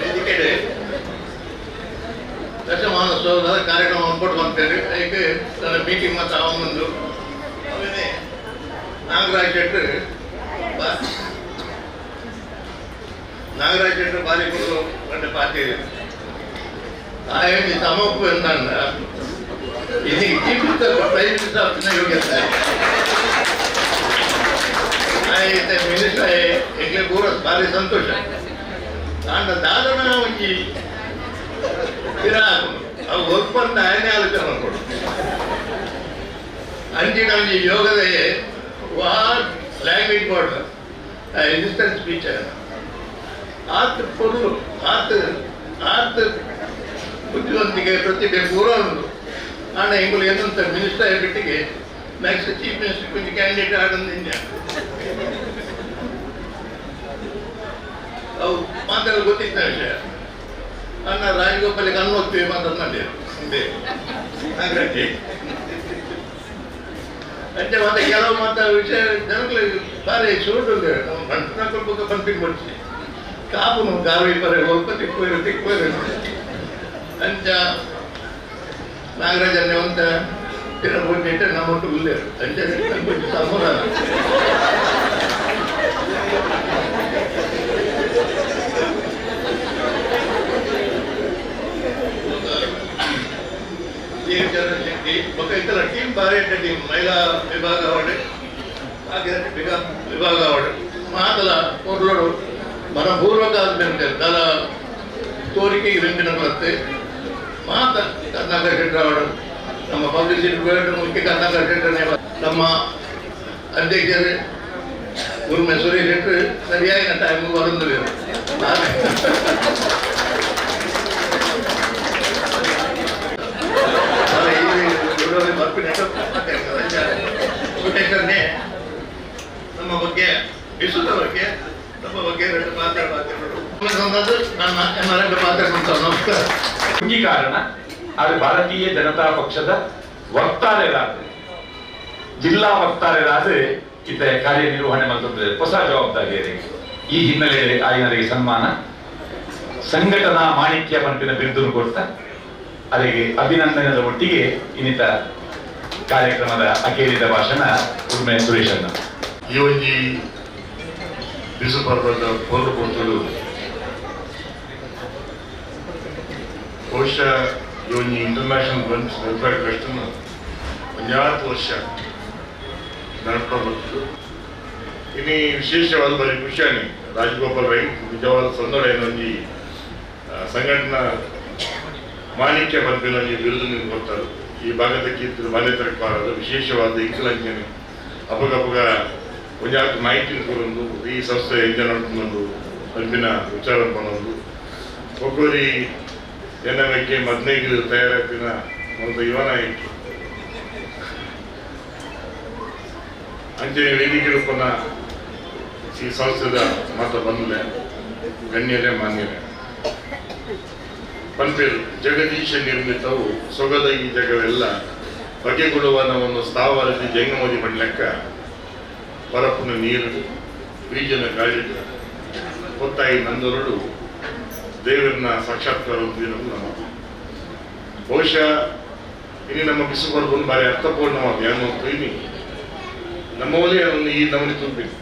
ವೇದಿಕೆ ದಶಮಾನೋತ್ಸವದ ಕಾರ್ಯಕ್ರಮ ಕೊಟ್ಟು ಅದಕ್ಕೆ ನನ್ನ ಮೀಟಿಂಗ್ ಮತ್ತು ಅವನೊಂದು ಆಮೇಲೆ ನಾಗರಾಜ್ ಶೆಟ್ಟರು ನಾಗರಾಜ್ ಶೆಟ್ಟರು ಬಾರಿ ಕೊಟ್ಟು ಗಂಟೆ ಪಾರ್ಟಿ ఆయన సమప్పు ಎಂದ ఇది చీఫ్ మినిస్టర్ ప్రైమ్ మినిస్టర్ అవుతున్న యోగ్యత అయితే ಮಿನಿಸ್ಟರ್ ಎಂಗ್ಲೆ ಪೂರ ಭಾರಿ ಸಂತೋಷ. ಅಂಡ ದಾದನ ಒಂಜಿ ಅವು ಒಪ್ಪಂದ ఆయనే ಆಲೋಚನೆ ಮಾಡ್ಕೊಡು ಅಂಚಿನ ಒಂಜಿ ಯೋಗದ war language board resistance speech ಆತ್ ಪೊರ್ಲು ಆತ್ ಆತ್ ಬುದ್ಧಿವಂತಿಕೆ ಪ್ರತಿಭೆ ಪೂರ ಉಂಟು. ಆಂಡ ಎಂಗುಲು ಏನಂತ ಮಿನಿಸ್ಟರ್ ಬಿಟ್ಟಿಗೆ ನೆಕ್ಸ್ಟ್ ಚೀಫ್ ಮಿನಿಸ್ಟರ್ ಕೊಂಚ ಕ್ಯಾಂಡಿಡೇಟ್ ಆಡಂದು ಇಂಜ ಅವು ಮಾತಾಡಲು ಗೊತ್ತಿದ್ದ ವಿಷಯ. ಅಣ್ಣ ರಾಜಗೋಪಾಲಿಗೆ ಅನ್ನ ಹೋಗ್ತೀವಿ ಮಾತಾಡ್ಮಾಡಿ ನಾಗರಾಜಿ ಅಂಚೆ ಮತ್ತೆ ಕೆಲವು ಮಾತ ವಿಷಯ ಜನಗಳಿಗೆ ಬಾರಿ ಶೂಟ್ ನಮ್ಮ ಬಂಟನ ಬುಕ್ಕ ಪಂಪಿಂಗ್ ಕೊಡ್ಸಿ ಕಾಪುನು ಗಾರು ಬರೆ ಒಲ್ಪ ತಿಕ್ಕೋರು ತಿಕ್ಕೋರು ಅಂಚ ನಾಗರಾಜನ್ನೇ ಅಂತ ತಿರಬೋಟಿ ನಮ್ಮ ಒಟ್ಟು ಉಲ್ಲೇರು ಅಂಚೆ కొంచెం ಸಮಾಧಾನ. ಶೆಟ್ಟಿ ఒక ఇతర టీం భారీ టీం మహిళా విభాగ వాడు విభాగ వాడు మాతల పొర్లడు మన పూర్వకాల దళ ತೋರಿಕೆ వెంపినట్లయితే ಮಾತ ಕರ್ನಾಟಕ ಶೆಟ್ಟರ್ ಅವಳು ನಮ್ಮ ಪಬ್ಲಿಸಿಟಿ ಮುಖ್ಯ ಕರ್ನಾಟಕ ಶೆಟ್ಟರೇ ನಮ್ಮ ಅಧ್ಯಕ್ಷರು ಗುರುಮೆ ಸುರೇಶ್ ಶೆಟ್ಟರ್ ಸರಿಯಾಗಿ ಟೈಮ್ ಬರಂದಿಲ್ಲ. ಸುರೇಶನ್ನೇ ನಮ್ಮ ಬಗ್ಗೆ ವಿಶ್ವದ ಬಗ್ಗೆ ನಮ್ಮ ಬಗ್ಗೆ ಎರಡು ಮಾತಾಡಬಾರ್ದು. ನನ್ನ ಎರಡು ಮಾತಾಡ್ಕೊಂತ ನಮಸ್ಕಾರ. ಅಂಗೀಕಾರಣ ಅದು ಭಾರತೀಯ ಜನತಾ ಪಕ್ಷದ ವಕ್ತಾರರಾದ ಜಿಲ್ಲಾ ವಕ್ತಾರರಾದ ಇತ ಕಾರ್ಯನಿರ್ವಹಣೆ ಮತ್ತು ಹೊಸ ಜವಾಬ್ದಾರಿ ಈ ಹಿನ್ನೆಲೆಯಲ್ಲಿ ಆಯನರಿಗೆ ಸನ್ಮಾನ ಸಂಘಟನಾ ಮಾಣಿಕ್ಯ ಪಂಪಿನ ಬಿರುದನ್ನು ಕೊಡ್ತಾ ಅದಕ್ಕೆ ಅಭಿನಂದನದ ಒಟ್ಟಿಗೆ ಇನ್ನಿತ ಕಾರ್ಯಕ್ರಮದ ಅಖೇರಿದ ಭಾಷಣ ಉರ್ಮೆ ಸುರೇಶಣ್ಣ. ಈ ಒಂಜಿ ಬಿಸು ಪರ್ವದ ಪೊರ್ಲು ಪೊರ್ತುಡು ಬಹುಶಃ ಈ ಒಂಜಿ ಇಂಟರ್ನ್ಯಾಷನಲ್ ಬಂಟ್ಸ್ ವೆಲ್ಫೇರ್ ಟ್ರಸ್ಟ್ ಒಂಜಾತ್ ವರ್ಷ ನಡ್ಕೊಂಡು ಬಂತು. ಇನ್ನು ವಿಶೇಷವಾದ ಬರೀ ಖುಷಿಯಾನಿ ರಾಜಗೋಪಾಲ್ ರೈ ನಿಜವಾದ ಸಂದರ್ಭ ಏನೊಂಜಿ ಸಂಘಟನಾ ಮಾಣಿಕ್ಯ ಪಂಪಿನ ಒಂಜಿ ಬಿರುದು ನಿಮ್ಗೆ ಕೊಡ್ತಾರೆ. ಈ ಭಾಗದ ಕೀರ್ತಿ ಮಾನ್ಯತೆ ಬಾರದು ವಿಶೇಷವಾದ ಇಂಕಲಂಜನೆ ಅಪಗಪಗ ಒಂಜಾತ್ ಮಾಹಿತಿ ಕೊರೊಂದು ಈ ಸಂಸ್ಥೆ ಎಂಜ ನಡ್ಕೊಂಡು ಪಂಪಿನ ವಿಚಾರ ಪನ್ನೊಂದು ಒಬ್ಬರಿ ಎನ್ನ ಮದ್ನೈದು ತಯಾರಾಗ್ತಿನ ಒಂದು ಯುವ ನಾಯಕಿ ಅಂಚನೆ ವೇದಿಕೆ ರೂಪನ ಈ ಸಂಸ್ಥೆದ ಮಾತ ಬಂದಲೆ ಗಣ್ಯರೇ ಮಾನ್ಯರೇ ಪನ್ಪೇರು ಜಗದೀಶ ನಿರ್ಮಿತವು ಸೊಗದ ಈ ಜಗವೆಲ್ಲ ಬಗೆಗೊಳ್ಳುವ ನಮ್ಮನ್ನು ಸ್ಥಾವರದಿ ಜಂಗಮದಿ ಮಣ್ಲೆಕ್ಕ ಪರಪ್ಪನ ನೀರು ಬೀಜನ ಗಾಳಿ ಹೊತ್ತಾಯಿ ನಂದೊರಡು ದೇವರನ್ನ ಸಾಕ್ಷಾತ್ಕಾರ ನಮ್ಮ ಬಹುಶಃ ಇನ್ನು ನಮ್ಮ ಬಿಸು ಬರ್ಬೋದು ಭಾರಿ ಅರ್ಥಪೂರ್ಣವಾದ ಏನು ಇನಿ ನಮ್ಮಲ್ಲಿ ಅದನ್ನು ಈ ನಮೂನೆ ತುಂಬಿದೆ.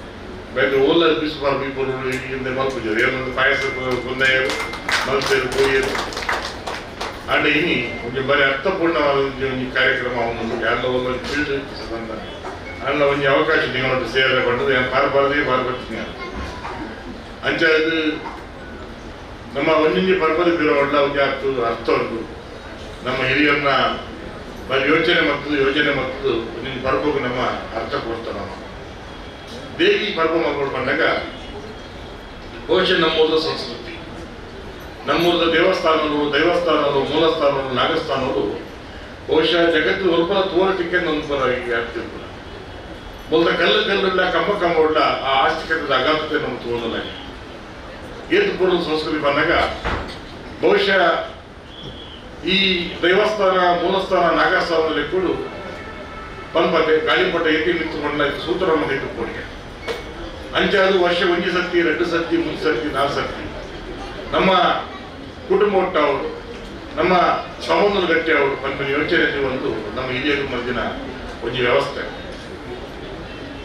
ಬೇರೆ ಓಲ ಬಿಸು ಪರ್ಬ ಹಿಂದೆ ಮಲ್ಪುಜರು ಏನೊಂದು ಪಾಯಸ ಕುಂದೆಯರು ಮಲ್ಪೇರು ಪೋಯರು ಆಂಡ ಇನಿ ಒಂಜಿ ಬರೀ ಅರ್ಥಪೂರ್ಣವಾದ ಒಂಜಿ ಕಾರ್ಯಕ್ರಮ ಒಂದು ಎಲ್ಲ ಒಂದು ಫೀಲ್ಡ್ ಸಂದ ಅಲ್ಲ ಒಂಜಿ ಅವಕಾಶ ನಿಗಳೊಟ್ಟು ಸೇವೆ ಪಂಡದು ಏನು ಪಾರ್ಬಾರ್ದೇ ಪಾರ್ಬರ್ತೀನಿ ಅಂಚ ಇದು ನಮ್ಮ ಒಂಜೊಂಜಿ ಪರ್ಬದ ಬಿರೋಡ್ಲ ಒಂಜಿ ಅರ್ಥ ಅರ್ಥ ಉಂಟು. ನಮ್ಮ ಹಿರಿಯರನ್ನ ಬರೀ ಯೋಚನೆ ಮತ್ತು ಯೋಜನೆ ಮತ್ತು ಒಂದೊಂದು ಪರ್ಬಗೂ ನಮ್ಮ ಅರ್ಥ ಕೊಡ್ತಾರೆ. ನಮ್ಮ ದೇವಿ ಪರ್ಬ ಮಗಳು ಬಂದಾಗ ಬಹುಶಃ ನಮ್ಮೂರದ ಸಂಸ್ಕೃತಿ, ನಮ್ಮೂರದ ದೇವಸ್ಥಾನಗಳು, ದೈವಸ್ಥಾನಗಳು, ಮೂಲಸ್ಥಾನಗಳು, ನಾಗಸ್ಥಾನಗಳು ಬಹುಶಃ ಜಗತ್ತು ಒಲ್ಪನ ತೋರಟಿಕ್ಕೆ ಒಂದು ಆಗ್ತಿರ್ಬೋದು. ಮೊದಲ ಕಲ್ಲು ಕಲ್ಲುಳ್ಳ ಕಂಬ ಕಂಬ ಉಳ್ಳ ಆ ಆಸ್ತಿಕತೆದ ಅಗಾಧತೆ ನಮ್ಮ ತೋರಲ್ಲ. ಏತು ಪೂರ್ವ ಸಂಸ್ಕೃತಿ ಬಂದಾಗ ಬಹುಶಃ ಈ ದೇವಸ್ಥಾನ, ಮೂಲಸ್ಥಾನ, ನಾಗಸ್ಥಾನದಲ್ಲಿ ಕೂಡ ಪಂಪತೆ ಗಾಳಿಪಟ ಏತಿ ನಿಂತುಕೊಂಡ ಸೂತ್ರವನ್ನು ಇಟ್ಟುಕೊಂಡಿಗೆ ಅಂಚಾದು ವರ್ಷ ಒಂಜಿ ಸರ್ತಿ, 2 ಸರ್ತಿ, 3 ಸರ್ತಿ, 4 ಸರ್ತಿ ನಮ್ಮ ಕುಟುಂಬ ಒಟ್ಟವರು, ನಮ್ಮ ಸಂಬಂಧದ ಗಟ್ಟಿ ಅವರು ಪಂಪಿನ ಯೋಚನೆ ಒಂದು ನಮ್ಮ ಹಿರಿಯರು ಮಧ್ಯನ ಒಂದು ವ್ಯವಸ್ಥೆ.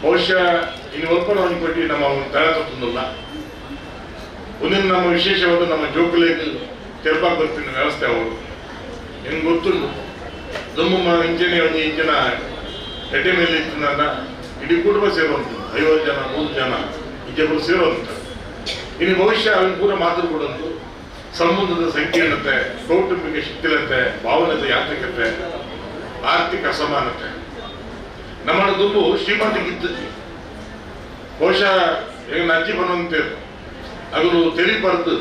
ಬಹುಶಃ ಇನ್ನು ಒಪ್ಪನ ಒಂದು ಕೊಟ್ಟು ನಮ್ಮ ಒಂದು ತಲೆ ತಪ್ಪಲ್ಲ. ಒಂದಿನ ನಮ್ಮ ವಿಶೇಷವಾದ ನಮ್ಮ ಜೋಕುಲೇಗೆ ತೆರಪಾಕ್ ಬರ್ತಿನ ವ್ಯವಸ್ಥೆ ಅವರು ನಿಮ್ಗೆ ಗೊತ್ತುಂಟು. ನಮ್ಮ ಇಂಜನೆ ಒಂದು ಇಂಜಿನ ಎಡ್ಡೆ ಮೇಲೆ ಇತ್ತು ಇಡೀ ಕುಟುಂಬ ಸೇರುವಂಥ 50 ಜನ 100 ಜನ ಇಜ್ಜೆಗಳು ಸೇರುವಂಥ ಇನ್ನು ಭವಿಷ್ಯ ಅವನ ಪೂರ ಮಾತುಕೊಡಂತು ಸಂಬಂಧದ ಸಂಕೀರ್ಣತೆ, ಕೌಟುಂಬಿಕ ಶಿಥಿಲತೆ, ಭಾವನದ ಯಾಂತ್ರಿಕತೆ, ಆರ್ಥಿಕ ಅಸಮಾನತೆ ನಮ್ಮನ್ನು ದುಂಬು ಶ್ರೀಮಂತಿಗಿತ್ತು. ಬಹುಶಃ ಈಗ ಅಜ್ಜಿ ಬನ್ನುವಂತೆ ಅದು ತಿಳಿಬಾರ್ದು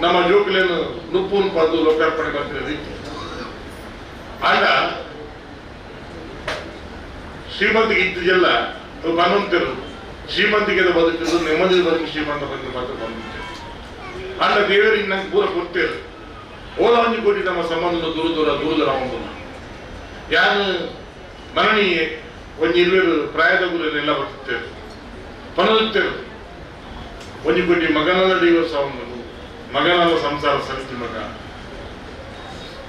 ನಮ್ಮ ಜೋಕುಲೇನು ನುಪ್ಪು ಪದ್ದು ಲೋಕಾರ್ಪಣೆ ಬರ್ತಿರೋ ರೀತಿ. ಆಗ ಶ್ರೀಮಂತಿಗೆ ಇದ್ದಿದ್ದೆಲ್ಲ ಅದು ಬನ್ನುವಂತಿರು ಶ್ರೀಮಂತಿಗೆ ಬದುಕಿದ್ದು ನೆಮ್ಮದಿ ಬದುಕು ಶ್ರೀಮಂತ ಬಂದು ಮಾತ್ರ ಬಂದಂತೆ. ಆಗ ದೇವರಿಗೆ ನಂಗೆ ಪೂರ ಕೊಡ್ತೇವೆ ಓಲ ಒಂಜಿ ಕೋಟಿ ನಮ್ಮ ಸಂಬಂಧ ದೂರ ದೂರ ದೂರ ದೂರ ಒಂದು ಯಾರು ಮರಣಿ ಒಂಜಿ ಇರುವರು ಪ್ರಾಯದ ಗುರೆಲ್ಲ ಬರ್ತಿರ್ತೇವೆ ಪನದುತ್ತೇವೆ. ಒಂಜಿ ಕೋಟಿ ಮಗನಲ್ಲ ಡಿವೋರ್ಸ್ ಅವನು ಮಗನಲ್ಲ ಸಂಸಾರ ಸಮಿತಿ ಮಗ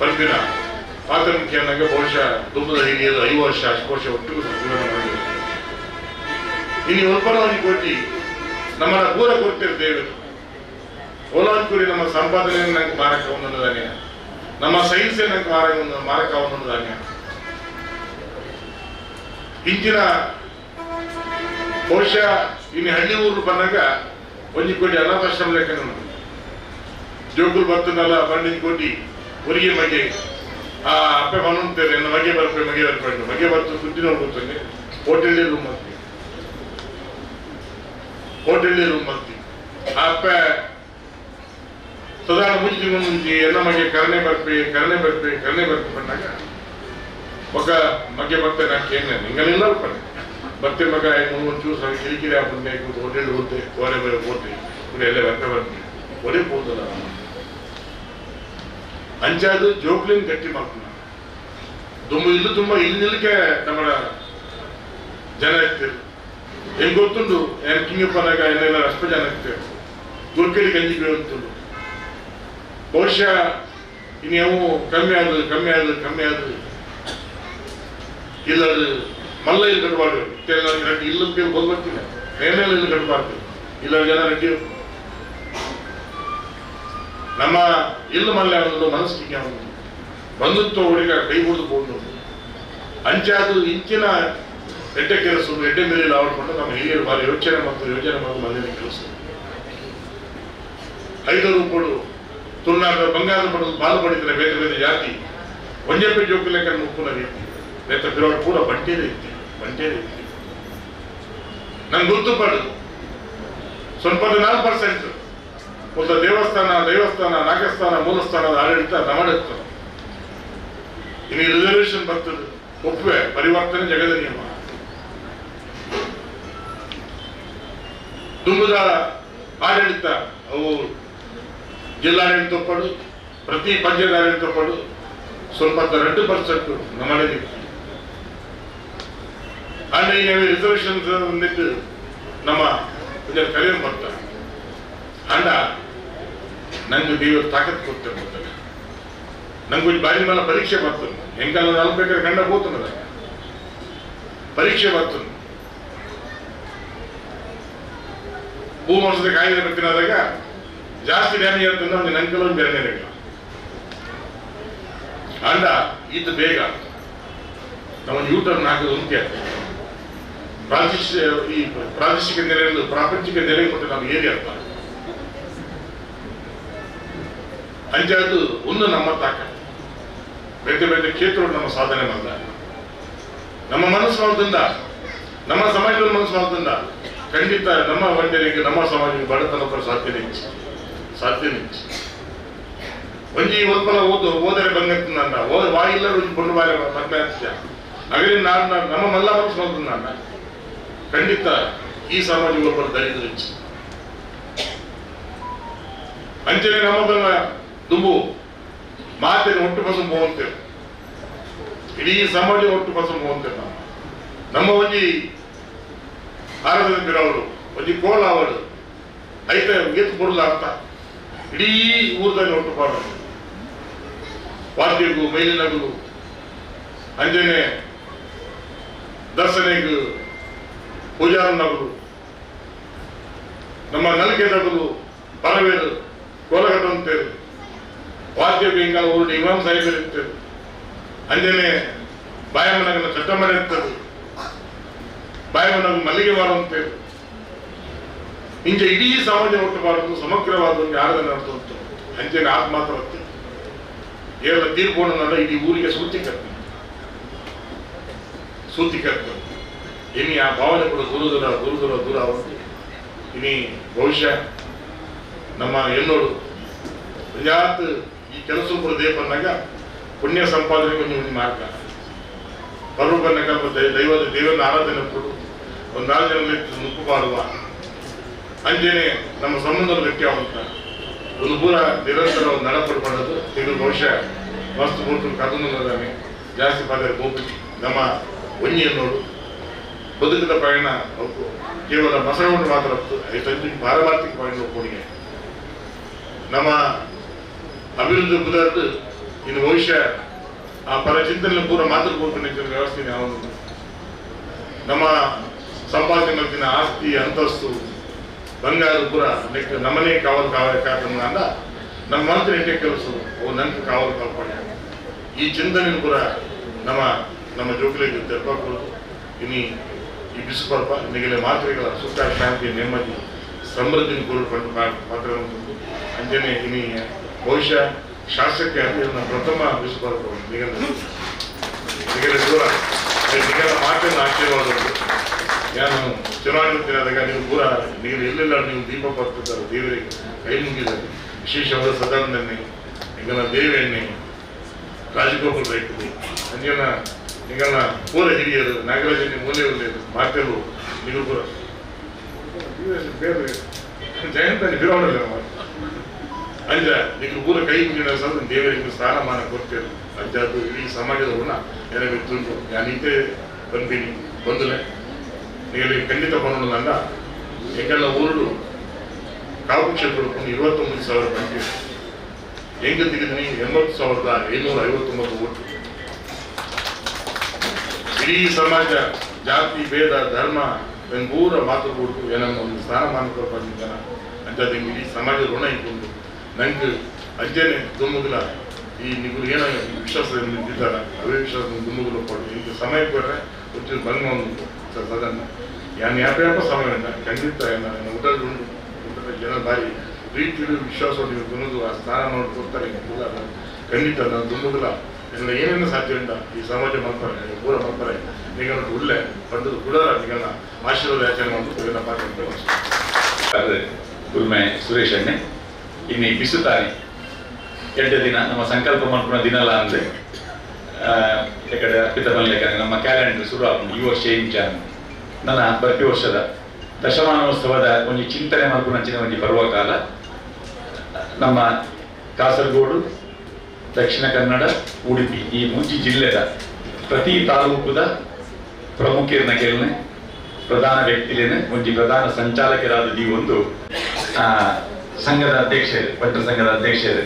ಪಲ್ಪಿನ ಪಾತ್ರಮುಖ್ಯ ಅನ್ನಂಗೆ ಬಹುಶಃ ದುಂಬದ ಹಿರಿಯರು 5 ವರ್ಷ 10 ವರ್ಷ ಒಟ್ಟಿಗೆ ಜೀವನ ಮಾಡಿದರು. ಇನ್ನು ಒಲ್ಪನ ಕೋಟಿ ನಮ್ಮನ್ನ ಪೂರ ಕೊಡ್ತಿರ್ತೇವೆ. ಓಲಾಂಕುರಿ ನಮ್ಮ ಸಂಪಾದನೆ ನಂಗೆ ಮಾರಕ ಒಂದೊಂದಾನೆ, ನಮ್ಮ ಸೈನ್ಸ್ ನಂಗೆ ಮಾರಕ ಒಂದೊಂದಾನೆ. ಇಂಚಿನ ಬಹುಶಃ ಇನ್ನು ಹಳ್ಳಿ ಊರು ಬಂದಾಗ ಒಂಜಿ ಕೋಟಿ ಅನಾಥಾಶ್ರಮ ಲೆಕ್ಕ ಜೋಕುಲು ಬರ್ತದಲ್ಲ 12 ಕೋಟಿ ಹೊರಿಗೆ ಮಗೆ ಆ ಅಪ್ಪೆ ಮನುಂತೇವೆ ನನ್ನ ಮಗೆ ಬರ್ಪೆ ಮಗೆ ಬರ್ಪೆ ಮಗೆ ಬರ್ತು ಸುದ್ದಿನ ಗೊತ್ತಂಗೆ ಹೋಟೆಲ್ ರೂಮ್ ಮಾಡ್ತೀವಿ, ಹೋಟೆಲ್ ರೂಮ್ ಮಾಡ್ತೀವಿ. ಆ ಅಪ್ಪೆ ಸದಾ ಮುಂಚೆ ಮುಂಚೆ ಎಲ್ಲ ಮಗೆ ಕರಣೆ ಬರ್ಪೆ ಕರಣೆ ಬರ್ಪೆ ಕರಣೆ ಬರ್ಪೆ ಬಂದಾಗ ಮಗ ಮಗೆ ಬರ್ತೆ ನಾಕೇನೆ ನಿಂಗಲೆಲ್ಲ ಪಡೆ ಬರ್ತೆ ಮಗ ಒಂಚೂರು ಸಹ ಕಿರಿಕಿರಿ ಹಾಕೊಂಡೆ ಹೋಟೆಲ್ ಹೋದೆ ಕೋರೆ ಬೇರೆ ಹೋದೆ ಎಲ್ಲ ಬರ್ತೆ ಬರ್ತೀವಿ ಒಡೆ ಹೋದಲ್ಲ. ಅಂಚಾದು ಜೋಕ್ಲಿನ್ ಗಟ್ಟಿ ಮಾಡ್ತಾನ ದುಂಬು ಇಲ್ಲೂ ತುಂಬ ಇಲ್ಲಿ ನಿಲ್ಲಕ್ಕೆ ನಮ್ಮ ಜನ ಇರ್ತೀರಿ ಹೆಂಗ್ ಗೊತ್ತುಂಟು ಏನ್ ಕಿಂಗಪ್ಪನಾಗ ಏನೆಲ್ಲ ಅಷ್ಟು ಜನ ಇರ್ತೇವೆ ಗುರ್ಕಡಿ ಗಂಜಿ ಬೀಳುತ್ತುಂಟು. ಬಹುಶಃ ಇನ್ಯಾವು ಕಮ್ಮಿ ಆದ ಕಮ್ಮಿ ಆದ ಕಮ್ಮಿ ಆದ ಇಲ್ಲ ಮಲ್ಲ ಇಲ್ಲಿ ಕಟ್ಟಬಾರ್ದು ರೆಡ್ಡಿ ಇಲ್ಲ ಬರ್ತಿಲ್ಲ ಮೇಮೇಲೆ ಇಲ್ಲಿ ಕಟ್ಟಬಾರ್ದು ಇಲ್ಲ ಜನ ರೆಡ್ಡಿ ನಮ್ಮ ಇಲ್ಲ ಮಲ್ಲೆ ಅವನು ಮನಸ್ಸಿಗೆ ಅವನು ಬಂದಿತ್ತು ಹುಡುಗ ಕೈ ಬಿಡಿದು ಬೋದು ಅಂಚಾದು ಇಂಚಿನ ಎಡ್ಡೆ ಕೆಲಸ ಎಡ್ಡೆ ಮೇಲೆ ಆಡ್ಕೊಂಡು ನಮ್ಮ ಹಿರಿಯರು ಭಾರಿ ಯೋಚನೆ ಮತ್ತು ಯೋಜನೆ ಮತ್ತು ಮಂದಿನ ಕೆಲಸ. 5 ರೂಪಾಯಿ ತುಳುನಾಡ ಬಂಗಾರದ ಪಡೆದು ಬಾಲು ಪಡಿತಾರೆ ಬೇರೆ ಬೇರೆ ಜಾತಿ ಒಂಜೆಪ್ಪೆ ಜೋಕು ಲೆಕ್ಕ ಮುಕ್ಕುನ ರೀತಿ ನೇತ ಬಿರೋಡು ಪೂರ ಬಂಟೇದೇ ಇತ್ತು ಬಂಟೇದೇ ಇತ್ತು. ನಂಗೆ ಗೊತ್ತು ಪಡೆದು 0.4% ಒಂದು ದೇವಸ್ಥಾನ ದೇವಸ್ಥಾನ ನಾಗಸ್ಥಾನ ಮೂಲಸ್ಥಾನದ ಆಡಳಿತ ನಮಡಿತ್ತು. ಇನ್ನು ರಿಸರ್ವೇಶನ್ ಬರ್ತದೆ ಒಪ್ಪುವೆ ಪರಿವರ್ತನೆ ಜಗದ ನಿಯಮ. ದುಂಬುದ ಆಡಳಿತ ಅವು ಜಿಲ್ಲಾಡಳಿತ ಪಡು ಪ್ರತಿ ಪಂಚಾಯತ್ ಆಡಳಿತ ಪಡು 0.2% ನಮ್ಮಲ್ಲಿ. ಅಂದರೆ ರಿಸರ್ವೇಶನ್ ಬಂದಿಟ್ಟು ನಮ್ಮ ಕರೆಯನ್ನು ಬರ್ತಾರೆ ಅಂಡ ನಂಗೆ ದೇವರು ತಾಕತ್ ಕೊಡ್ತಾರೆ ಮೊದಲ ನಂಗೆ ಒಂದು ಬಾರಿ ಮೇಲೆ ಪರೀಕ್ಷೆ ಬರ್ತದೆ ಹೆಂಗಲ್ಲ ನಲ್ಬೇಕಾದ್ರೆ ಗಂಡ ಹೋಗ್ತಾನದ ಪರೀಕ್ಷೆ ಬರ್ತದೆ. ಭೂಮರ್ಶದ ಕಾಯಿಲೆ ಬರ್ತಿನಾದಾಗ ಜಾಸ್ತಿ ಡ್ಯಾಮೇಜ್ ಆಗ್ತದೆ ಒಂದು ನಂಕಲ ಒಂದು ಬೇರೆ ಅಂಡ ಇದು ಬೇಗ ನಮ್ಮ ಯೂಟರ್ನ್ ಹಾಕೋದು ಮುಖ್ಯ. ಈ ಪ್ರಾದೇಶಿಕ ನೆಲೆಯಲ್ಲಿ ಪ್ರಾಪಂಚಿಕ ನೆಲೆ ಕೊಟ್ಟು ನಾವು ಏರಿಯಾ ಅಂತ ಅಂಜಾದು ಒಂದು ನಮ್ಮ ತಾಕ ಬೇರೆ ಬೇರೆ ಕ್ಷೇತ್ರ ನಮ್ಮ ಸಾಧನೆ ಮಾಡ್ದ ನಮ್ಮ ಮನಸ್ಸು ಮಾಡ್ದಿಂದ ನಮ್ಮ ಸಮಾಜದ ಮನಸ್ಸು ಮಾಡ್ದಿಂದ ಖಂಡಿತ ನಮ್ಮ ವಂಡರಿಗೆ ನಮ್ಮ ಸಮಾಜಕ್ಕೆ ಬಡತನ ಸಾಧ್ಯನೇ ಸಾಧ್ಯನೇ. ಒಂಜಿ ಒಲ್ಪಲ ಓದು ಓದರೆ ಬಂಗತ್ತಿನ ಓದ ಬಾಯಿಲ್ಲ ಒಂಜಿ ಪೊಣ್ಣು ಬಾಯಿ ಮಕ್ಕಳ ಅಗಲಿ ನಾನು ನಮ್ಮ ಮಲ್ಲ ಮನಸ್ಸು ಮಾಡ್ದ ಖಂಡಿತ ಈ ಸಮಾಜ ಒಬ್ಬರು ದರಿದ್ರ ಅಂಚನೆ ನಮ್ಮ ಬಂದ ದುಂಬು ಮಾತಿನ ಒಟ್ಟು ಬಸಂ ಹೋಗ್ತೇವೆ ಇಡೀ ಸಮಾಜ ಒಟ್ಟು ಬಸಂ ಹೋಗ್ತೇವೆ. ನಾವು ನಮ್ಮ ಒಂಜಿ ಆರಾಧನೆ ಬಿರವರು ಒಂಜಿ ಕೋಲ ಅವರು ಐತೆ ಎತ್ತು ಕೊಡಲ ಅಂತ ಇಡೀ ಊರದಲ್ಲಿ ಒಟ್ಟು ಪಾಡೋದು ವಾದ್ಯಗೂ ಮೈಲಿನಗು ಅಂಜನೆ ದರ್ಶನೆಗೂ ಪೂಜಾರನಗರು ನಮ್ಮ ನಲಿಕೆದಗಲು ಪರವೇರು ಕೋಲಗಟ್ಟಂತೇರು ವಾದ್ಯಗೂ ಹಿಂಗ ಊರು ಇಮಾಮ್ ಸಾಹೇಬರು ಇರ್ತೇವೆ ಅಂಜನೆ ಬಾಯಮ್ಮನಗನ ಚಟ್ಟಮನೆ ಇರ್ತದೆ ಬಾಯಮ್ಮನಗು ಮಲ್ಲಿಗೆ ಮಾರುವಂತೇವೆ ಇಂಚೆ ಇಡೀ ಸಮಾಜ ಒಟ್ಟು ಬಾರದು ಸಮಗ್ರವಾದ ಒಂದು ಆರಾಧನೆ ನಡೆದುಂಟು. ಅಂಜನೆ ಆತ್ಮಾತ್ರ ಏಳ ತೀರ್ಪೋಣ ಇಡೀ ಊರಿಗೆ ಸೂತಿ ಕರ್ತದೆ ಸೂತಿ ಕರ್ತದೆ. ಇನ್ನು ಆ ಭಾವನೆ ಕೂಡ ದೂರ ದೂರ ದೂರ ದೂರ ದೂರ ಆಗುತ್ತೆ. ಇನಿ ಬಹುಶಃ ನಮ್ಮ ಎಲ್ಲೋಡು ಜಾತ್ ಈ ಕೆಲಸ ಕೂಡ ದೇಪನ್ನಾಗ ಪುಣ್ಯ ಸಂಪಾದನೆಗೆ ಒಂದು ಮಾರ್ಗ ಪರ್ವಬನ್ನ ಕಲ್ಪ ದೈವದ ದೇವನ ಆರಾಧನೆ ಕೊಡು ಒಂದು ನಾಲ್ಕು ಜನ ನುಪ್ಪು ಪಾಡುವ ಅಂಜನೆ ನಮ್ಮ ಸಂಬಂಧ ಗಟ್ಟಿ ಆಗುತ್ತ ಒಂದು ಪೂರ ನಿರಂತರ ಒಂದು ನಡಪಡು ಮಾಡೋದು ಇದು ಬಹುಶಃ ಮಸ್ತ್ ಮೂರ್ತು ಕದನದಾನೆ ಜಾಸ್ತಿ ಪಾದ ಗೋಪಿ ನಮ್ಮ ಒಂಜಿಯನ್ನು ಬದುಕಿದ ಪಯಣ ಕೇವಲ ಮಸಣವನ್ನು ಮಾತ್ರ ಪಾರಮಾರ್ಥಿಕ ಪಯಣ ಕೊಡುಗೆ ನಮ್ಮ ಅಭಿವೃದ್ಧಿ ಕುದರದ್ದು ಇನ್ನು ಬಹುಶಃ ಆ ಪರಚಿಂತನೆ ಪೂರ ಮಾತ್ರ ವ್ಯವಸ್ಥೆ ಯಾವುದು ನಮ್ಮ ಸಂಪಾದನೆ ಮತ್ತಿನ ಆಸ್ತಿ ಅಂತಸ್ತು ಬಂಗಾರ ಪೂರ ನೆಕ್ ನಮ್ಮನೇ ಕಾವಲು ಕಾವಲ ನಮ್ಮ ಮಂತ್ರಿ ನೆಟ್ಟೆ ಕೆಲಸ ಅವು ನಂಗೆ ಕಾವಲು ಕಾಪಾಡ ಈ ಚಿಂತನೆ ಪೂರ ನಮ್ಮ ನಮ್ಮ ಜೋಕುಲಿಗೆ ತೆರಪಾಕೊಡೋದು. ಇನ್ನು ಈ ಬಿಸುಪರ್ಪ ನಿಗಲೆ ಮಾತ್ರೆಗಳ ಸುಖ ಶಾಂತಿ ನೆಮ್ಮದಿ ಸಮೃದ್ಧಿ ಕೋರಿಕೊಂಡು ಮಾತ್ರ ಅಂಜನೆ ಇನಿ ಬಹುಶಃ ಶಾಸಕ ಪ್ರಥಮ ಬಿಸುಪರ್ಪ ನಿಗಲ ನಿಗಲ ದೂರ ನಿಗಲ ಮಾತನ್ನು ಆಶೀರ್ವಾದ. ನಾನು ಚುನಾವಣೆ ದಿನದಾಗ ನೀವು ಪೂರ ನೀವು ಎಲ್ಲೆಲ್ಲ ನೀವು ದೀಪ ಬರ್ತಿದ್ದಾರೆ ದೇವರಿಗೆ ಕೈ ಮುಗಿದ್ದಾರೆ ವಿಶೇಷವಾದ ಸದಾನಂದನ್ನೇ ನಿಗಲ ದೇವೆಣ್ಣೆ ರಾಜಗೋಪಾಲ್ ರೈತರು ಅಂಜನ ನಿಗಲ ಪೂರ ಹಿರಿಯರು ನಾಗರಾಜನ ಮೂಲೆ ಉಳ್ಳೇರು ಮಾತೆರು ನೀವು ಪೂರ ಬೇರೆ ಜಯಂತ ಬಿರೋಣಲ್ಲ ಅಂಜ ನೀವು ಪೂರ ಕೈ ಮುಗಿದ ಸಹ ದೇವರಿಗೆ ಸ್ಥಾನಮಾನ ಕೊಡ್ತೇವೆ. ಅಂಜ ಅದು ಇಡೀ ಸಮಾಜದ ಋಣ ನನಗೆ ತುಂಡು ನಾನು ಇಂತೆ ಬಂದೀನಿ ಬಂದಲೆ ನೀವು ಖಂಡಿತ ಬಂದ ಎಂಗೆಲ್ಲ ಊರು ಕಾಪು ಕ್ಷೇತ್ರ 29,000 ಬಂದಿದೆ ಹೆಂಗ ತೆಗೆದಿನಿ 80,759 ಓಟು. ಇಡೀ ಸಮಾಜ ಜಾತಿ ಭೇದ ಧರ್ಮ ಪೂರ ಮಾತು ಕೊಟ್ಟು ಏನನ್ನ ಒಂದು ಸ್ಥಾನಮಾನ ಕೊಡ್ಬಂದಿದ್ದಾನ ಅಂತ ಇಡೀ ಸಮಾಜ ಋಣ ಇಟ್ಕೊಂಡು ನಂಗೆ ಅಜ್ಜನೆ ದುಮ್ಮುಗಲ ಈ ನೀವು ಏನೋ ವಿಶ್ವಾಸ ನಿಂತಿದ್ದಾರ ಅವೇ ವಿಶ್ವಾಸ ದುಮ್ಮುಗಲ ಕೊಡು ಇಂಥ ಸಮಯ ಕೊಟ್ಟರೆ ಒಂಚೂರು ಭಂಗ ಒಂದು ಸದನ್ನ ಯಾನ್ ಯಾಪ ಯಾಪ ಸಮಯ ಖಂಡಿತ ಊಟದ ಉಂಟು ಊಟದ ಜನ ಬಾರಿ ಪ್ರೀತಿಯು ವಿಶ್ವಾಸ ನೀವು ಆ ಸ್ಥಾನ ನೋಡಿ ಕೊಡ್ತಾರೆ ಖಂಡಿತ ನಾನು ದುಮ್ಮುಗಲ ಎಲ್ಲ ಏನೇನು ಸಾಧ್ಯ ಉಂಟ ಈ ಸಮಾಜ ಮಾಡ್ತಾರೆ ಪೂರ ಮಾಡ್ತಾರೆ ನಿಗಮ ಉಳ್ಳೆ ಪಂಡದ ಕೂಡ ನಿಗಮ ಆಶೀರ್ವಾದ ಯಾಚನೆ ಮಾಡೋದು ಪಾತ್ರ. ಗುರುಮೆ ಸುರೇಶ್ ಅಣ್ಣೆ ಇನ್ನು ಬಿಸುತ್ತಾನೆ 2 ದಿನ ನಮ್ಮ ಸಂಕಲ್ಪ ಮಾಡ್ಕೊಂಡ ದಿನಲ್ಲ ಅಂದರೆ ಯಾಕಡೆ ಅರ್ಪಿತ ಬನ್ಲೇಕಂದ್ರೆ ನಮ್ಮ ಕ್ಯಾಲೆಂಡರ್ ಶುರು ಆಗ್ತದೆ ಈ ವರ್ಷ ಇಂಚ ನನ್ನ ಪ್ರತಿ ವರ್ಷದ ದಶಮಾನೋತ್ಸವದ ಒಂದು ಚಿಂತನೆ ಮಾಡ್ಕೊಂಡ ಒಂದು ಬರುವ ಕಾಲ ನಮ್ಮ ಕಾಸರಗೋಡು ದಕ್ಷಿಣ ಕನ್ನಡ ಉಡುಪಿ ಈ ಮುಂಚಿ ಜಿಲ್ಲೆದ ಪ್ರತಿ ತಾಲೂಕುದ ಪ್ರಮುಖರನ್ನ ಕೇಳನೆ ಪ್ರಧಾನ ವ್ಯಕ್ತಿಲೇನೆ ಒಂಜಿ ಪ್ರಧಾನ ಸಂಚಾಲಕರಾದ ಈ ಒಂದು ಸಂಘದ ಅಧ್ಯಕ್ಷರು, ಭಟ್ರ ಸಂಘದ ಅಧ್ಯಕ್ಷರು.